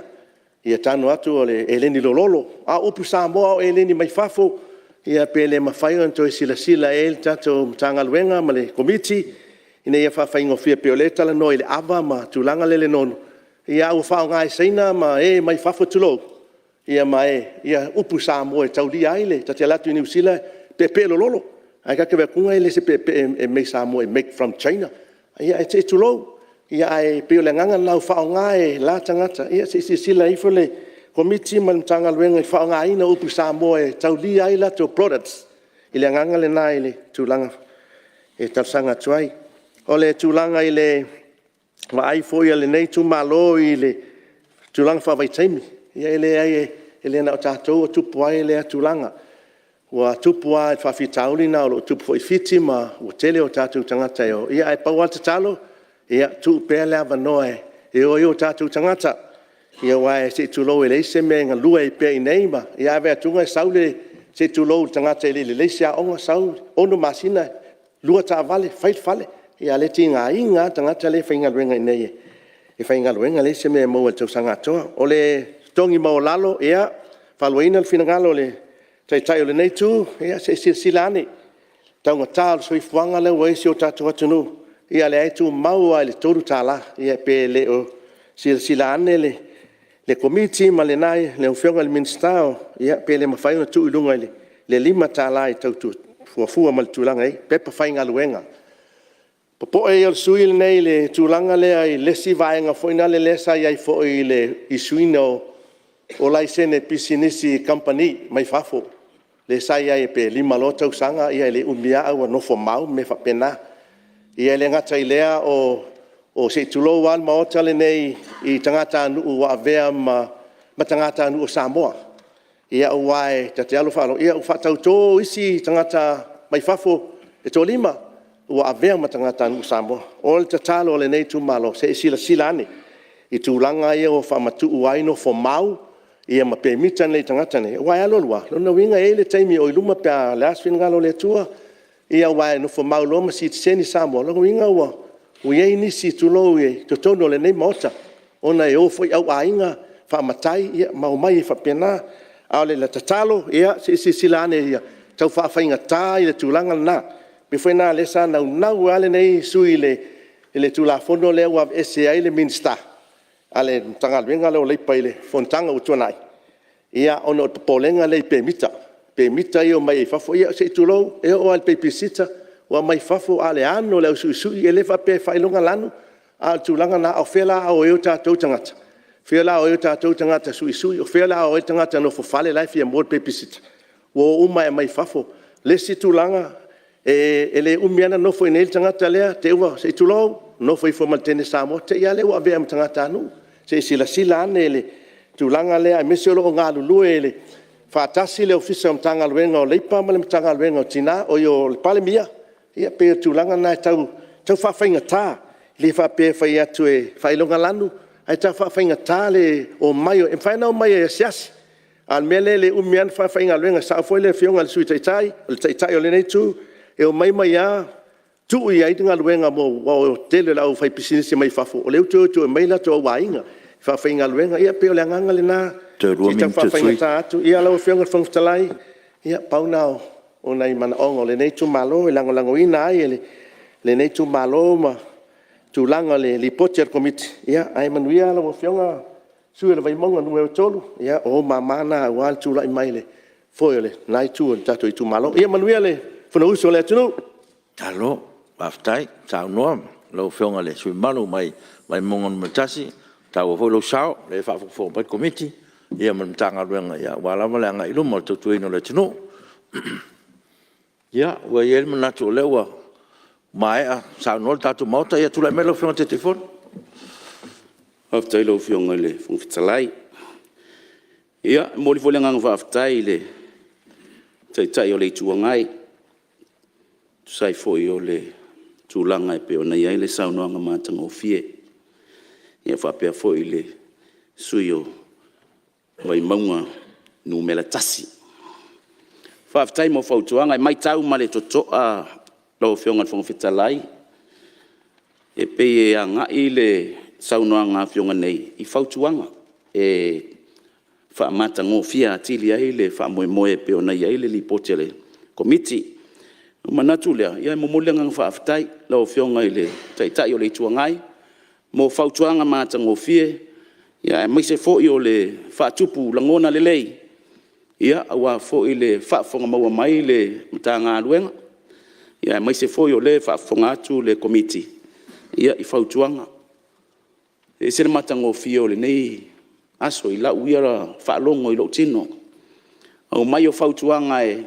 ia tago atu o le eleni lololo, a o upu Samoa o eleni mai fafo. Ia pe le mafai ona toe silasila i ai le tatou Matagaluega ma le Komiti ina ia faafaigofie, pei o lea e talanoa i le ava ma le tulaga lea i le nonu, a ua faaaoga e Saina ma e mai fafo tulou, ia upu Samoa e taulia ai le… Ta te alu atu i Niu Sila e peepee lololo, ae ta te vaai atu e le o se peepee e made Samoa e made from China. Ia se i tulou. Ae pei o le agaga lena ua faaaoga e la tagata, ia se i silasila ifo le Komiti ma le Matagaluega i le faaaogaina o upu Samoa e taulia ai latou products. I le agaga lena i le tulaga e talosaga atu ai. O le tulaga i le vaai foi a lenei itumalo i le tulaga faavaitaimi, ia e leai e le na o tatou e tupu ai lea tulaga. Ua tupu lava i le faafitauli lena o lo o tupu foi i Fiti ma ua tele o tatou tagata e o. Ae pau lava le tatalo, ia tuu pea le avanoa e o ai o tatou tagata, aua se i tulou, e leai se mea e galue ai pea i inei ae vaai atu e sau le, se i tulou, le tagata e le i lelei se aoga, sau 6 masina, 2 taavale, fai le fale, a o lea e tigaina lava le tagata lea e faigaluega i inei e faigaluega e leai se mea e maua i le tausaga atoa. O le totogi maualalo, ia, e faaluaina le finagalo o le Taitai o lenei Itu, ia se i silasila ane i le taugata o le soifuaga lea ua i ai si o tatou atunuu, a o lea e tumau lava i le $3. Ia pe le o silasila ane le Komiti ma lau Afioga i le Minisita, pe le mafai ona tuu i luga i le $5 e tau fuafua ma le tulaga e i ai pepa faigaluega. O le popoe ia o le sui usufono lenei i le tulaga lea i le isi vaega foi lea sa i ai foi i le issue ina o laisene pisinisi kamupani mai fafo, lea sa i ai pe 5 loa tausaga e le umi lava ae ua nofomau ma mea faapena. Ia e le gata i lea o… se i tulou lava le Maota lenei i tagatanuu ua avea ma tagatanuu o Samoa. Aua ta te alu faalogo ua faatauto isi tagata mai fafo e toalima ua avea ma tagatanuu Samoa. O le tatalo a lenei itumalo, se i silasila ane i tulaga ia ua faamatuu ai nofomau ma pemita nei i tagata nei, aua e alu alu lava, lona uiga e i ai le taimi o i luma po o le a se finagalo o le Atua, aua e nofomau loa ma sitiseni Samoa, lona uiga ua Ua i ai nisi tulou i totonu o lenei Maota, ona e o foi auaiga, faamatai ma omai ai faapena. A o le tatalo, se i silasila ane ia tau faafaigata le tulaga lena. O le mea foi lena o lea sa naunau ai lenei sui usufono i le Tulafono lea ua aveese ai le Minisita a le Matagaluega lea o Leipa i le fonotaga ua tuanai, ona o le popolega lea i pemita, pemita ia e omai ai fafo. Ia se i tulou, e oo lava i le babysitter ua aumai fafo, a o le alu o le au suisui, e le faapea e faailogalanu, a o le tulaga lena. A o fea la a o ai o tatou tagata? O fea o le a o ai o tatou tagata suisui, o fea o le a o ai le tagata nofo fale la e fia maua le babysitter? Ua o uma lava e aumai mai fafo. O le isi tulaga, e le umi lava na nofo i inei le tagata lea te i ua, se i tulou, nofo ifo ma le teine Samoa, te i lava lea ua avea ma tagatanuu. Se i silasila ane i le tulaga lea aemaise o lo o galulue faatasi le Ofisa o le Matagaluega o Leipa ma le Matagaluega o le Palemia. Ia pei o le tulaga lena e tau faafaigata, e le faapea e fai atu e faailogalanu, ae tau faafaigata le omai. E mafai ona omai e asiasi, a o le mea lea e le umi lava ona faafaigaluega. E sao foi le Afioga i le Sui Taitai, o le Taitai o lenei Itu, e omai omai lava tuu i ai le galuega, aua o le tele o le aufaipisinisi mai fafo, o lea ua toe o e tuu mai o latou aiga e faafaigaluega. Ia pei o le agaga lena, Toe lua se i tau minute o le sui usufono. faafaigata atu. Ia lau Afioga i le Fofoga Fetalai, ia pau lena o nai manaoga o lenei itumalo e lagolagoina ai e lenei itumalo ma tulaga o le Lipoti a le Komiti. Ae manuia lau Afioga i le sui usufono o Vaimauga 3, ia o ou mama na aua le tulai mai i le foe o lena Itu o le tatou itumalo. Ia manuia le Fonousu a le atunuu. Malo faafetai saunoa i lau Afioga i le sui usufono mamalu mai Vaimauga 1. E taua foi lou sao, o lea e faafogafoga mai le Komiti ma le Matagaluega aua lava le agai i luma o le tautuaina o le atunuu. Ia, ua i ai le manatu o lea ua maea saunoa le tatou Maota. Ia tulai mai lau Afioga i le Taitaifono. Faafetai i lau Afioga i le Fofoga Fetalai. Ia, e momoli foi le agaga faafetai i le Taitai o le Itu Agai e tusa ai foi o le tulaga e pei ona i ai le saunoaga matagofie, e faapea foi i le sui usufono o Vaimauga 1. Faafetai mo fautuaga. E matau ma le totoa lau Afioga i le Fofoga Fetalai, e pei e agai le saunoaga a Afioga nei i fautuaga e faamatagofie atili ai le faamoemoe e pei ona i ai le Lipoti a le Komiti. Ona manatu lea, ia e momoli le agaga faafetai i lau Afioga i le Taitai o le Itu Agai mo fautuaga matagofie, aemaise foi o le faatupu lagona lelei aua foi le faafofoga mai a le Matagaluega, aemaise foi o lea e faafofoga atu le Komiti i fautuaga. E ese le matagofie o lenei aso i lau ia faalogo i lou tino. Aumai o fautuaga e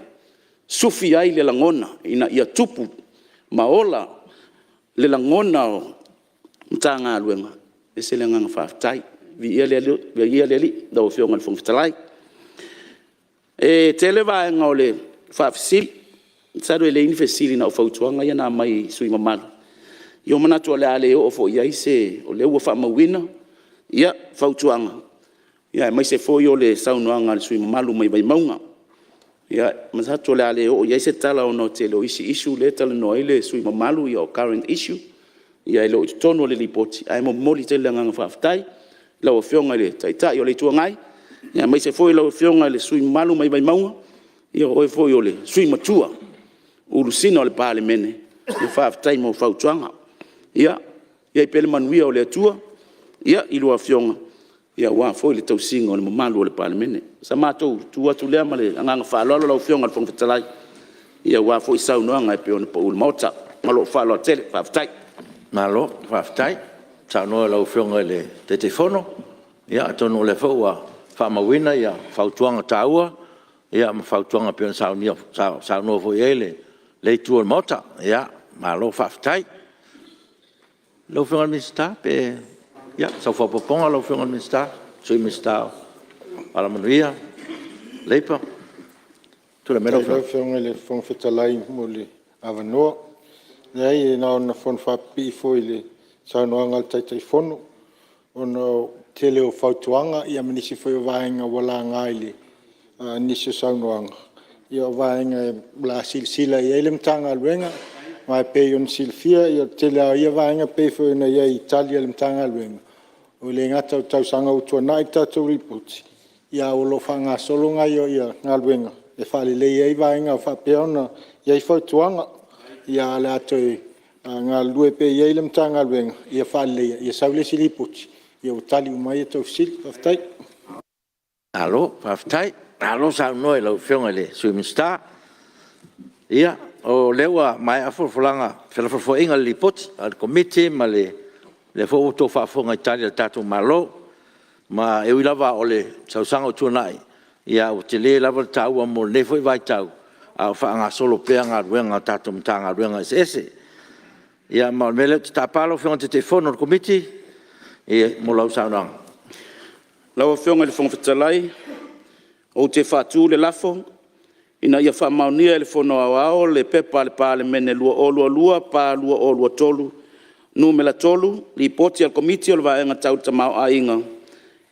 sufi ai le lagona ina ia tupu ma ola le lagona o Matagaluega, e ese le agaga faafetai. Viia le Alii lau Afioga i le Fofoga Fetalai. E tele vaega o le faafesili, masalo e leai ni fesili na o fautuaga ia na aumai i sui usufono mamalu. Ia ua manatu o le a le oo foi i ai se… o lea ua faamauina fautuaga aemaise foi o le saunoaga a le sui usufono mamalu mai Vaimauga. Ia, manatu o le a le oo i ai se tala ona o le tele o isi issue lea e talanoa ai le sui usufono mamalu o current issue, e le o i totonu o le Lipoti, ae momoli tele le agaga faafetai i lau Afioga i le Taitai o le Itu Agai, aemaise foi lau Afioga i le sui usufono mamalu mai Vaimauga, ia o oe foi o le sui usufono matua, ulusina o le Palemene, faafetai mo fautuaga. Ia i ai pea le manuia o le Atua i lua Afioga aua foi le tausiga o le mamalu o le Palemene. O sa matou tu atu lea ma le agaga faaaloalo lau Afioga i le Fofoga Fetalai, aua foi saunoaga e pei ona pau i le Maota. Ma lou faaaloalo tele. Faafetai. Malo faafetai saunoa i lau Afioga i le Taitaifono. Ia atonu o lea foi ua faamauina fautuaga taua ma fautuaga pei ona saunoa foi i ai lea Itu o le Maota. Malo faafetai. Lau Afioga i le Minisita pe… Ia, sau faaopoopoga lau Afioga i le Minisita, le Sui Minisita o Alamanuia ma Leipa. Tulai mai lau Faafetai lau Afioga i le Fofoga Fetalai mo le avanoa. Leai na ona fonofaapipii foi i le saunoaga a le Taitaifono ona o le tele o fautuaga ma nisi foi o vaega ua laga i nisi o saunoaga, ia o vaega o le a silasila i ai le Matagaluega. Aua e pei ona silafia o le tele lava o ia vaega e pei foi ona i ai i tali a le Matagaluega, e le gata i tausaga ua tuanai i tatou Lipoti, ae o lo o faagasolo galuega e faaleleia ai vaega faapea ona i ai fautuaga. Ae o le a toe galulue pea i ai le Matagaluega ia faaleleia, ia sau le isi lipoti ua tali uma ai a outou fesili. Faafetai. Malo faafetai, malo saunoa i lau Afioga i le Sui Minisita. Ia, o lea ua maea felafolafoaiga i le Lipoti a le Komiti ma o lea foi ua outou faafofoga i Tali a le tatou Malo. Ma e ui lava o le tausaga ua tuanai, ae ua tele lava le taua mo lenei foi vaitau a o faagasolo pea galuega a tatou Matagaluega eseese. Ia ma o le mea lea ou te tapa lau Afioga i le Taitaifono o le Komiti mo lau saunoaga. Lau Afioga i le Fofoga Fetalai, ou te faatu le lafo, Ina ia faamaonia e le Fono Aoao le P.P.2022/2023 Nu.3, Lipoti a le Komiti o le Vaega Tau le Tamaoaiga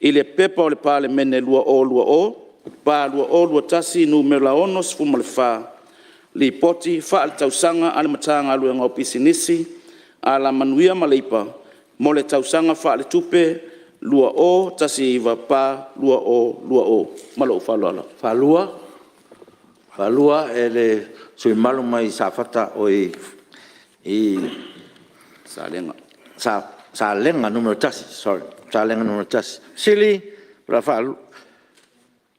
i le P.P.2020/2021 Nu.64, Lipoti Faaletausaga a le Matagaluega o Pisinisi, Alamanuia ma Leipa mo le Tausaga Faaletupe 2019/2020. Ma lou faaaloalo lava. Faalua e le sui usufono mamalu mai Salega 1.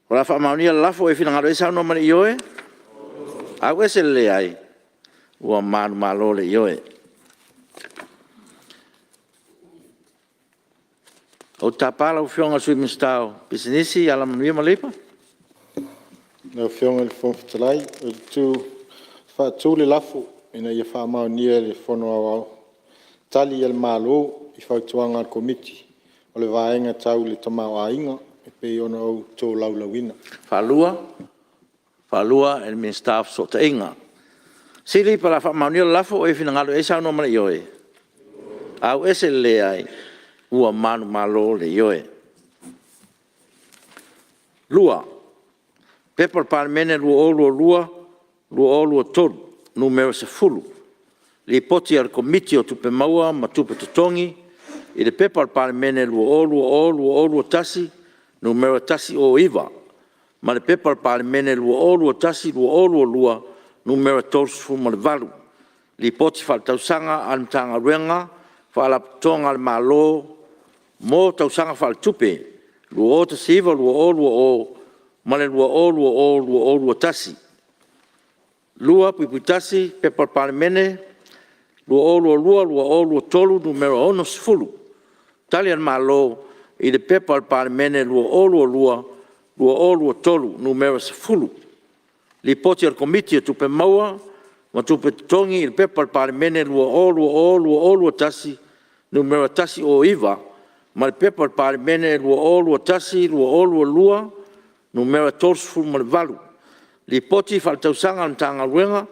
O le a faamaonia le lafo, o e finagalo ai saunoa ma le ioe? Auese le leai. Ua manumalo le ioe. Ou te tapa lau Afioga i le Sui Minisita o Pisinisi, Alamanuia ma Leipa. Lau Afioga i le Fofoga Fetalai, ou te faatu le lafo, Ina ia faamaonia e le Fono Aoao Tali a le Malo i Fautuaga a le Komiti o le Vaega Tau le Tamaoaiga e pei ona ou tolaulauina. Faalua e le Minisita o Fesootaiga. O le a faamaonia le lafo, o e finagalo ai saunoa ma le ioe? Auese le leai. Ua manumalo le ioe. 2. P.P.2022/2023 Nu.10, Lipoti a le Komiti o Tupe Maua ma Tupe Totogi i le P.P.2020/2021 Nu.109 ma le P.P.2021/2022 Nu.38, Lipoti Faaletausaga a le Matagaluega, Faalapotopotoga a le Malo mo Tausaga Faaletupe 2019/2020 ma le 2020/2021. 2.1 P.P.2022/2023 Nu.60, Tali a le Malo i le P.P.2022/2023 Nu.10, Lipoti a le Komiti o Tupe Maua ma Tupe Totogi i le P.P.2022/2021 Nu.109 ma le P.P.2021/2022 Nu.38, Lipoti Faaletausaga a le Matagaluega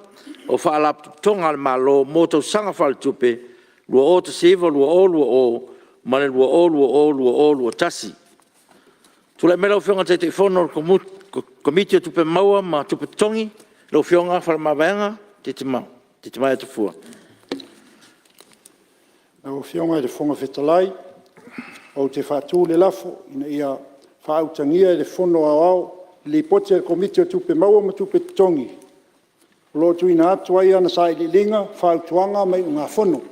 o Faalapotopotoga a le Malo mo Tausaga Faaletupe 2019/2020 ma le 2020/2021. Tulai mai lau Afioga i le Taitaifono o le Komiti o Tupe Maua ma Tupe Totogi, lau Afioga Faleomavaega Titimaea Tafua. Lau Afioga i le Fofoga Fetalai, ou te faatu le lafo, Ina ia faautagia e le Fono Aoao le Lipoti a le Komiti o Tupe Maua ma Tupe Totogi o lo o tuuina atu ai ana Sailiiliga, Fautuaga ma Iugafono.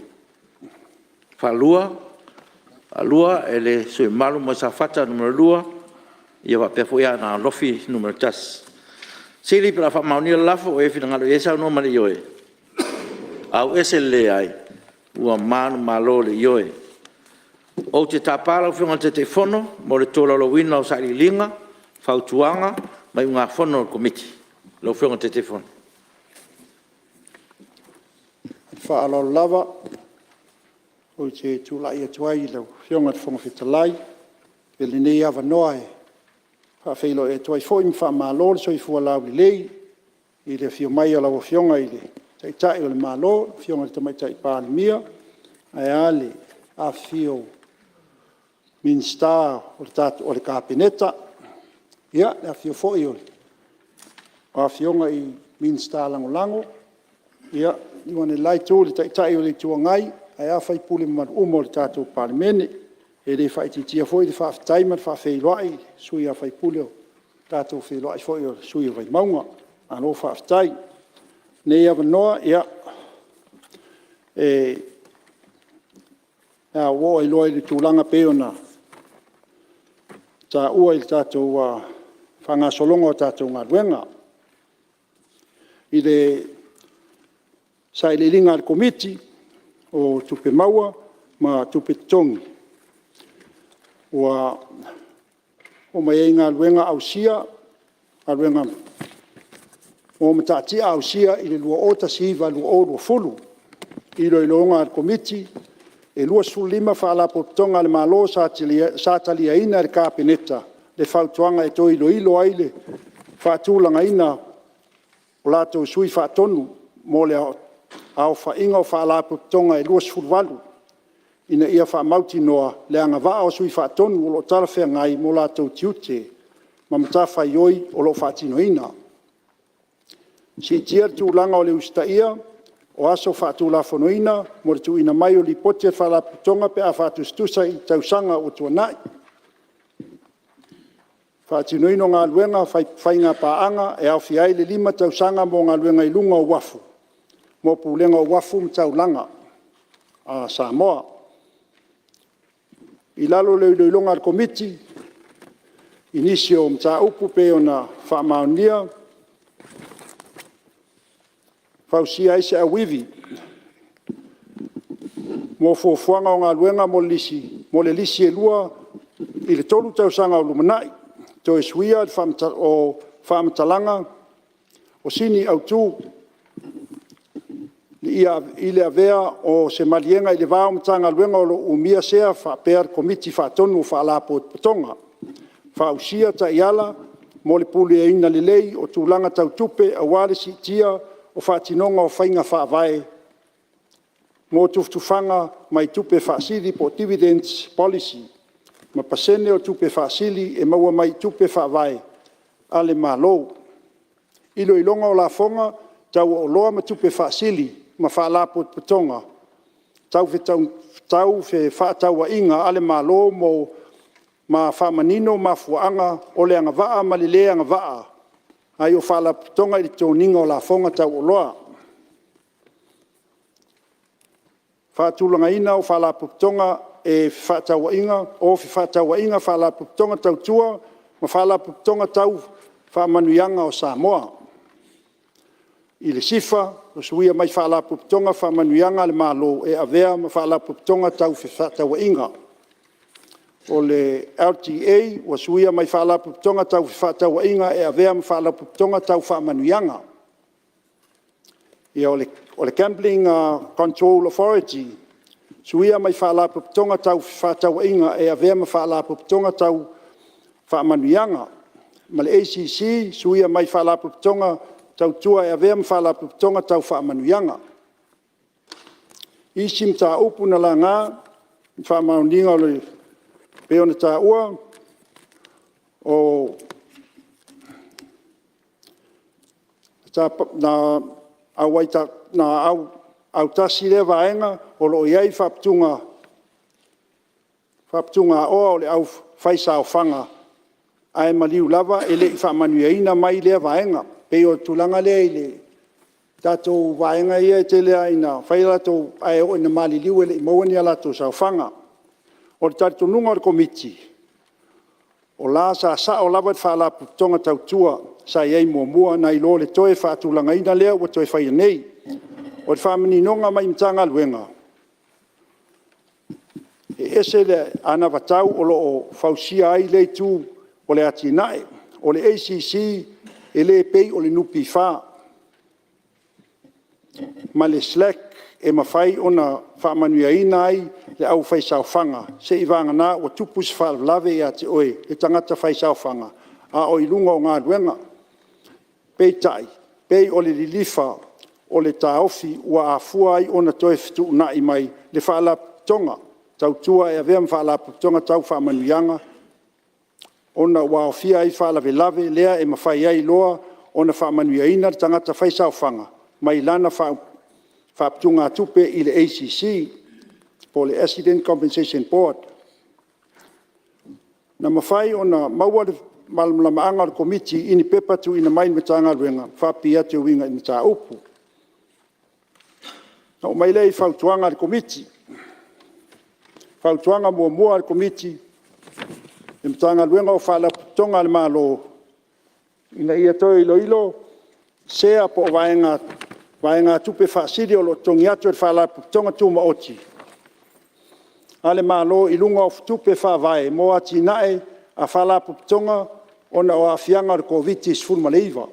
Faalua e le sui usufono mamalu mai Safata 2 faapea foi Aana Alofi 1. O le a faamaonia le lafo. O lo o finagalo ai saunoa ma le ioe? Auese le leai. Ua manumalo le ioe. Ou te tapa lau Afioga i le Taitaifono mo le tolaulauina o Sailiiliga, Fautuaga ma Iugafono a le Komiti. Lau Afioga i le Taitaifono. Ma le faaaloalo lava ou te tulai atu ai i lau Afioga i le Fofoga Fetalai i lenei avanoa e faafeiloai atu ai foi ma faamalo le soifua laulelei i le afio mai o lau Afioga i le Taitai o le Malo, le Afioga i le Tamaitai Palemia, ae a le afifio o Minisita o le Kapeneta, le afifio foi o Afioga i Minisita Lagolago. Ia liliu ane i le la itu i le Taitai o le Itu Agai ae a sui usufono mamalu uma o le tatou Palemene. E le faaitiitia foi le faafetai ma le faafeiloai i sui usufono ua tatou feiloai foi o le sui usufono o Vaimauga, malo faafetai. O lenei avanoa o le a ou oo ai loa i le tulaga e pei ona taua i le tatou faagasologa o le tatou galuega. I le sailiiliga a le Komiti o Tupe Maua ma Tupe Totogi, ua oo mai ai i galuega ausia, galuega o matatia ausia i le 2019/2020. Iloiloga a le Komiti, e 25 Faalapotopotoga a le Malo sa taliaina e le Kapeneta le fautuaga e toe iloilo ai le faatulagaina o latou Sui Faatonu mo le aofaiga o Faalapotopotoga e 28, ina ia faamautinoa le agavaa o Sui Faatonu o lo o talafeagai ma o latou tiute ma matafaioi o lo o faatinoina. Siitia le tulaga o le usitaia o aso faatulafonoina mo le tuuina mai o Lipoti a Faalapotopotoga pe a faatusatusa i tausaga ua tuanai. Faatinoina o galuega faigapaaga e aofia ai le 5 tausaga mo galuega i luga o uafu mo Pulega o Uafu ma Taulaga a Samoa. I lalo o le iloiloga a le Komiti i nisi o mataupu e pei ona faamaonia, fausia ai se auivi mo fuafuaga o galuega mo le lisi e 2 i le 3 tausaga o lumanai. Toe suia o faamatalaga o sini autu i le avea o se maliega i le va o Matagaluega o lo o umia sea faapea le Komiti Faatonu o Faalapotopotoga. Fausia taiala mo le puleaina lelei o tulaga tau tupe aua le siitia o faatinoga o faiga faavae mo tufatufaga mai tupe faasili po o dividends policy ma pasene o tupe faasili e maua mai tupe faavae a le Malo. Iloiloga o lafoga tau o oloa ma tupe faasili ma Faalapotopotoga tau fefaatauaiga a le Malo ma faamanino mafuaaga o le agavaa ma le le agavaa ai o Faalapotopotoga i le totogiina o lafoga tau oloa. Faatulagaina o Faalapotopotoga o Fefaatauaiga, Faalapotopotoga tau Tua ma Faalapotopotoga tau Faamanuiaga o Samoa. I le SIFA, ua suia mai Faalapotopotoga o Faamanuiaga a le Malo e avea ma Faalapotopotoga Tau Fefaatauaiga. O le LTA, ua suia mai Faalapotopotoga Tau Fefaatauaiga e avea ma Faalapotopotoga Tau Faamanuiaga. O le Gambling Control Authority, suia mai Faalapotopotoga Tau Fefaatauaiga e avea ma Faalapotopotoga Tau Faamanuiaga. Ma le ACC, suia mai Faalapotopotoga Tau Tua e avea ma Faalapotopotoga Tau Faamanuiaga. Isi mataupu na laga, faamaoniga e pei ona taua na autasi lea vaega o lo o i ai faaputugaoa o le aufaisaofaga ae maliu lava e le i faamanuiaina mai lea vaega. E pei o le tulaga lea i le tatou vaega ia e tele lava ina fai latou… ae oo ina maliliu e le i maua ni a latou saofaga. O le talitonuga o le Komiti, o la sa sao lava le Faalapotopotoga tau tua sa i ai muamua nai lo le toe faatulagaina lea ua toe faia nei. O le faamaninoga mai Matagaluega, e ese le anavatau o lo o fausia ai lea itu o le atinae. O le ACC e le pei o le NPF ma le SLAC e mafai ona faamanuiaina ai le aufaisaofaga seiavagana ua tupu se faalavelave ia te oe le tagata fai saofaga a o i luga o galuega. Peitai, e pei o le lilifa o le taofi ua afua ai ona toe fetuunai mai le Faalapotopotoga tau tua e avea ma Faalapotopotoga tau Faamanuiaga ona ua aofia ai faalavelave lea e mafai ai loa ona faamanuiaina le tagata fai saofaga mai lana faaputugatupe i le ACC po o le Accident Compensation Board. Na mafai ona maua le malamalamaaga o le Komiti i ni pepa tuuina mai i le Matagaluega e faapipii atu e uiga i mataupu. Ona oo mai lea i fautuaga a le Komiti. Fautuaga 1 a le Komiti: Le Matagaluega o Faalapotopotoga a le Malo, ina ia toe iloilo sea po o vaegatupe faasili o lo o totogi atu e Faalapotopotoga Tumaoti a le Malo i luga o Tupe Faavae mo atinae a Faalapotopotoga ona o aafiaga o le Koviti-19.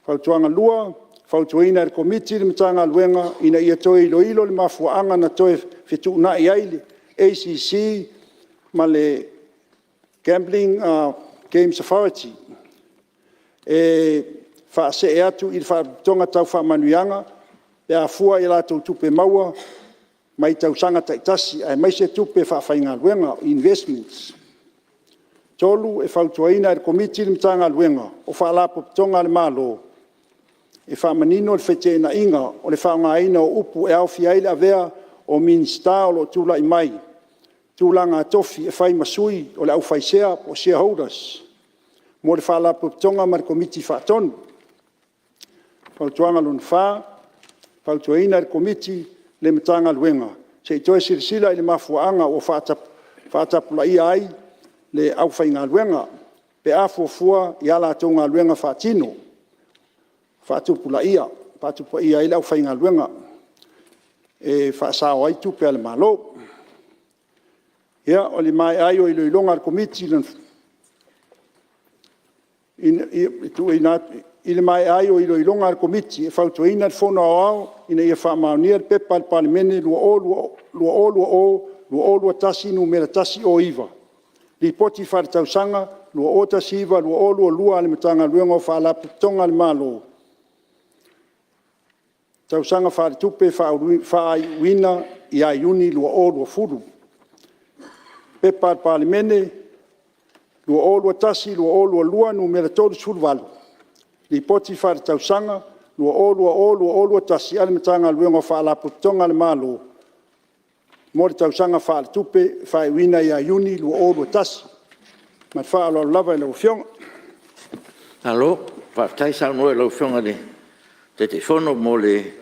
Fautuaga 2: E fautuaina e le Komiti le Matagaluega ina ia toe iloilo le mafuaaga na toe fetuunai ai le ACC ma le Gambling Games Authority e faasee atu i le Faalapotopotoga tau Faamanuiaga pe a fua i a latou tupe maua mai tausaga taitasi aemaise tupe faafaigaluega investments. Fautuaga 3: E fautuaina e le Komiti le Matagaluega o Faalapotopotoga a le Malo e faamanino le feteenaiga o le faaaogaina o upu e aofia ai le avea o Minisita o lo o tulai mai i tulaga tofi e fai ma sui o le aufaisea po o shareholders mo le Faalapotopotoga ma le Komiti Faatonu. Fautuaga 4: E fautuaina e le Komiti le Matagaluega, se i toe silasila i le mafuaaga ua faatapulaaina ai le aufaigaluega, pe a fuafua i a latou galuega faatino, faatupulaia ai le aufaigaluega e faasao ai tupe a le Malo. O le maea ai o iloiloga a le Komiti I le maea ai o iloiloga a le Komiti, e fautuaina le Fono Aoao, Ina ia faamaonia le P.P.2020/2021 Nu.109, Lipoti Faaletausaga 2019/2022 a le Matagaluega o Faalapotopotoga a le Malo, tausaga faaletupe faaiuina ia Iuni 2020. P.P.2021/2022 Nu.38, Lipoti Faaletausaga 2020/2021 a le Matagaluega o Faalapotopotoga a le Malo mo le Tausaga Faaletupe faaiuina ia Iuni 2021. Ma le faaaloalo lava i lau Afioga. Malo faafetai saunoa i lau Afioga i le Taitaifono mo le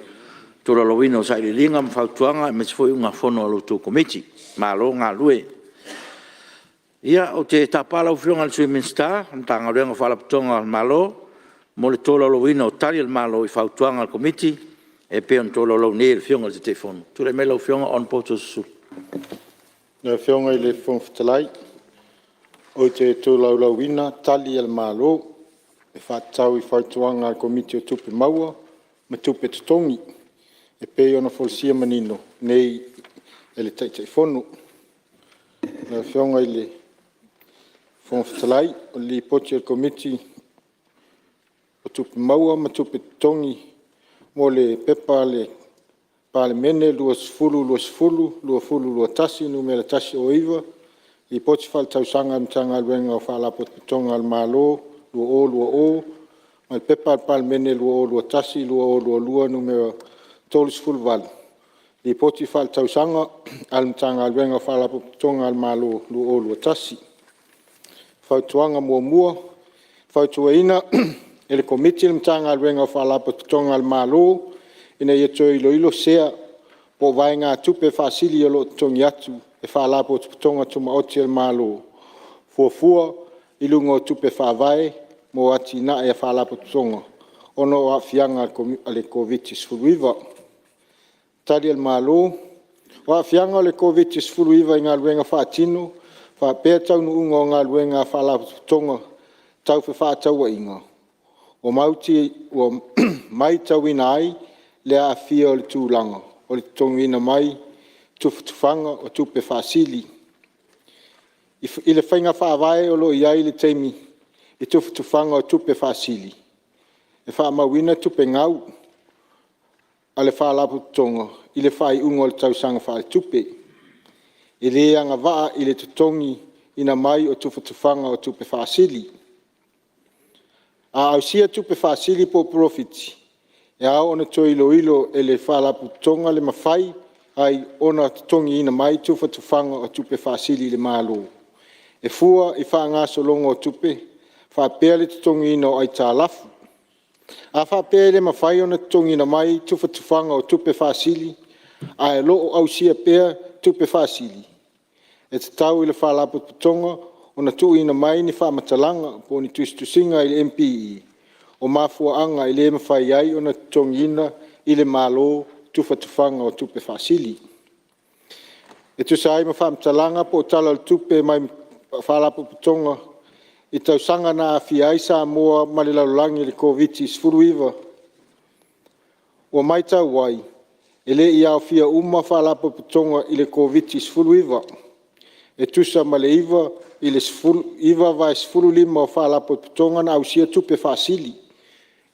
tolaulauina o Sailiiliga ma Fautuaga aemaise foi o Iugafono a la outou Komiti. Malo le galulue. Ia ou te tapa lau Afioga i le Sui Minisita o le Matagaluega o Faalapotopotoga a le Malo mo le tolaulauina o Tali a le Malo i Fautuaga a le Komiti e pei ona tolaulau nei e le Afioga i le Taitaifono. Tulai mai lau Afioga Hon Toeolesulusulu. Lau Afioga i le Fofoga Fetalai, ou te tolaulauina Tali a le Malo e faatatau i Fautuaga a le Komiti o Tupe Maua ma Tupe Totogi e pei ona folasia manino nei e le Taitaifono. Lau Afioga i le Fofoga Fetalai, o le Lipoti a le Komiti o Tupe Maua ma Tupe Totogi mo le P.P. a le Palemene 2020/2021 Nu.109, Lipoti Faaletausaga a le Matagaluega o Faalapotopotoga a le Malo 2020 ma le P.P.2021/2022 Nu.38, Lipoti Faaletausaga a le Matagaluega o Faalapotopotoga a le Malo 2021. Fautuaga 1: E fautuaina e le Komiti le Matagaluega o Faalapotopotoga a le Malo ina ia toe iloilo sea po o vaegatupe faasili o lo o totogi atu e Faalapotopotoga Tumaoti a le Malo fuafua i luga o Tupe Faavae mo atinae a Faalapotopotoga ona o aafiaga o le Koviti-19. Tali a le Malo O aafiaga o le Koviti-19 i galuega faatino faapea taunuuga o galuega a Faalapotopotoga tau fefaatauaiga, ua matauina ai le aafia o le tulaga o le totogiina mai tufatufaga o tupe faasili. I le faiga faavae o lo o i ai i le taimi i tufatufaga o tupe faasili, e faamauina tupe gau a le Faalapotopotoga i le faaiuga o le tausaga faaletupe. E le agavaa i le totogiina mai o tufatufaga o tupe faasili. A ausia tupe faasili po o polofiti, E ao ona toe iloilo e le Faalapotopotoga le mafai ai ona totogiina mai tufatufaga o tupe faasili i le Malo e fua i faagasologa o tupe faapea le totogiina o aitalafu. A faapea e le mafai ona totogiina mai tufatufaga o tupe faasili ae o lo o ausia pea tupe faasili, e tatau i le Faalapotopotoga ona tuuina mai ni faamatalaga (tusitusiga) i le MPE o mafuaaga e le mafai ai ona totogiina i le Malo tufatufaga o tupe faasili. E tusa ai ma faamatalaga po o Tala o Tupe mai Faalapotopotoga i tausaga na aafia ai Samoa ma le lalolagi i le Koviti-19, ua maitau ai, e le i aofia uma Faalapotopotoga i le Koviti-19, e tusa ma le 9/15 o Faalapotopotoga na ausia tupe faasili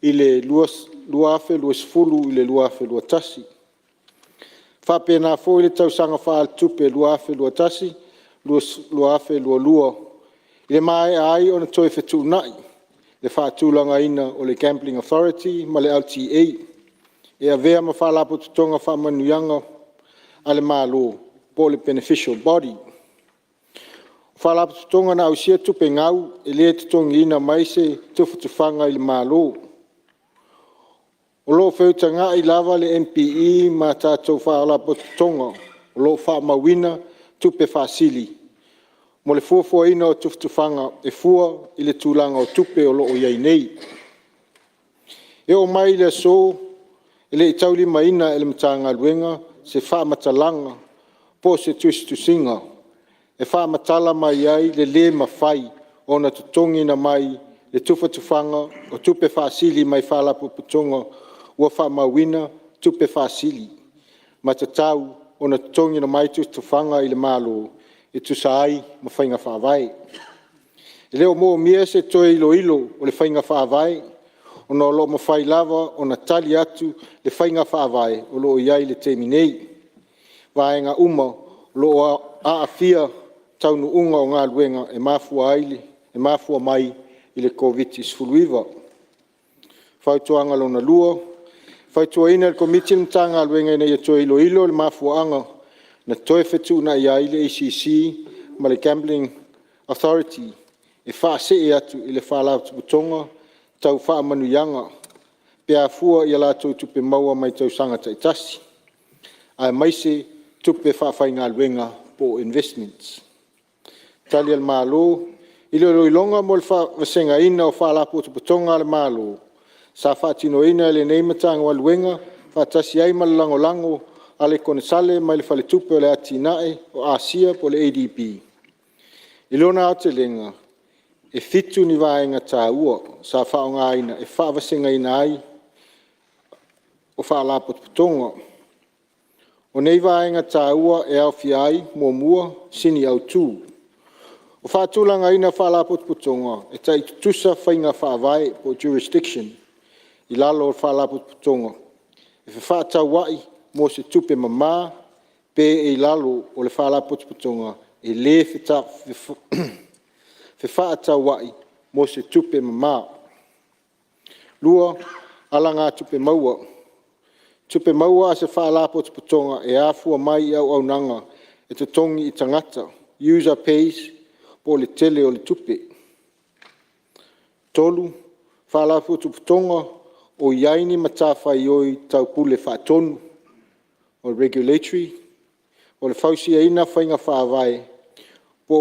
i le 2020/2021. E faapena foi le tausaga faaletupe 2021/2022 i le maea ai ona toe fetuunai le faatulagaina o le Gambling Authority ma le LTA, e avea ma Faalapotopotoga Faamanuiaga a le Malo po o le Beneficial Body. O Faalapotopotoga na ausia tupe gau e le totogiina mai se tufatufaga i le Malo. O lo o feutagai lava le MPE ma tatou Faalapotopotoga o lo o faamauina tupe faasili mo le fuafuaina o tufatufaga e fua i le tulaga o tupe o lo o i ai nei. E oo mai i le aso e le i taulimaina e le Matagaluega se faamatalaga po o se tusitusiga e faamatala mai ai le le mafai ona totogiina mai le tufatufaga o tupe faasili mai Faalapotopotoga ua faamauina tupe faasili ma tatau ona totogiina mai tufatufaga i le Malo e tusa ai ma faiga faavae. E le o moomia se toe iloilo o le faiga faavae ona o lo o mafai lava ona tali atu le faiga faavae o lo o i ai i le taimi nei i vaega uma o lo o aafia taunuuga o galuega e mafua mai i le Koviti-19. Fautuaga 2: E fautuaina e le Komiti le Matagaluega ina ia toe iloilo le mafuaaga na toe fetuunai ai le ACC ma le Gambling Authority e faasee atu i Faalapotopotoga Tau Faamanuiaga pe a fua i a latou tupe maua mai tausaga taitasi, aemaise tupe faafaigaluega (investments). Tali a le Malo I le iloiloga mo le faavasegaina o Faalapotopotoga a le Malo sa faatinoina e lenei Matagaluega faatasi ai ma le lagolago a le Konesale mai le Faletupe o Atinae o Asia ADB. I lona aotelega, e fitu ni vaega taua sa faaaogaina e faavasegaina ai o Faalapotopotoga. O nei vaega taua e aofia ai: Sini Autu: O faatulagaina Faalapotopotoga e tai tutusa faiga faavae (jurisdiction) i lalo o Faalapotopotoga e fefaatauai mo se tupe mama pe e i lalo o le Faalapotopotoga e le fefaatauai mo se tupe mama. Alagatupe maua: Tupe maua a se Faalapotopotoga e afua mai i auaunaga e totogi i tagata (user pays) po o le tele o tupe. Faalapotopotoga o i ai ni matafaioi tau pule faatonu (regulatory), fausiaina faiga faavae po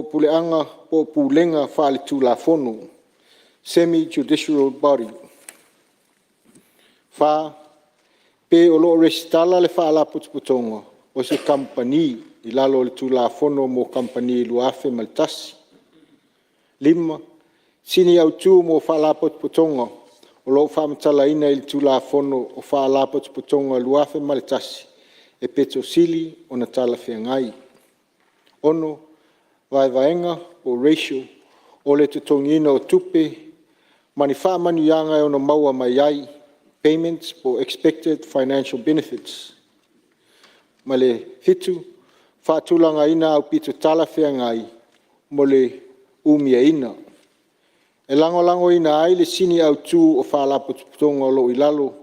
o pulega faaletulafono (semi-judicial body). Pe o lo o resitala le Faalapotopotoga o se kamupani i lalo o le Tulafono o Kamupani 2001. Sini Autu mo Faalapotopotoga o lo o faamatalaina i le Tulafono o Faalapotopotoga 2001 e pito sili ona talafeagai. Vaevaega (ratio) o le totogiina o tupe ma ni faamanuiaga e ono maua mai ai (payments expected financial benefits). 7. Faatulagaina aupito talafeagai mo le umiaina. E lagolagoina ai le Sini Autu o Faalapotopotoga o lo o i lalo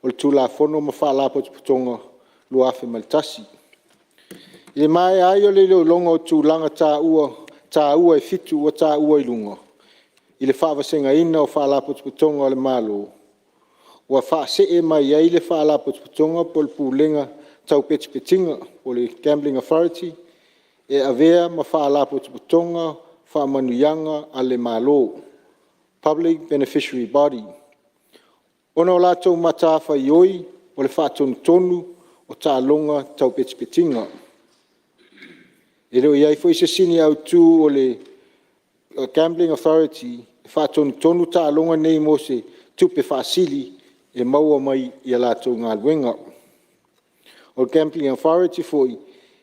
o le Tulafono ma Faalapotopotoga 2001. I le maea ai o le iloiloga o tulaga taua e 7 ua taua i luga i le faavasegaina o Faalapotopotoga a le Malo, ua faasee mai ai le Faalapotopotoga po o le Pulega Tau Petipetiga poo le Gambling Authority e avea ma Faalapotopotoga o Faamanuiaga a le Malo (Public Beneficiary Body) ona o latou matafaioi o le faatonutonu o taaloga tau petipetiga. E le o i ai foi se sini autu a le Gambling Authority e faatonutonu taaloga nei mo se tupe faasili e maua mai ia latou galuega. O le Gambling Authority foi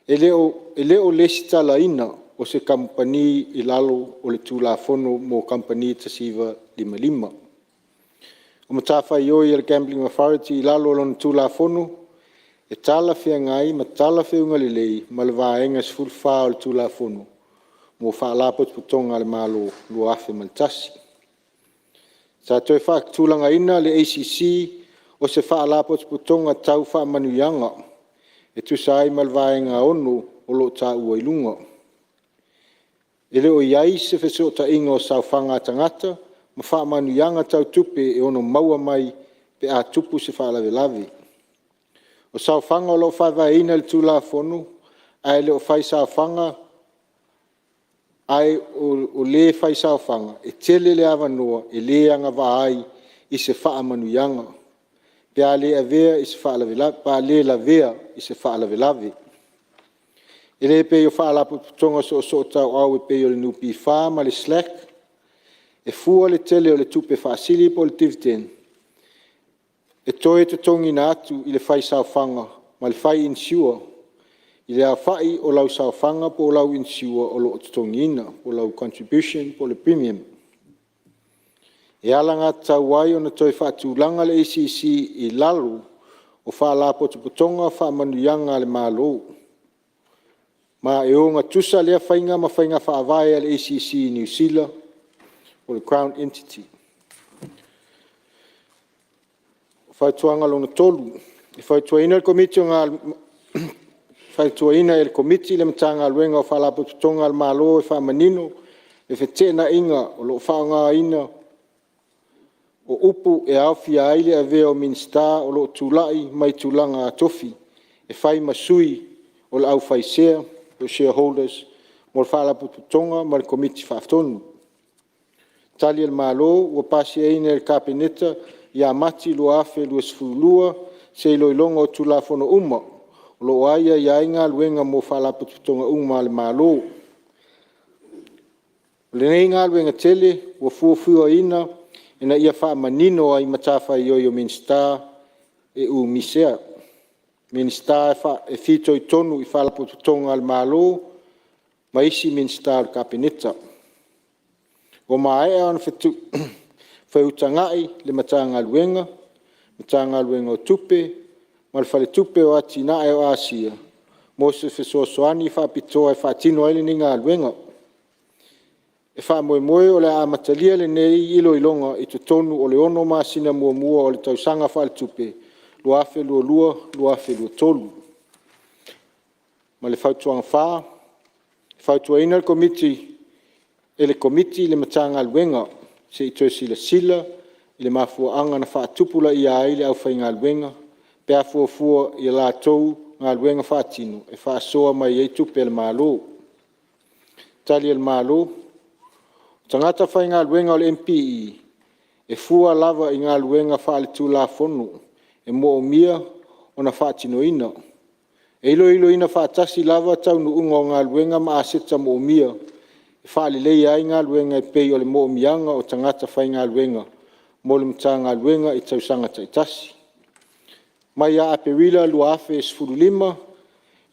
e le o lesitalaina o se kamupani i lalo o le Tulafono mo Kamupani 1955. O matafaioi a le Gambling Authority i lalo o lana Tulafono e talafeagai ma talafeagai lelei ma le Vaega 14 o le Tulafono mo Faalapotopotoga a le Malo 2001. Sa toe faatulagaina le ACC o se Faalapotopotoga Tau Faamanuiaga e tusa ai ma le Vaega 6 o lo o taua i luga. E le o i ai se fesootaiga o saofaga a tagata ma faamanuiaga tau tupe e ono maua mai pe a tupu se faalavelave. O saofaga o lo o faavaeina i le Tulafono ae o le faisaofaga e tele le avanoa e le agavaa ai i se faamanuiaga pe a le lavea i se faalavelave. E le pei o Faalapotopotoga Soosoo Tauau e pei o le NPF ma le SLAC, e fua le tele o le tupe faasili po o le dividend e toe totogiina atu i le fai saofaga ma le fai insure i le aofai o lau saofaga po o lau insure o lo o totogiina po o lau contribution po o le premium. E alagatatau ai ona toe faatulaga le ACC i lalo o Faalapotopotoga o Faamanuiaga a le Malo, ma e ogatusa lea faiga ma faiga faavae a le ACC i Niu Sila (Crown Entity). Fautuaga 3: E fautuaina e le Komiti le Matagaluega o Faalapotopotoga a le Malo e faamanino le feteenaiga o le faaaogaina o upu e aofia ai le avea o Minisita o lo o tulai mai tulaga tofi e fai ma sui o le aufai sea (shareholders) mo le Faalapotopotoga ma le Komiti Faatonu. Tali a le Malo Ua pasiaina e le Kapeneta ia Mati 2022 se iloiloga o Tulafono uma o lo o aiaia ai galuega mo Faalapotopotoga uma a le Malo. O lenei galuega tele ua fuafuaina ina ia faamanino ai matafaioi o Minisita e umia sea, Minisita e fitoitonu i Faalapotopotoga a le Malo ma isi Minisita o le Kapeneta. Ua maea ona feutagai le Matagaluega, Matagaluega o Tupe ma le Faletupe o Atinae o Asia mo se fesoasoani faapitoa e faatino ai lenei galuega. E faamoemoe o le a amatalia lenei iloiloga i totonu o le 6 masina muamua o le Tausaga Faaletupe 2022/2023. Fautuaga 4: E fautuaina e le Komiti le Matagaluega se i toe silasila i le mafuaaga na faatupulaia ai le aufaigaluega pe a fuafua i a latou galuega faatino e faasoa mai ai tupe a le Malo. Tali a le Malo O tagata faigaluega a le MPE e fua lava i galuega faale-Tulafono e moomia ona faatinoina. E iloiloina faatasi lava taunuuga o galuega ma aseta moomia e faaleleia ai galuega e pei o le moomiaga o tagata faigaluega mo le Matagaluega i tausaga taitasi. Mai ia Aperila 2015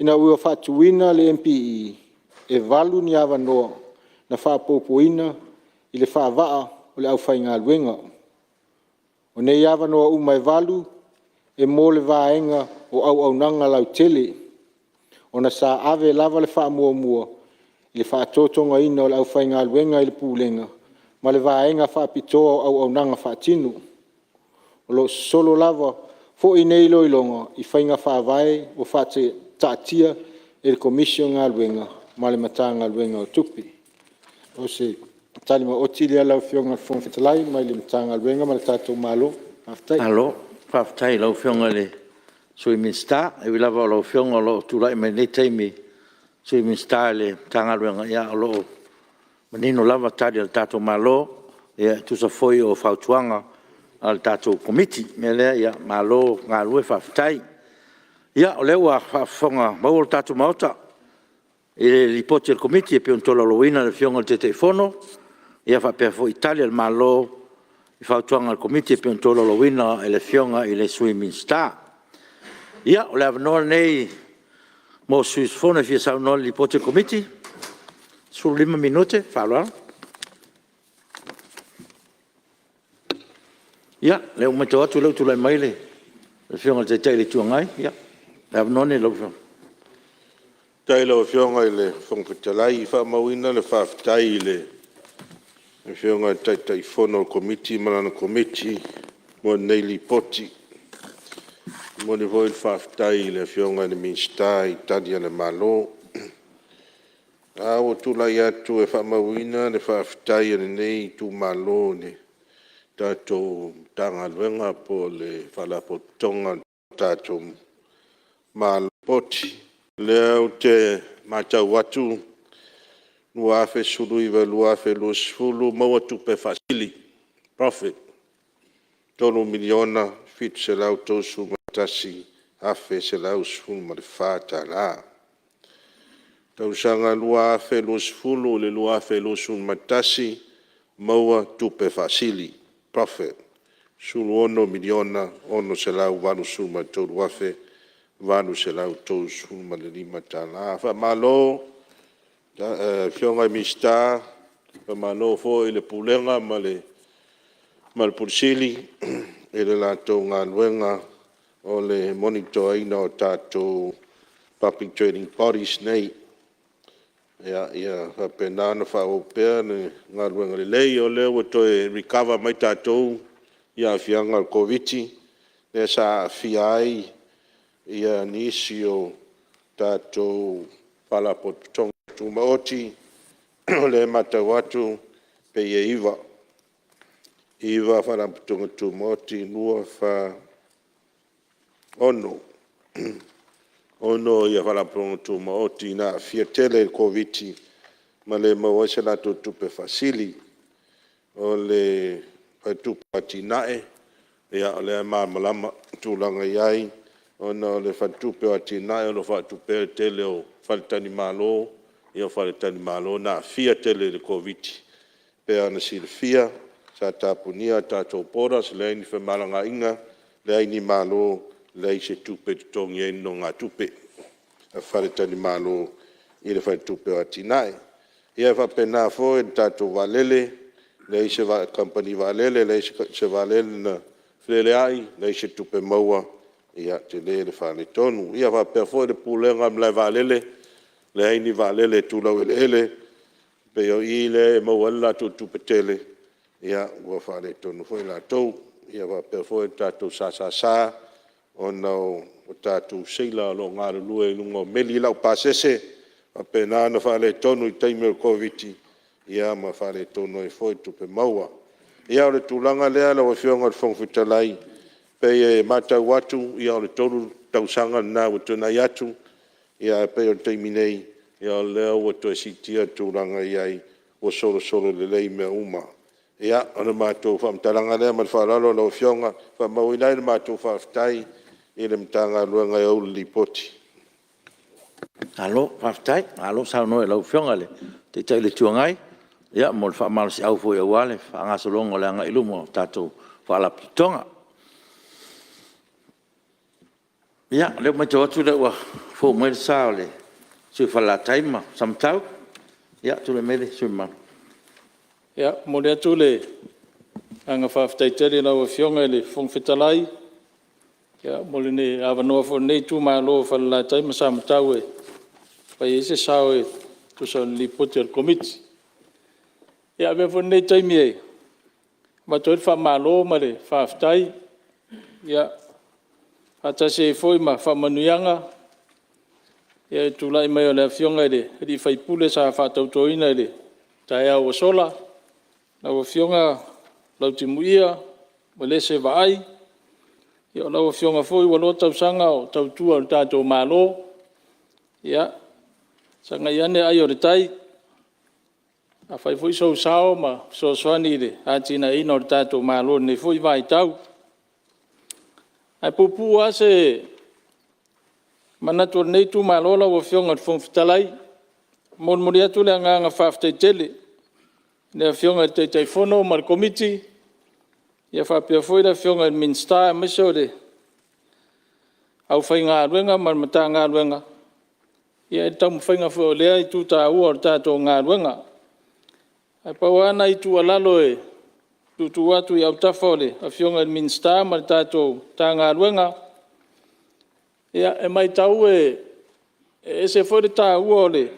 ina ua faatuina le MPE, e valu ni avanoa na faaopoopoina i le faavaa o le aufaigaluega. O nei avanoa uma e valu e mo le vaega o Auaunaga Lautele ona sa ave lava le faamuamua i le faatotogaina o le aufaigaluega i le Pulega ma le vaega faapitoa o auaunaga faatino. O lo o sosolo lava foi nei iloiloga i faiga faavae ua faataatia e le Komisi o Galuega ma le Matagaluega o Tupe. O se tali maoti lea lau Afioga i le Fofoga Fetalai mai le Matagaluega ma le tatou Malo. Faafetai. Malo faafetai i lau Afioga i le Sui Minisita, e ui lava o lau Afioga o lo o tulai mai lenei taimi i le Sui Minisita i le Matagaluega, ae o lo o manino lava Tali a le tatou Malo e tusa foi o fautuaga a le tatou Komiti. O le mea lea, malo galue faafetai. Ia o lea ua faafofogamaua le tatou Maota i le Lipoti a le Komiti e pei ona tolaulauina e le Afioga i le Taitaifono faapea foi Tali a le Malo i fautuaga a le Komiti e pei ona tolaulauina e le Afioga i le Sui Minisita. Ia, o le avanoa lenei mo se sui usufono e fia saunoa i le Lipoti a le Komiti. 15 minute. Ma le faaaloalo. Ia, o lea ua matau atu o lea ua tulai mai le Afioga i le Taitai o le Itu Agai. Ia, le avanoa lenei i lau Afioga. Faafetai i lau Afioga i le Fofoga Fetalai. E faamauina le faafetai i le Afioga i le Taitaifono o le Komiti ma lana Komiti mo lenei Lipoti. E momoli foi le faafetai i le Afioga i le Minisita i Tali a le Malo. Ae ua ou tulai atu e faamauina le faafetai a lenei itumalo i le tatou Matagaluega po o le Faalapotopotoga a le tatou Malo. O lea ou te matau atu 2019/2020 maua tupe faasili, profit $3,731,114. Tausaga 2020/2021 maua tupe faasili, profit $16,683,835. Faamalo Afioga i Minisita, faamalo foi i le Pulega ma le Ofisa Sili i le latou galuega o le monitor ina o tatou public trading bodies nei. Ia faapena ona faaauau pea le galuega lelei. O lea ua toe recover mai tatou i aafiaga o le Koviti-19 lea sa aafia ai nisi o tatou Faalapotopotoga Tumaoti. O lea e matau atu pei e 9 Faalapotopotoga Tumaoti, 2, 4, 6 Faalapotopotoga Tumaoti na aafia tele i le Koviti-19 ma le maua ai se latou tupe faasili. O le Faletupe o Atinae, o lea e malamalama i tulaga e i ai, ona o le Faletupe o Atinae o lo o faatupeina le tele o faletalimalo, o faletalimalo na aafia tele i le Koviti-19 e pei ona silafia sa tapunia tatou borders, leai ni femalagaaiga, leai ni malo, leai se tupe e totogi ai nonogatupe a faletalimalo i le Faletupe o Atinae. Ia e faapena foi i le tatou vaalele, leai se kamupani vaalele, leai se vaalele na feleleai, leai se tupe maua, ia tele le faaletonu. Ia faapea foi le Pulega o le Malaevaalele, leai ni vaalele e tu laueleele, e pei o i lea e maua ai le latou tupe tele, ia ua faaletonu foi latou. Ia faapea foi le tatou SSS, ona o tatou seila o lo o galulue i luga o meli laupasese, faapena ona faaletonu i taimi o le Koviti-19, ia ma faaletonu ai foi tupe maua. Ia o le tulaga lea lau Afioga i le Fofoga Fetalai, e pei e matau atu o le 3 tausaga lena ua tuanai atu, ae pei o le taimi nei, o lea ua toe siitia le tulaga e i ai, ua solosolo lelei mea uma. Ia, o le matou faamatalaga lea ma le faaaloalo lau Afioga, e faamauina ai le matou faafetai i le Matagaluega e ou le Lipoti. Malo faafetai, malo saunoa i lau Afioga i le Taitai o le Itu Agai mo le faamalosiau foi aua le faagasologa o le agai i luma o tatou Faalapotopotoga. Ia, o lea ua matau atu o lea ua fou mai le sa o le sui usufono mo Falelatai ma Samatau. Ia, tulai mai le sui usufono mamalu. E momoli atu le agaga faafetai tele i lau Afioga i le Fofoga Fetalai mo le avanoa foi o lenei itumalo o Falelatai ma Samatau e fai ai se sao e tusa o le Lipoti a le Komiti. Ia e avea foi lenei taimi e avatu ai le faamalo ma le faafetai. faatasi ai foi ma faamanuiaga i le tulai mai o le Afioga i le sui usufono sa faatautoina i le taeao ua sola, lau Afioga Lautimuia Uelese Vaai. O lau Afioga foi ua loa tausaga o tautua i le tatou Malo, ia sagai ane ai o le tai, fai foi sou sao ma fesoasoani i le atinaeina o le tatou Malo i lenei foi vaitau. Ae puupuu lava se manatu o lenei itumalo lau Afioga i le Fofoga Fetalai, e molimoli atu le agaga faafetai tele i le Afioga i le Taitaifono ma le Komiti, faapea foi le Afioga i le Minisita aemaise o le aufaigaluega ma le Matagaluega i le taumafaiga foi o lea itu taua o le tatou galuega. Ae pau lava nai tuualalo e tuutuu atu i autafa o le Afioga i le Minisita ma le tatou Matagaluega, e matau e ese foi le taua o le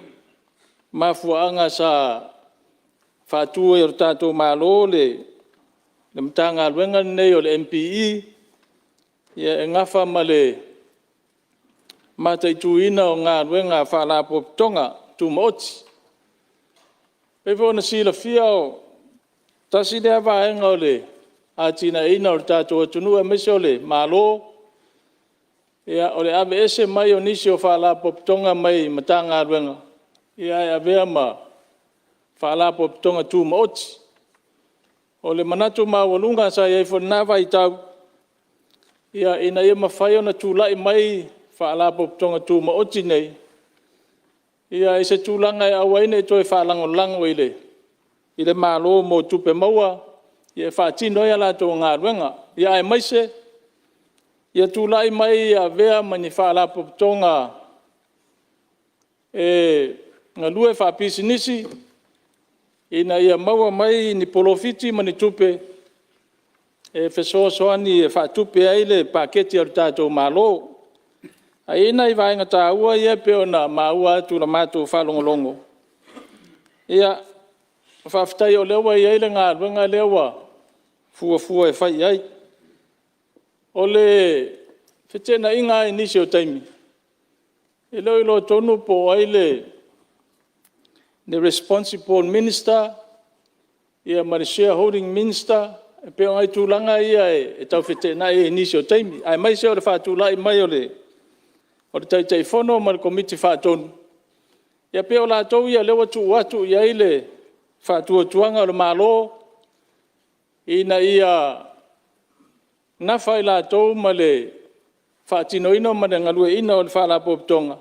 mafuaaga sa faatu ai e le tatou Malo le Matagaluega lenei o le MPE e nafa ma le mataituina o galuega a Faalapotopotoga Tumaoti. E pei foi ona silafia tasi lea vaega o le atinaeina o le tatou atunuu aemaise o le Malo, o le aveese mai o nisi o Faalapotopotoga mai Matagaluega ae avea ma Faalapotopotoga Tumaoti. O le manatu maualuga sa i ai foi i lena vaitau, ina ia mafai ona tulai mai Faalapotopotoga Tumaoti nei i se tulaga e aua ai ne i toe faalagolago i le Malo mo tupe maua e faatino ai a latou galuega, aemaise ia tulai mai e avea ma ni Faalapotopotoga e galue faapisinisi ina ia maua mai ni polofiti ma ni tupe e fesoasoani e faatupe ai le paketi a le tatou Malo. Ae i ai nai vaega taua ia e pei ona maua atu i la matou faalogologo, ia, faafetai o lea ua i ai le galuega lea ua fuafua e fai i ai. O le feteenaiga lava i nisi o taimi, e le o iloa tonu po o ai le responsible Minister ma le shareholding Minister. E pei o nai tulaga ia e tau feteenai ai i nisi o taimi, aemaise o le faatulai mai o le Taitaifono ma le Komiti Faatonu, ia pei o latou ia o lea ua tuu atu i ai le faatuatuaga o le Malo ina ia nafa i latou ma le faatinoina ma le galueaiina o le Faalapotopotoga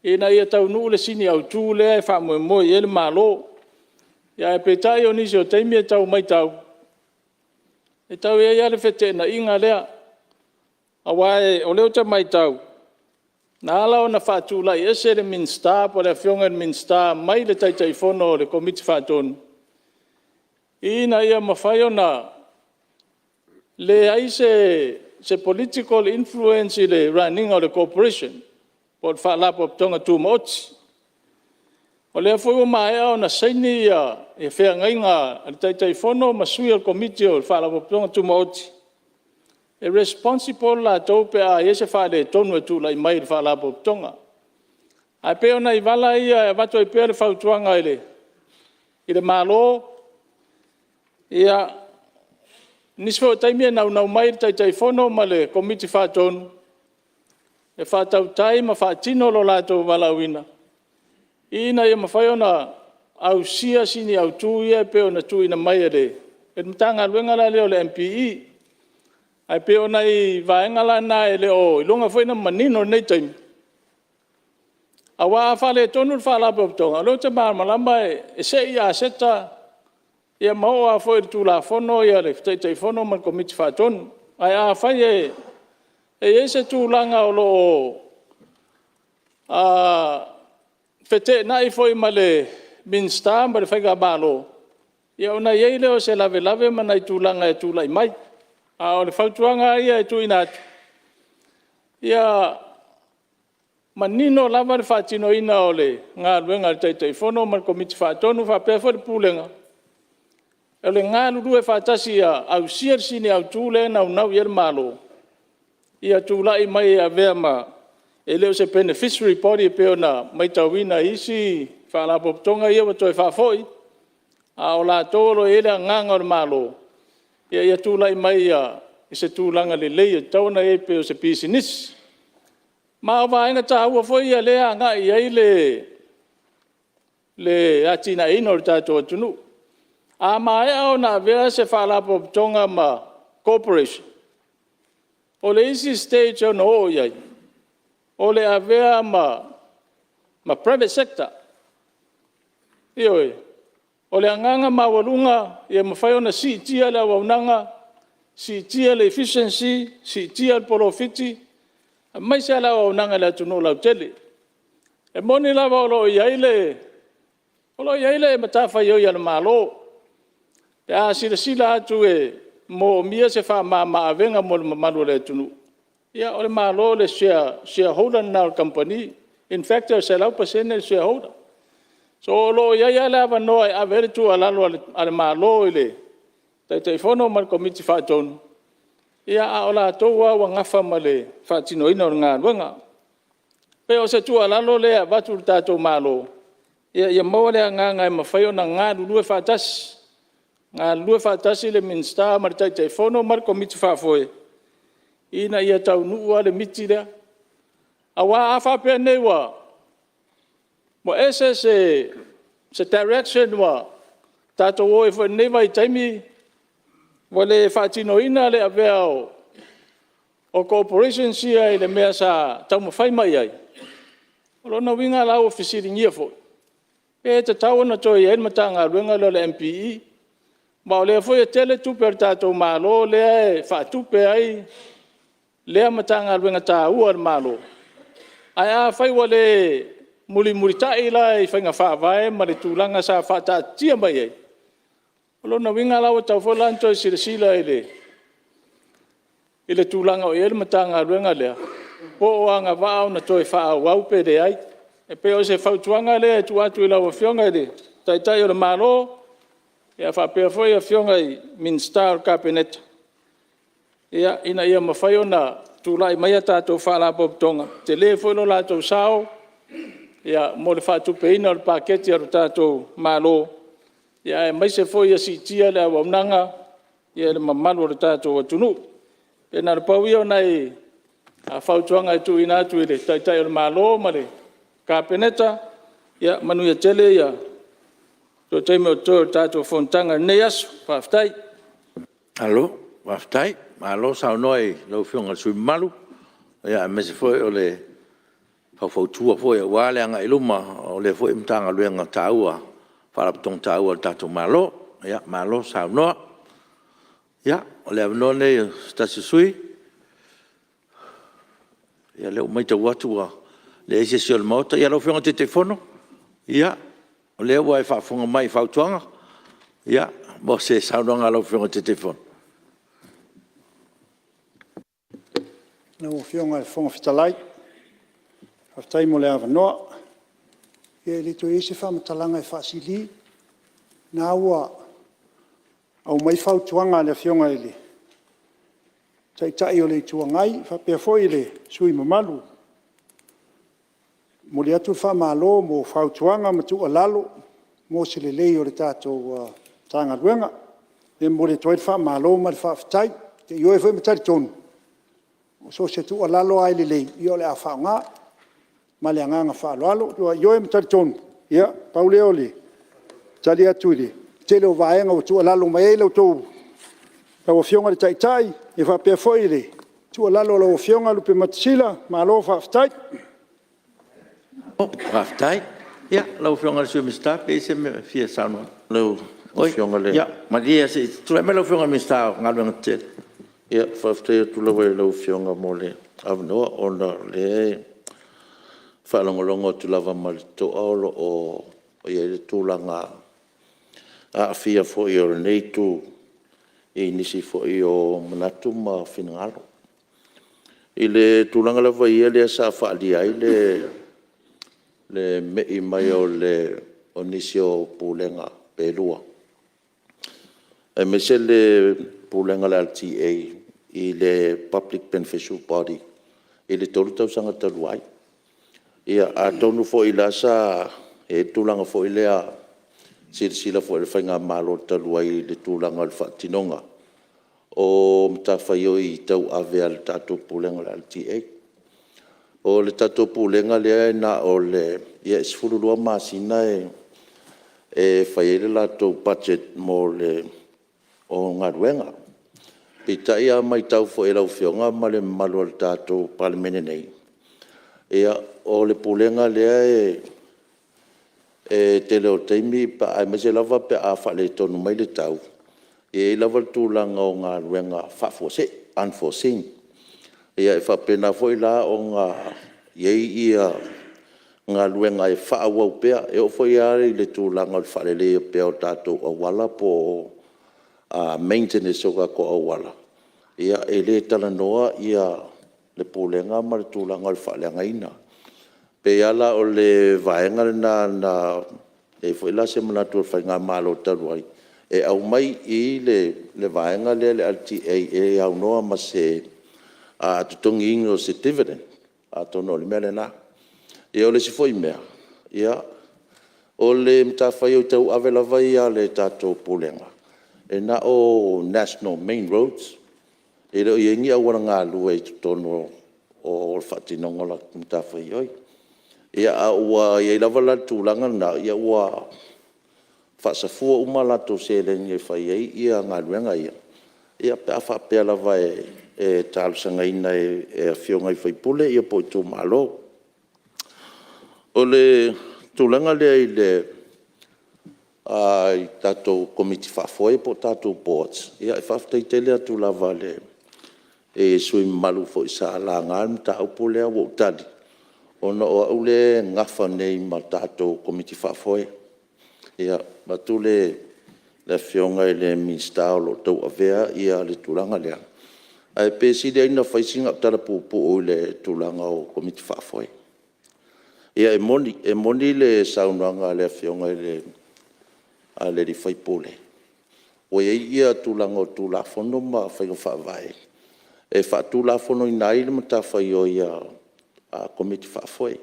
ina ia taunuu le sini autu lea e faamoemoe i ai le Malo. Ae peitai o nisi o taimi e tau matau, e tau i ai lava le feteenaiga lea, aua o lea ou te matau, na ala ona faatulai ese le Minisita po o le Afioga i le Minisita mai le Taitaifono o le Komiti Faatonu, ina ia mafai ona leai se political influence i le run ina o le Corporation po o le Faalapotopotoga Tumaoti. O lea foi ua maea ona saini feagaiga a le Taitaifono ma sui o le Komiti o le Faalapotopotoga Tumaoti, e responsible latou pe a i ai se faaletonu e tulai mai i le Faalapotopotoga. Ae pei o nai vala ia e avatu ai pea le fautuaga i le Malo, o nisi foi o taimi e naunau mai le Taitaifono ma le Komiti Faatonu e faatautai ma faatino lo latou valaauina ina ia mafai ona ausia sini autu ia e pei ona tuuina mai e le Matagaluega la lea o le MPE. Ae pei o nai vaega la na e le o iloga foi ona manino i lenei taimi, aua a faaletonu le Faalapotopotoga, o lea ou te malamalama e sei aseta ma oo lava foi i le Tulafono le Taitaifono ma le Komiti Faatonu. Ae afai e i ai se tulaga o lo o feteenai foi ma le Minisita ma le faigamalo, ia ona i ai lea o se lavelave ma nai tulaga e tulai mai. A o le fautuaga lava ia e tuuina atu, ia manino lava le faatinoina o le galuega a le Taitaifono ma le Komiti Faatonu faapea foi le Pulega, o le galulue faatasi ia ausia le sini autu lea e naunau i ai le Malo. ia tulai mai e avea ma… e le o se beneficiary body e pei ona matauina i isi Faalapotopotoga ia ua toe faafoi, a o latou o lo o i ai le agaga o le Malo ia tulai mai i se tulaga lelei e tatau ona i ai e pei o se pisinisi. Ma o vaega taua foi ia o lea e agai i ai le atinaeina o le tatou atunuu. A maea ona avea se Faalapotopotoga ma Corporation, o le isi stage e ono oo i ai, o le avea ma private sector. Ioe, o le agaga maualuga ia mafai ona siitia le auaunaga, siitia le efficiency, siitia le polofiti aemaise lava le auaunaga i le atunuu lautele. E moni lava o lo o i ai le matafaioi a le Malo pe a silasila atu e moomia se faamama-avega mo le mamalu o le atunuu, ia o le Malo o le shareholder lena o le kamupani. In fact o le 100% le shareholder. So o lo o i ai lava le avanoa e ave ai le tuualalo a le Malo i le Taitaifono ma le Komiti Faatonu, a o latou lava ua nafa ma le faatinoina o le galuega. E pei o se tuualalo lea e avatu i le tatou Malo, ia maua le agaga e mafai ona galulue faatasi, galulue faatasi le Minisita ma le Taitaifono ma le Komiti Faafoe ina ia taunuu lava le miti lea. Aua a faapea nei ua ese se direction ua tatou o ai foi i lenei vaitaimi ua le faatinoina le avea o Corporations ia i le mea sa taumafai mai ai, o lona uiga la ua fesiligia foi, pe tatau ona toe i ai le Matagaluega lea o le MPE. Aua o lea foi e tele tupe a le tatou Malo lea e faatupe ai lea Matagaluega taua a le Malo. Ae afai ua le mulimulitai la i faiga faavae ma le tulaga sa faataatitia mai ai, o lona uiga la ua tatau foi la ona toe silasila i le tulaga o i ai le Matagaluega lea, po o agavaa ona toe faaauau pe leai. E pei o se fautuaga lea e tuu atu i lau Afioga i le Taitai o le Malo faapea foi Afioga i Minisita o le Kapeneta, ina ia mafai ona tulai mai a tatou Faalapotopotoga, tele foi lo latou sao mo le faatupeina o le paketi a le tatou Malo, aemaise foi ia siitia le auaunaga i le mamalu o le tatou atunuu. Ia na o le pau ia o nai fautuaga e tuuina atu i le Taitai o le Malo ma le Kapeneta. Ia manuia tele toe taimi o totoe o le tatou fonotaga i lenei aso. Faafetai. Malo faafetai, malo saunoa i lau Afioga i le sui usufono mamalu, aemaise foi o le faufautua foi aua le agai i luma o lea foi Matagaluega taua, Faalapotopotoga taua a le tatou Malo. Malo saunoa. Ia, o le avanoa lenei o se tasi o sui usufono. Ia o lea ua matau atu ua leai se isi o le Maota. Ia lau Afioga i le Taitaifono, o lea ua e faafofoga mai i fautuaga mo se saunoaga a lau Afioga i le Taitaifono. Lau Afioga i le Fofoga Fetalai, faafetai mo le avanoa. Ia e le toe i ai se faamatalaga e faasili, o lena ua aumai fautuaga a le Afioga i le Taitai o le Itu Agai faapea foi le sui usufono mamalu. E momoli atu le faamalo mo fautuaga ma tuualalo mo se lelei o le tatou Matagaluega. O lea e momoli atu ai le faamalo ma le faafetai. Ou te ioe foi ma talitonu, so o se tuualalo lava e lelei, o le a faaaoga. Ma le agaga faaaloalo. E ioe ma talitonu, pau lea o le tali atu i le tele o vaega ua tuualalo mai ai lau Afioga i le Taitai, faapea foi le tuualalo a lau Afioga Lupematasila. Malo faafetai. Faafetai. Ia, lau Afioga i le Sui Minisita pe i ai se mea e fia saunoa ai. Ia malie se i tulai mai lau Afioga i le Minisita o Galuega Tetele. Ia, faafetai atu lava i lau Afioga mo le avanoa, ona o lea e faalogologo atu lava ma le totoa o lo o i ai le tulaga aafia foi o lenei Itu i nisi foi o manatu ma finagalo. I le tulaga lava ia lea sa faaalia ai le me'i mai o nisi o Pulega pe lua, aemaise le Pulega a le LTA. i le Public Beneficial Body i le 3 tausaga talu ai. Ia atonu foi o la sa i ai le tulaga foi lea, silasila foi i le faigamalo talu ai i le tulaga o le faatinoga o matafaioi tauave a le tatou Pulega o le LTA. O le tatou Pulega lea na o le… ia e 12 masina e fai ai le latou budget o galuega. Peitai a matau foi e lau Afioga ma le mamalu o le tatou Palemene nei, ia o le Pulega lea e tele o taimi aemaise lava pe a faaletonu mai le tau, e i ai lava le tulaga o galuega faafuasei, unforeseen. Ia e faapena foi la ona i ai galuega e faaauau pea. E oo foi la i le tulaga o le faaleleia pea o tatou auala po o maintenance o tatou auala, ia e le talanoa le Pulega ma le tulaga o le faaleagaina. E pei lava la o le vaega lena na i ai foi la se manatu o le faigamalo talu ai, e aumai i i le vaega lea a le LTA e aunoa ma se totogiina o se dividend. Atonu o le mea lena. Ia o le isi foi mea, o le matafaioi tauave lava ia a le tatou Pulega, e na o national main roads, e le o i ai ni auala galue i totonu o le faatinoga o latou matafaioi. Ia a ua i ai lava la le tulaga lena, ua faasafua uma latou seleni e fai ai galuega ia pe a faapea lava e talosagaina e afioga i sui usufono po o itumalo. O le tulaga lea i tatou Komiti Faafoe po o tatou Boards, ia e faafetai tele atu lava i sui usufono mamalu foi sa laga le mataupu lea. Ua ou tali, ona o au lea e nafa nei ma tatou Komiti Faafoe, vaeatu le Afioga i le Minisita o lo o tauavea le tulaga lea, ae pei e sili ai ona fai sina au tala puupuu i le tulaga o Komiti Faafoe. Ia e moni le saunoaga a le Afioga i le sui usufono, ua i ai tulaga o Tulafono ma faiga faavae e faatulafonoina ai le matafaioi a Komiti Faafoe.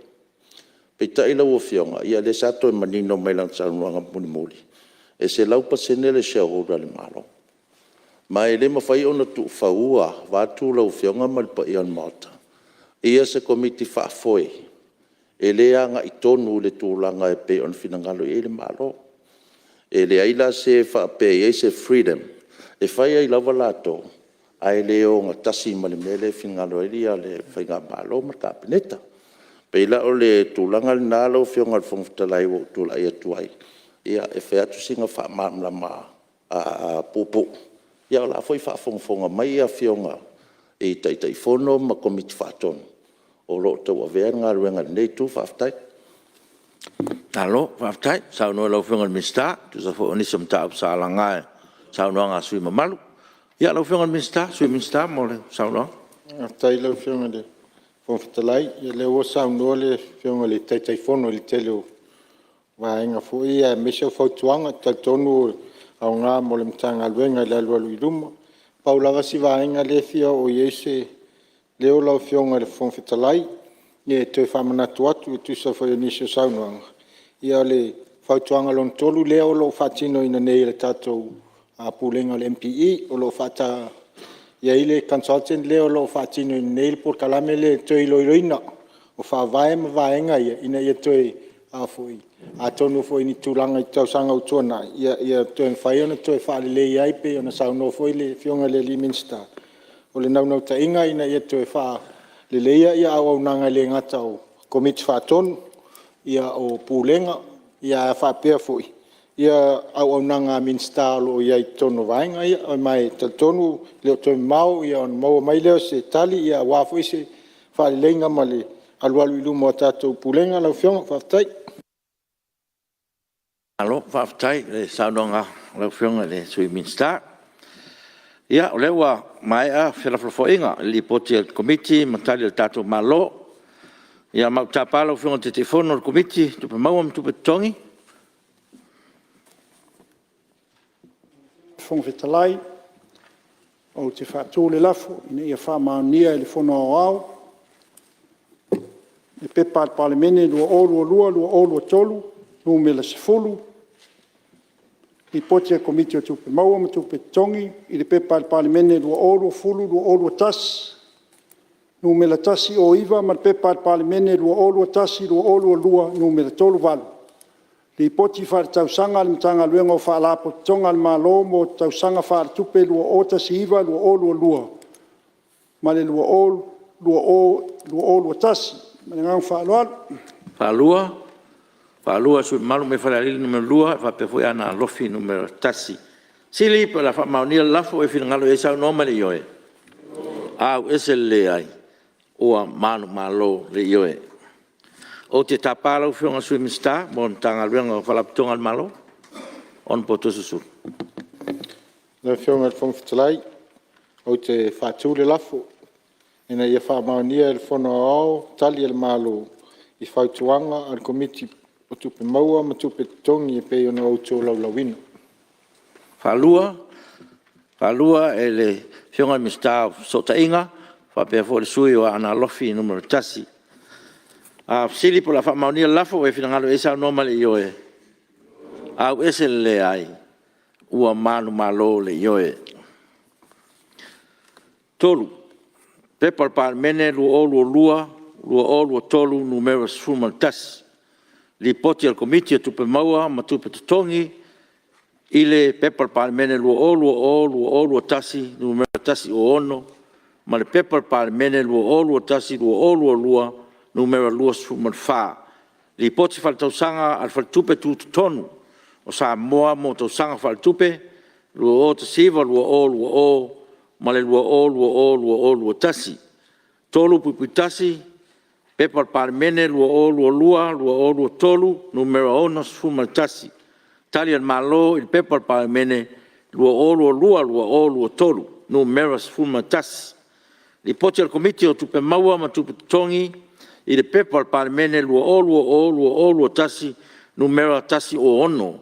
Peitai lau Afioga, ia o lea sa toe manino mai i lana saunoaga mulimuli, e 100% le shareholder a le Malo. Ma e le mafai ona tuufaua vaeatu lau Afioga ma le paia o le Maota se Komiti Faafoe e le agai tonu i le tulaga e pei ona finagalo i ai le Malo. E leai la se faapea e i ai se freedom e fai ai lava latou ae le ogatasi ma le mea lea e finagalo i ai le faigamalo ma le Kapeneta. E pei la o le tulaga lena lau Afioga i le Fofoga Fetalai ua ou tulai atu ai e fai atu sina faamalamalamaga puupuu, ia o la e foi e faafogafoga mai Afioga i Taitaifono ma Komiti Faatonu o lo o tauavea le galuega i lenei itu. Faafetai. Malo faafetai saunoa i lau Afioga i le Minisita e tusa foi o nisi o mataupu sa laga i saunoaga a sui usufono mamalu. Ia lau Afioga i le Sui Minisita mo le saunoaga. Faafetai i lau Afioga i le Fofoga Fetalai. Ia o lea ua saunoa le Afioga i le Taitaifono i le tele o vaega foi ia aemaise o fautuaga. Ou te talitonu e aoga mo le Matagaluega i le alualu i luma. Pau lava si vaega lea e fia oo i ai se leo lau Afioga i le Fofoga Fetalai, e toe faamanatu atu e tusa foi o nisi o saunoaga, o le fautuaga lona 3 lea o lo o faatinoina nei e le tatou Pulega o le MPE. O lo o i ai le consultant lea o lo o faatinoina nei le polokalame lea o le toe iloiloina o faavae ma vaega ia ina ia toe atonu foi i ni tulaga i tausaga ua tuanai ia toe mafai ona toe faalelei ai pei ona saunoa foi le Afioga i le Minisita. O le naunautaiga ina ia toe faaleleia ia auaunaga e le gata o Komiti Faatonu, o Pulega, ae faapea foi auaunaga a Minisita o lo o i ai i totonu o vaega ia. Ma e talitonu e le o toe mamao ona maua mai lea o se tali aua foi se faaleleiga ma le alualu i luma o tatou Pulega lau Afioga. Faafetai. Malo faafetai i le saunoaga a lau Afioga i le Sui Minisita. Ia o lea ua maea felafolafoaiga i le Lipoti a le Komiti ma Tali a le tatou Malo. Ia ma ou te tapa lau Afioga i le Taitaifono o le Komiti o Tupe Maua ma Tupe Totogi. Lau Afioga i le Fofoga Fetalai, Ou te faatu le lafo, Ina ia faamaonia e le Fono Aoao le P.P.2022/2023 Nu.10, Lipoti a le Komiti o Tupe Maua ma Tupe Totogi i le P.P.2020/2021 Nu.109, ma le P.P.2021/2022 Nu.38, Lipoti Faaletausaga a le Matagaluega o Faalapotopotoga a le Malo mo le Tausaga Faaletupe 2019/2022 ma le 2020/2021. Ma le agaga faaaloalo. Faalua e le sui usufono mamalu mai Falealili 2 faapea foi Aana Alofi 1. O le a faamaonia le lafo, ua e finagalo i ai saunoa ma le ioe. Ua manumalo le Ioe. Ou te tapa lau Afioga i le Sui Minisita mo le Matagaluega o Faalapotopotoga a le Malo, Hon Toeolesulusulu. Lau Afioga i le Fofoga Fetalai ou te faatu le lafo, Ina ia faamaonia e le Fono Aoao Tali a le Malo i Fautuaga a le Komiti o Tupe Maua ma Tupe Totogi e pei ona ou tolaulauina. E faalua e le Afioga i le Minisita o Fesootaiga faapea foi le sui usufono o Aana Alofi 1. O le a fesili pe o le a faamaonia le lafo, ua e finagalo i ai saunoa ma le ioe. Ua manumalo le Ioe. 3. P.P.2022/2023 Nu.11, Lipoti a le Komiti o Tupe Maua ma Tupe Totogi i le P.P.2020/2021 Nu.106 ma le P.P.2021/2022 Nu.24. Lipoti Faaletausaga a le Faletupe Tutotonu o Samoa mo Tausaga Faaletupe 2019/2020 ma le 2020/2021. 3.1 P.P.2022/2023 Nu.61, Tali a le Malo i le P.P.2022/2023 Nu.11, Lipoti a le Komiti o Tupe Maua ma Tupe Totogi i le P.P.2022/2021 Nu.106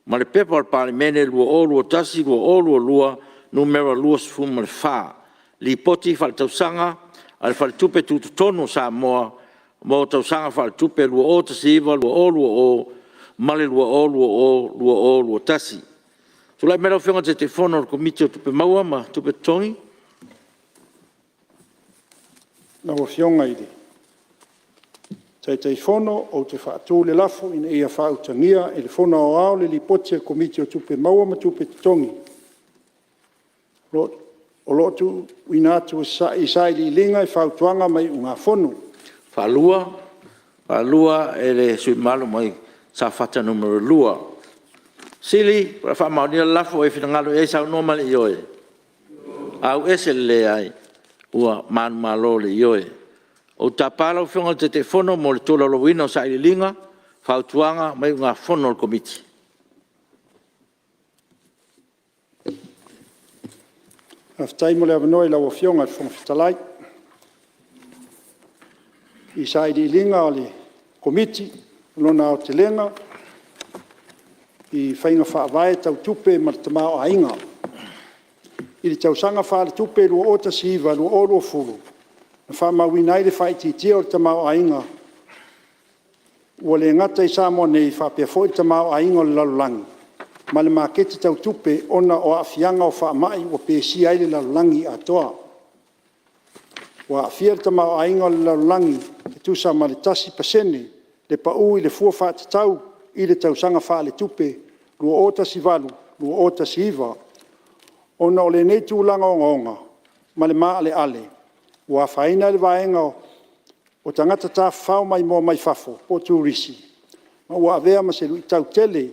ma le P.P.2021/2022 Nu.24. Lipoti Faaletausaga a le Faletupe Tutotonu o Samoa mo Tausaga Faaletupe 2019/2020 ma le 2020/2021. Tulai mai lau Afioga i le Taitaifono o le Komiti o Tupe Maua ma Tupe Totogi. Lau Afioga i le Taitaifono ou te faatu le lafo, Ina ia faautagia e le Fono Aoao le Lipoti a le Komiti o Tupe Maua ma Tupe Totogi o lo o tuuina atu i Sailiiliga, Fautuaga ma Iugafono. Faalua e le sui usufono mamalu mai Safata 2. O le a faamaonia le lafo, ua e finagalo i ai saunoa ma le ioe. Ua manumalo le Ioe. Ou te tapa lau Afioga i le Taitaifono mo le tolaulauina o Sailiiliga, Fautuaga ma Iugafono a le Komiti. Faafetai mo le avanoa i lau Afioga i le Fofoga Fetalai. I sailiiliga a le Komiti i lona aotelega i faiga faavae tau tupe ma le tamaoaiga. I le tausaga faaletupe 2019/2020 na faamauina ai le faaitiitia o le tamaoaiga ua le gata i Samoa nei faapea foi le tamaoaiga o le lalolagi ma le maketi tau tupe ona o aafiaga o faamai ua pesia ai le lalolagi atoa. Ua aafia le tamaoaiga o le lalolagi e tusa ma le 1% le pau i le fua faatatau i le tausaga faaletupe 2018/2019. Ona o lenei tulaga ogaoga ma le maaleale, ua afaina ai le vaega o tagata tafafao maimoa mai fafo po o turisi, ma ua avea ma se luitau tele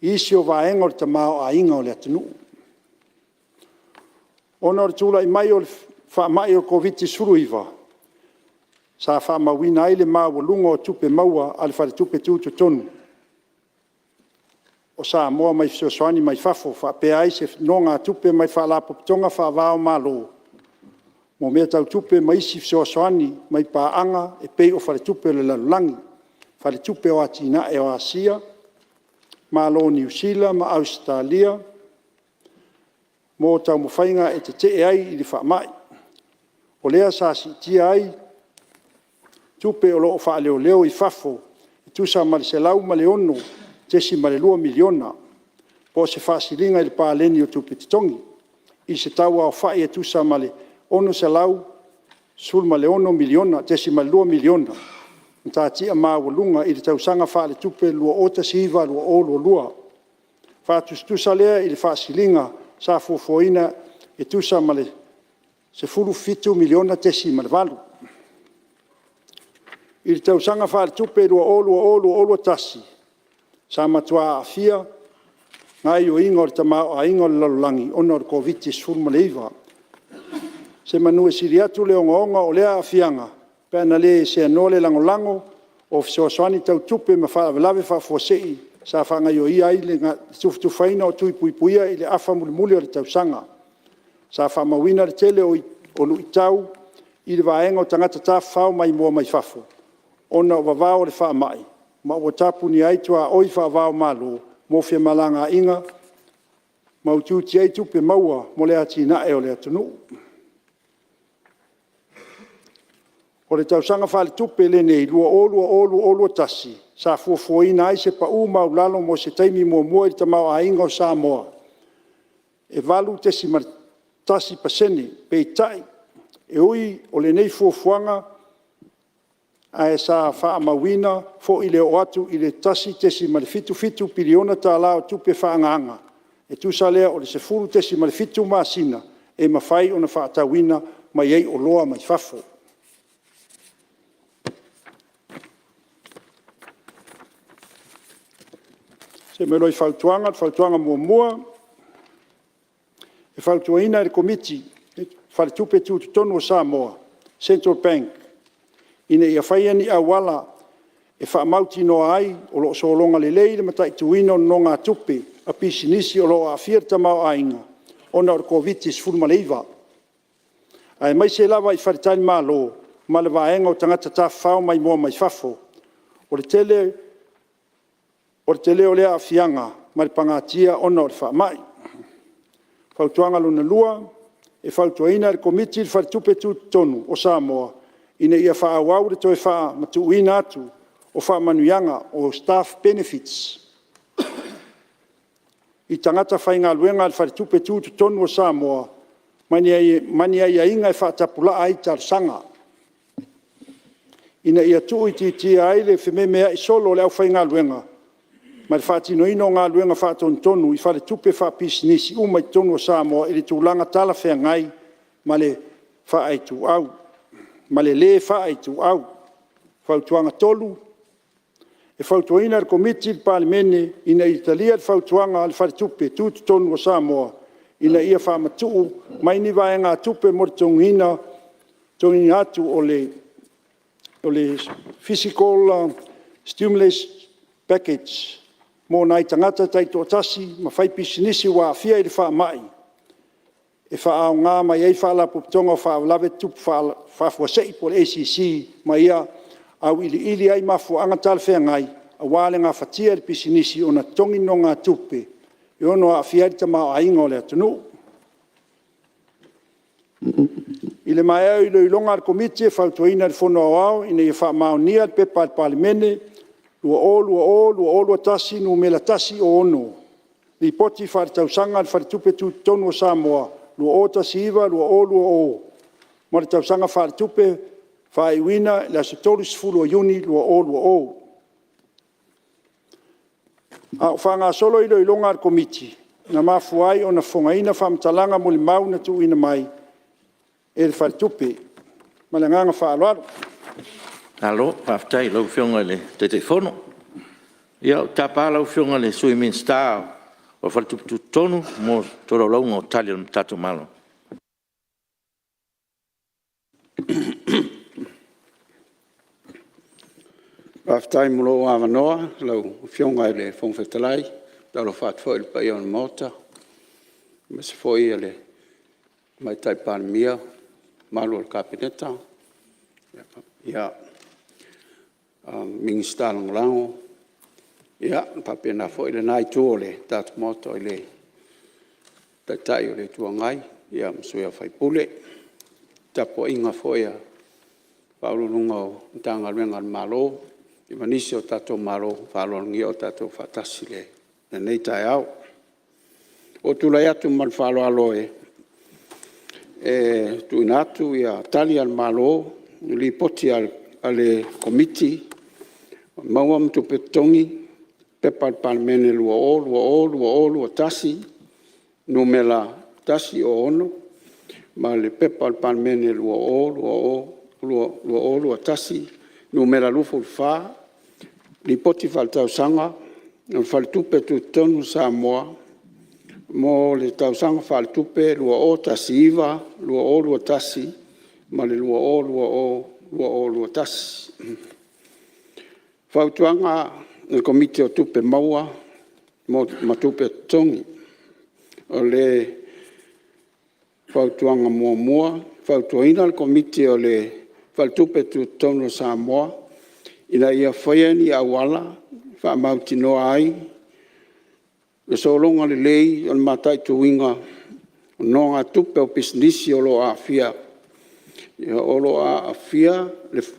i isi vaega o le tamaoaiga o le atunuu. Ona o le tulai mai o le faamai o le Koviti-19, sa faamauina ai le maualuga o tupe maua a le Faletupe Tutotonu o Samoa mai fesoasoani mai fafo, faapea ai se nonogatupe mai Faalapotopotoga faava-o-Malo mo mea tau tupe ma isi fesoasoani mai paaga e pei o Faletupe o le Lalolagi, Faletupe o Atinae o Asia, Malo o Niu Sila ma Ausetalia. mo taumafaiga e tetee ai i le faamai. O lea sa siitia ai tupe o lo o faaleoleo i fafo e tusa ma le $106.2 miliona, po o se faasiliga i le paleni o tupe totogi, i se tau aofai e tusa ma le $616.2 miliona matatia maualuga i le tausaga faaletupe 2019/2022. E faatusatusa lea i le faasiliga sa fuafuaina e tusa ma le $17.8 miliona. I le tausaga faaletupe 2020/2021, sa matua aafia gaoioiga o le tamaoaiga o le lalolagi ona o le Koviti-19, semanu e sili atu le ogaoga o lea aafiaga pe ana le seanoa le lagolago o fesoasoani tau tupe ma faalavelave faafuasei sa faagaoioia ai le tufatufaina o tui puipuia i le afa mulimuli o le tausaga. Sa faamauina le tele o luitau i le vaega o tagata tafafao maimoa mai fafo, ona o le vavao o le faamai, ma ua tapunia ai tuaoi faava-o-Malo mo femalagaaiga ma utiuti ai tupe maua mo le atinae o le atunuu. O le tausaga faaletupe lenei 2020/2021, sa fuafuaina ai se pau maualalo mo se taimi muamua i le tamaoaiga o Samoa e 8.1%. Peitai, e ui o lenei fuafuaga, ae sa faamauina foi le oo atu i le $1.77 piliona o tupe faaagaaga, e tusa lea o le 10.7 masina e mafai ona faatauina mai ai oloa mai fafo. See mai loa i Fautuaga. Fautuaga 1: E fautuaina e le Komiti le Faletupe Tutotonu o Samoa Central Bank, ina ia faia ni auala e faamautinoa ai o lo o sologa lelei le mataituina o nonogatupe a pisinisi o lo o aafia le tamaoaiga ona o le Koviti-19, aemaise lava i faletalimalo ma le vaega o tagata tafafao maimoa mai fafo. O le tele o lea aafiaga ma le pagatia ona o le faamai. Fautuaga 2: E fautuaina e le Komiti le Faletupe Tutotonu o Samoa, ina ia faaauau le toe faamatuuina atu o faamanuiaga (staff benefits) i tagata faigaluega a le Faletupe Tutotonu o Samoa ma ni aiaiga e faatapulaa ai talosaga, ina ia tuuitiitia ai le fememeai solo o le aufaigaluega ma le faatinoina o galuega faatonutonu i faletupe faapisinisi uma i totonu o Samoa i le tulaga talafeagai ma le le faaituau. Fautuaga 3: E fautuaina e le Komiti le Palemene ina ia talia le fautuaga a le Faletupe Tutotonu o Samoa, ina ia faamatuu mai ni vaegatupe mo le totogiina atu o le physical stimulus package mo nai tagata taitoatasi ma faipisinisi ua aafia i le faamai, e faaaoga mai ai Faalapotopotoga o Faalavelave Tutupu Faafuasei (ACC), ma ia auiliili ai mafuaaga talafeagai aua le gafatia e le pisinisi ona totogi nonogatupe e ono aafia ai le tamaoaiga o le atunuu. I le maea o iloiloga a le Komiti, e fautuaina e le Fono Aoao, Ina ia faamaonia le P.P.2020/2021 Nu.106, Lipoti Faaletausaga a le Faletupe Tutotonu o Samoa 2019/2020 mo le Tausaga Faaletupe faaiuina i le aso 30 Iuni 2020. A o faagasolo iloiloga a le Komiti, na mafua ai ona fofogaina faamatalaga molimau na tuuina mai e le Faletupe. Ma le agaga faaaloalo. Malo faafetai i lau Afioga i le Taitaifono. Ia, ou te tapa lau Afioga i le Sui Minisita o le Faletupe Tutotonu mo le tolaulauina o Tali a le tatou Malo. Faafetai mo lou avanoa lau Afioga i le Fofoga Fetalai. E faatalofa atu foi i le paia o le Maota, aemaise foi o le Tamaitai Palemia, le mamalu o le Kapeneta, Minisita Lagolago, e faapena foi lena Itu o le tatou Maota i le Taitai o le Itu Agai ma sui usufono, le tapuaiga foi a Ofisa Sili o Pulega o Matagaluega a le Malo ma nisi o tatou malo faaaloalogia o tatou faatasi i lenei taeao. Ua ou tulai atu ma le faaaloalo e tuuina atu Tali a le Malo i Lipoti a le Komiti o Tupe Maua ma Tupe Totogi, P.P.2020/2021 Nu.106, ma le P.P.2020/2021 Nu.24, Lipoti Faaletausaga a le Faletupe Tutotonu o Samoa mo le Tausaga Faaletupe 2019/2020 ma le 2020/2021. Fautuaga a le Komiti o Tupe Maua ma Tupe Totogi. Fautuaga 1: E fautuaina le Komiti o le Faletupe Tutotonu o Samoa ina ia faia ni auala e faamautinoa ai le sologa lelei o le mataituina o nonogatupe a pisinisi o lo o aafia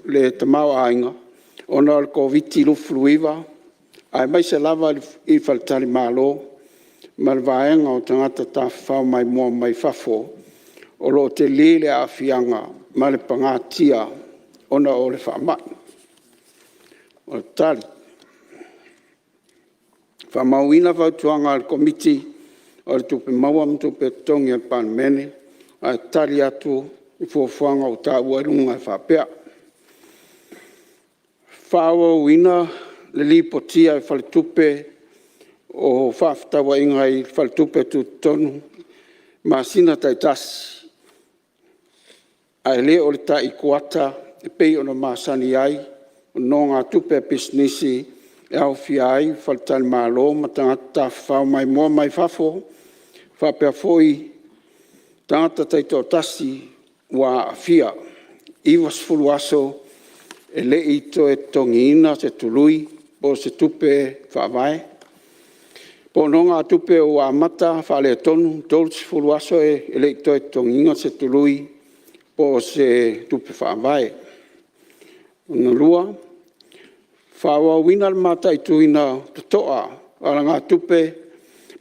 le tamaoaiga ona o le Koviti-19, aemaise lava i faletalimalo ma le vaega o tagata tafafao maimoa mai fafo o lo o tele le aafiaga ma le pagatia ona o le faamai. Tali Faamauina fautuaga a le Komiti o Tupe Maua ma Tupe Totogi a le Palemene ae tali atu i fuafuaga ua taua i luga e faapea: Faaauauina le lipotia e Faletupe o Fefaatauaiga i le Faletupe Tutotonu i masina taitasi ae le o le tai kuata e pei ona masani ai, o nonogatupe a pisinisi e aofia ai faletalimalo ma tagata tafafao maimoa mai fafo faapea foi tagata taitoatasi ua aafia. 90 aso e le i toe totogiina se tului po o se tupe faavae, po o nonogatupe ua amata faaletonu. 30 aso e le i toe totogiina se tului po o se tupe faavae. Lona 2, faaauauina le mataituina totoa o alagatupe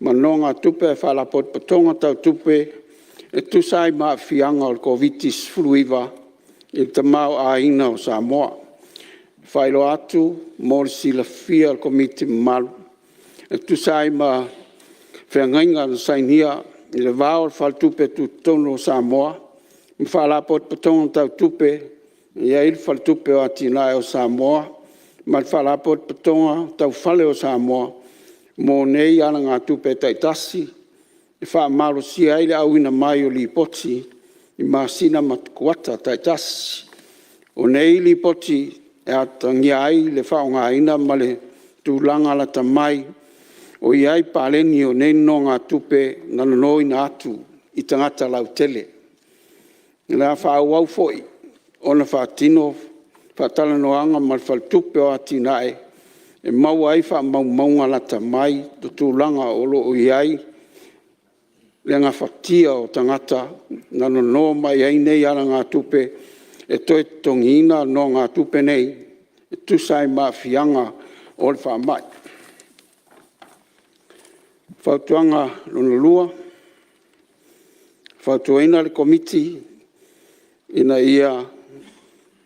ma nonogatupe a Faalapotopotoga Tau Tupe e tusa ai ma aafiaga o le Koviti-19 i le tamaoaiga o Samoa. E faailoa atu mo le silafia e le Komiti mamalu, e tusa ai ma Feagaiga na sainia i le va o le Faletupe Tutotonu o Samoa ma Faalapotopotoga Tau Tupe e i ai le Faletupe o Atinae o Samoa ma le Faalapotopotoga Tau Fale o Samoa mo nei alagatupe taitasi, e faamalosia ai le auina mai o lipoti i masina ma kuata taitasi. O nei lipoti e atagia ai le faaaogaina ma le tulaga lata mai o i ai paleni o nei nonogatupe na nonoina atu i tagata lautele. O le a faaauau foi ona faatino faatalanoaga ma le Faletupe o Atinae e maua ai faamaumauga lata mai o tulaga o lo o i ai le gafatia e tagata na nono mai ai nei alagatupe le toe totogiina o nonogatupe nei e tusa ai ma aafiaga o le faamai. Fautuaga 2: E fautuaina le Komiti ina ia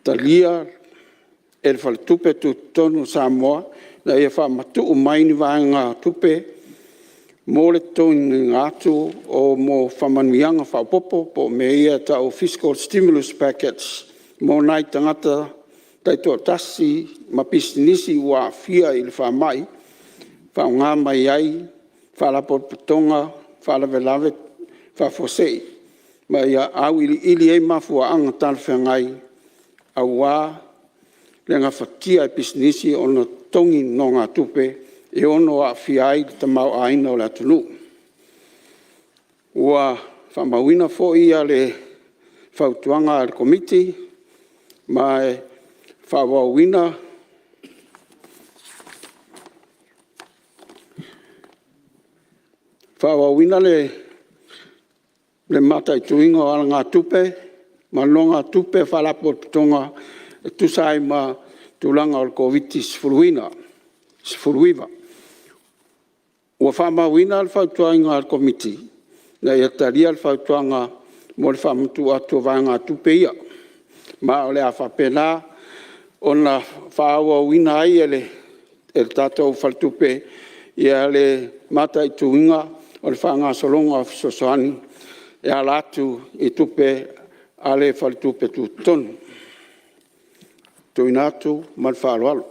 talia e le Faletupe Tutotonu o Samoa ina ia faamatuu mai ni vaegatupe mo le totogiina atu mo faamanuiaga faaopoopo po o mea ia e tau o fiscal stimulus package mo nai tagata taitoatasi ma pisinisi ua aafia i le faamai, faaaoga mai ai Faalapotopotoga Faalavelave Faafuasei, ma ia auiliili ai mafuaaga talafeagai aua le gafatia e pisinisi ona totogi nonogatupe e ono aafia ai le tamaoaiga o le atunuu. Ua faamauina foi le fautuaga a le Komiti ma e faaauauina le le mataituina o alagatupe ma nonogatupe a Faalapotopotoga e tusa ai ma tulaga o le Koviti-19. Ua faamauina le fautuaga a le Komiti ina ia talia le fautuaga mo le faamatuu atu o vaegatupe ia, ma o le a faapena ona faaauauina ai e le tatou Faletupe le mataituina o le faagasologa o fesoasoani e ala atu i tupe a le Faletupe Tutotonu. Tuuina atu ma le faaaloalo.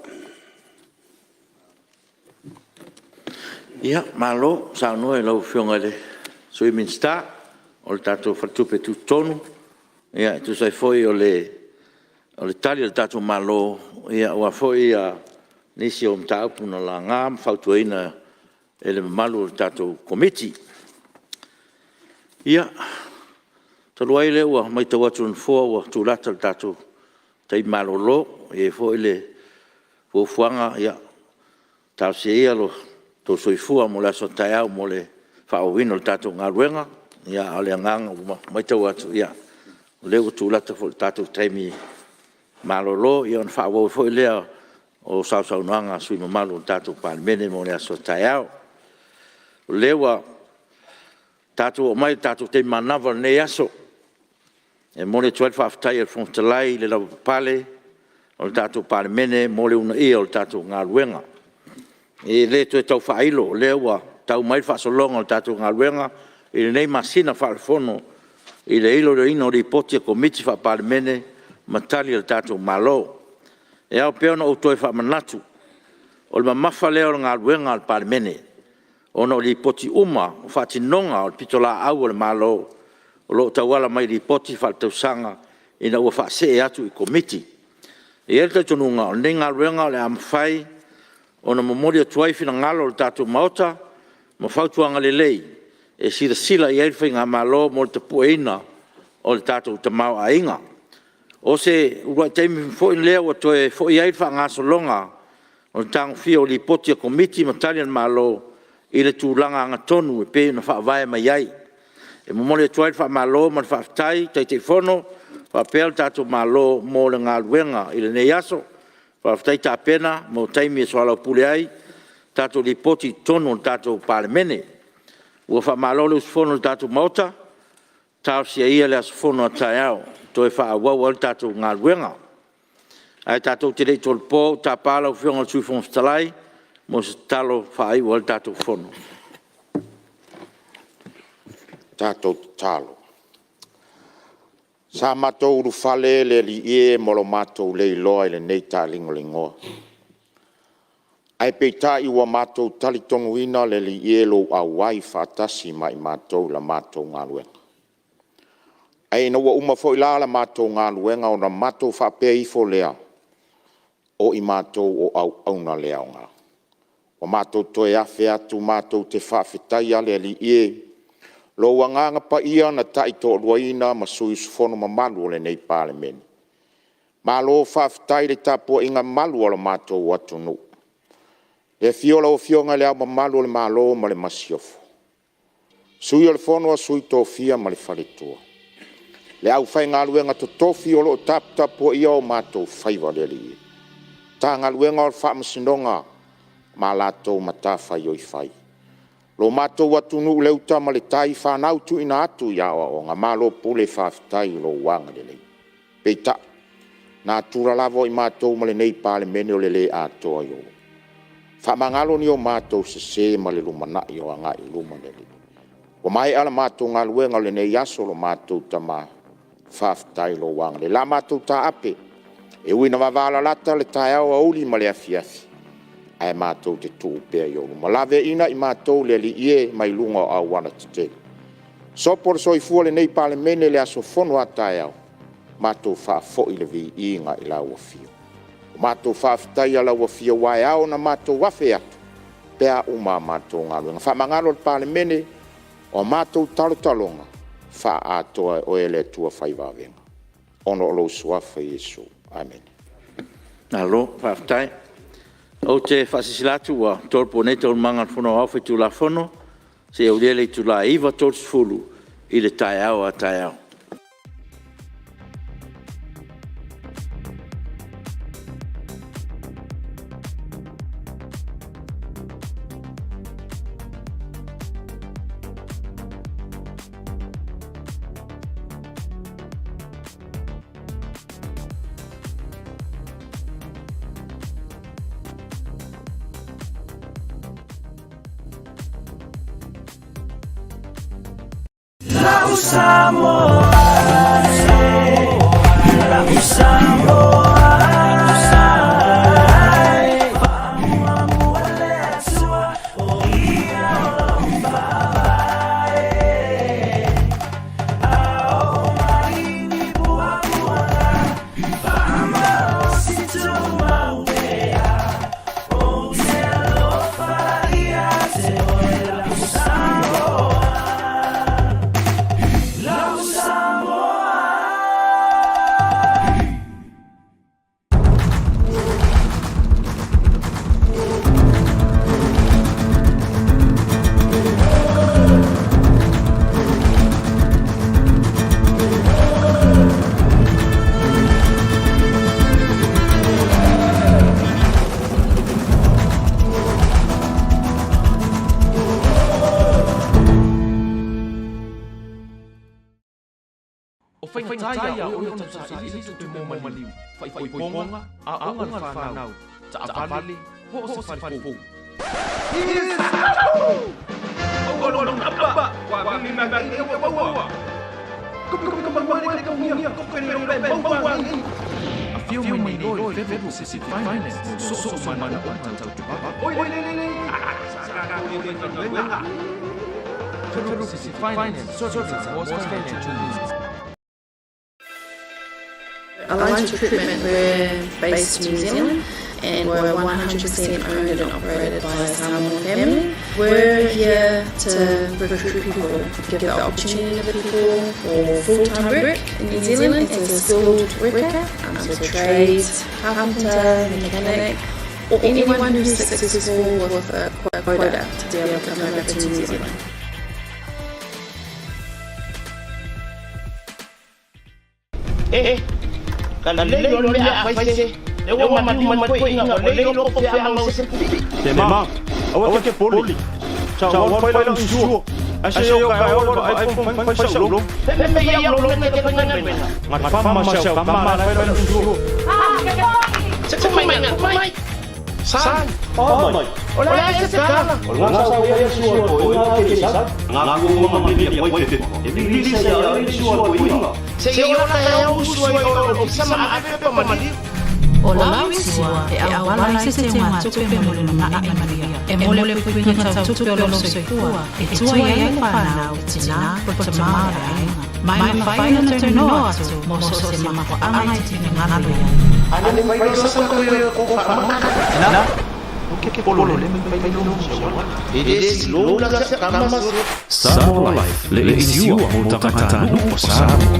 Ia, malo saunoa i lau Afioga i le Sui Minisita o le tatou Faletupe Tutotonu e tusa ai foi o le Tali a le tatou Malo aua foi nisi o mataupu na laga ma fautuaina e le mamalu o le tatou Komiti. Ia, talu ai o lea ua matau atu e le Nofoa ua tulata i le tatou taimi malolo, e i ai foi le fuafuaga, ia talosia ia lo outou soifua mo le aso a taeao mo le faaauauina o le tatou galuega. A o le agaga ua matau atu, o lea ua tulata foi i le tatou taimi malolo, ona faaauau ai foi lea o sausaunoaga a sui usufono mamalu o le tatou Palemene mo le aso a taeao. O lea ua tatou oo mai i le tatou taimi manava o lenei aso, e momoli atu ai le faafetai a le Fofoga Fetalai i le lavapapale o le tatou Palemene mo le uunaia o le tatou galuega. E le toe tau faailo, o lea ua tau mai le faasologa o le tatou galuega i lenei masina faale-Fono i le iloiloina o Lipoti a Komiti Faa-Palemene ma Tali a le tatou Malo. E ao pea ona ou toe faamanatu, o le mamafa lea o le galuega a le Palemene, ona o Lipoti uma o faatinoga o le pitolaau a le Malo o lo o tauala mai i Lipoti Faaletausaga ina ua faasee atu i Komiti. E i ai le talitonuga o lenei galuega o le a mafai ona momoli atu ai finagalo o le tatou Maota ma fautuaga lelei e silasila i ai le faigamalo mo le tapueina o le tatou tamaoaiga. O se uluai taimi foi lea ua toe foi ai le faagasologa o le tagofia o Lipoti a Komiti ma Tali a le Malo i le tulaga agatonu e pei ona faavae mai ai. E momoli atu ai le faamalo ma le faafetai i Taitaifono faapea le tatou Malo mo le galuega i lenei aso. Faafetai tapena mo taimi e soalaupule ai tatou Lipoti i totonu o le tatou Palemene. Ua faamalo le usufono i le tatou Maota, talosia ia le aso Fono a taeao e toe faaauau ai le tatou galuega. Ae tatou te le i tolopo ou te tapa lau Afioga i le Sui Fofoga Fetalai mo se tatalo e faaiu ai le tatou Fono. Tatou tatalo. Sa matou ulufale le Alii e ma lo matou le iloa i lenei taligoaligoa. Ae peitai ua matou talitonuina le Alii e, Lou auai faatasi ma i matou i la matou galuega. Ae ina ua uma foi la le matou galuega ona matou faapea ifo lea, o i matou o auauna le aoga. Ua matou toe afe atu matou te faafetaia le Alii e, Lou Agaga Paia na taitoaluaina ma sui usufono mamalu o lenei Palemene. Malo faafetai i le tapuaiga malu a lo matou atunuu. I le afio o lau Afioga i Le Ao Mamalu o le Malo ma le Masiofo, Sui o le Fono a Sui Tofia ma le Faletua, le aufaigaluega totofi o lo o taputapuaia o matou faiva le Alii e, Matagaluega o le Faamasinoga ma a latou matafaioi fai. Lo matou atunuu i le uta ma le tai, fanau tuuina atu i aoaoga, malo pule faafetai i lou agalelei. Peitai, natura lava o i matou ma lenei Palemene o le le atoa i ou. Faamagalo ni o matou sese ma le lumanai o agai i luma le Alii. Ua maea le matou galuega o lenei aso lo matou Tama, faafetai i lou agalelei. O le a matou taape, e ui ina vavalalata le taeao, aoauli ma le afiafi, ae matou te tuu pea i ou luma. Laveaiina i matou le Alii e mai luga o aualatetele. Sopo le soifua o lenei Palemene i le aso Fono a taeao, matou faafoi le viiga i lau Afio. Ua matou faafetaia lau Afio aua e ao ona matou afe atu pe a uma a matou galuega. Faamagalo le Palemene, o a matou talotaloga, faaatoa e oe le Atua fai vavega ona o lou Suafa Iesu. Amene. Malo faafetai. Ou te faasilasila atu ua tolopo nei Taualumaga a le Fono Aoao Faitulafono seia aulia le itula e 9:30. i le taeao a taeao. Samoa. O faigata ia oe ona tausaili se tupe mo maliu, faaipoipoga, aoga a le fanau, taavale, po o se fale fou. Afio mai nei loa i Federal City Finance mo so o manaoga tau Federal City Finance serving Samoa's financial needs. Alliance Recruitment, we're based in New Zealand and we're 100% owned and operated by a Samoan family. We're here to recruit people, give the opportunity to people for full-time work in New Zealand as a skilled worker, so trades, carpenter, mechanic, or anyone who's successful with a quota to be able to come over to New Zealand. Eh, ka lelei o le mea a fai se, e ua maliu mai koe inga o lei o ko fea mau se pupi. Te ma, aua ke poli. Sa ua fai lau sua. Ase yo ka o ba ai fo fai sa ulo. Pe me ia ulo me te fai ngai mena. Ngat fa ma sa ka ma la fai lau sua. Se se mai mai mai. San. Oh mai. O la e se kala. O la sa ia sua ko inga ke sa. Nga ku ma ma bi poi te. E bi li sa ia sua ko inga. Se i ora e au sua i o o sama a pe pa maliu. O lau sua e auala i se teuga tupe mo le lumanai manuia. E mo le puipuiga tau tupe o lou soifua, e tua i ai le whanau, le tinā, o le tamā o le aiga. Mai mawhai ona taunoa atu mo so o se mafuaaga i te finagalo i ai. Ane le fai sa ko ia ko fa ma. Na. O ke polo le me fai lo sa. E le si lo la sa kama Samoa Life, le isi ua mo tagata nuu o Samoa.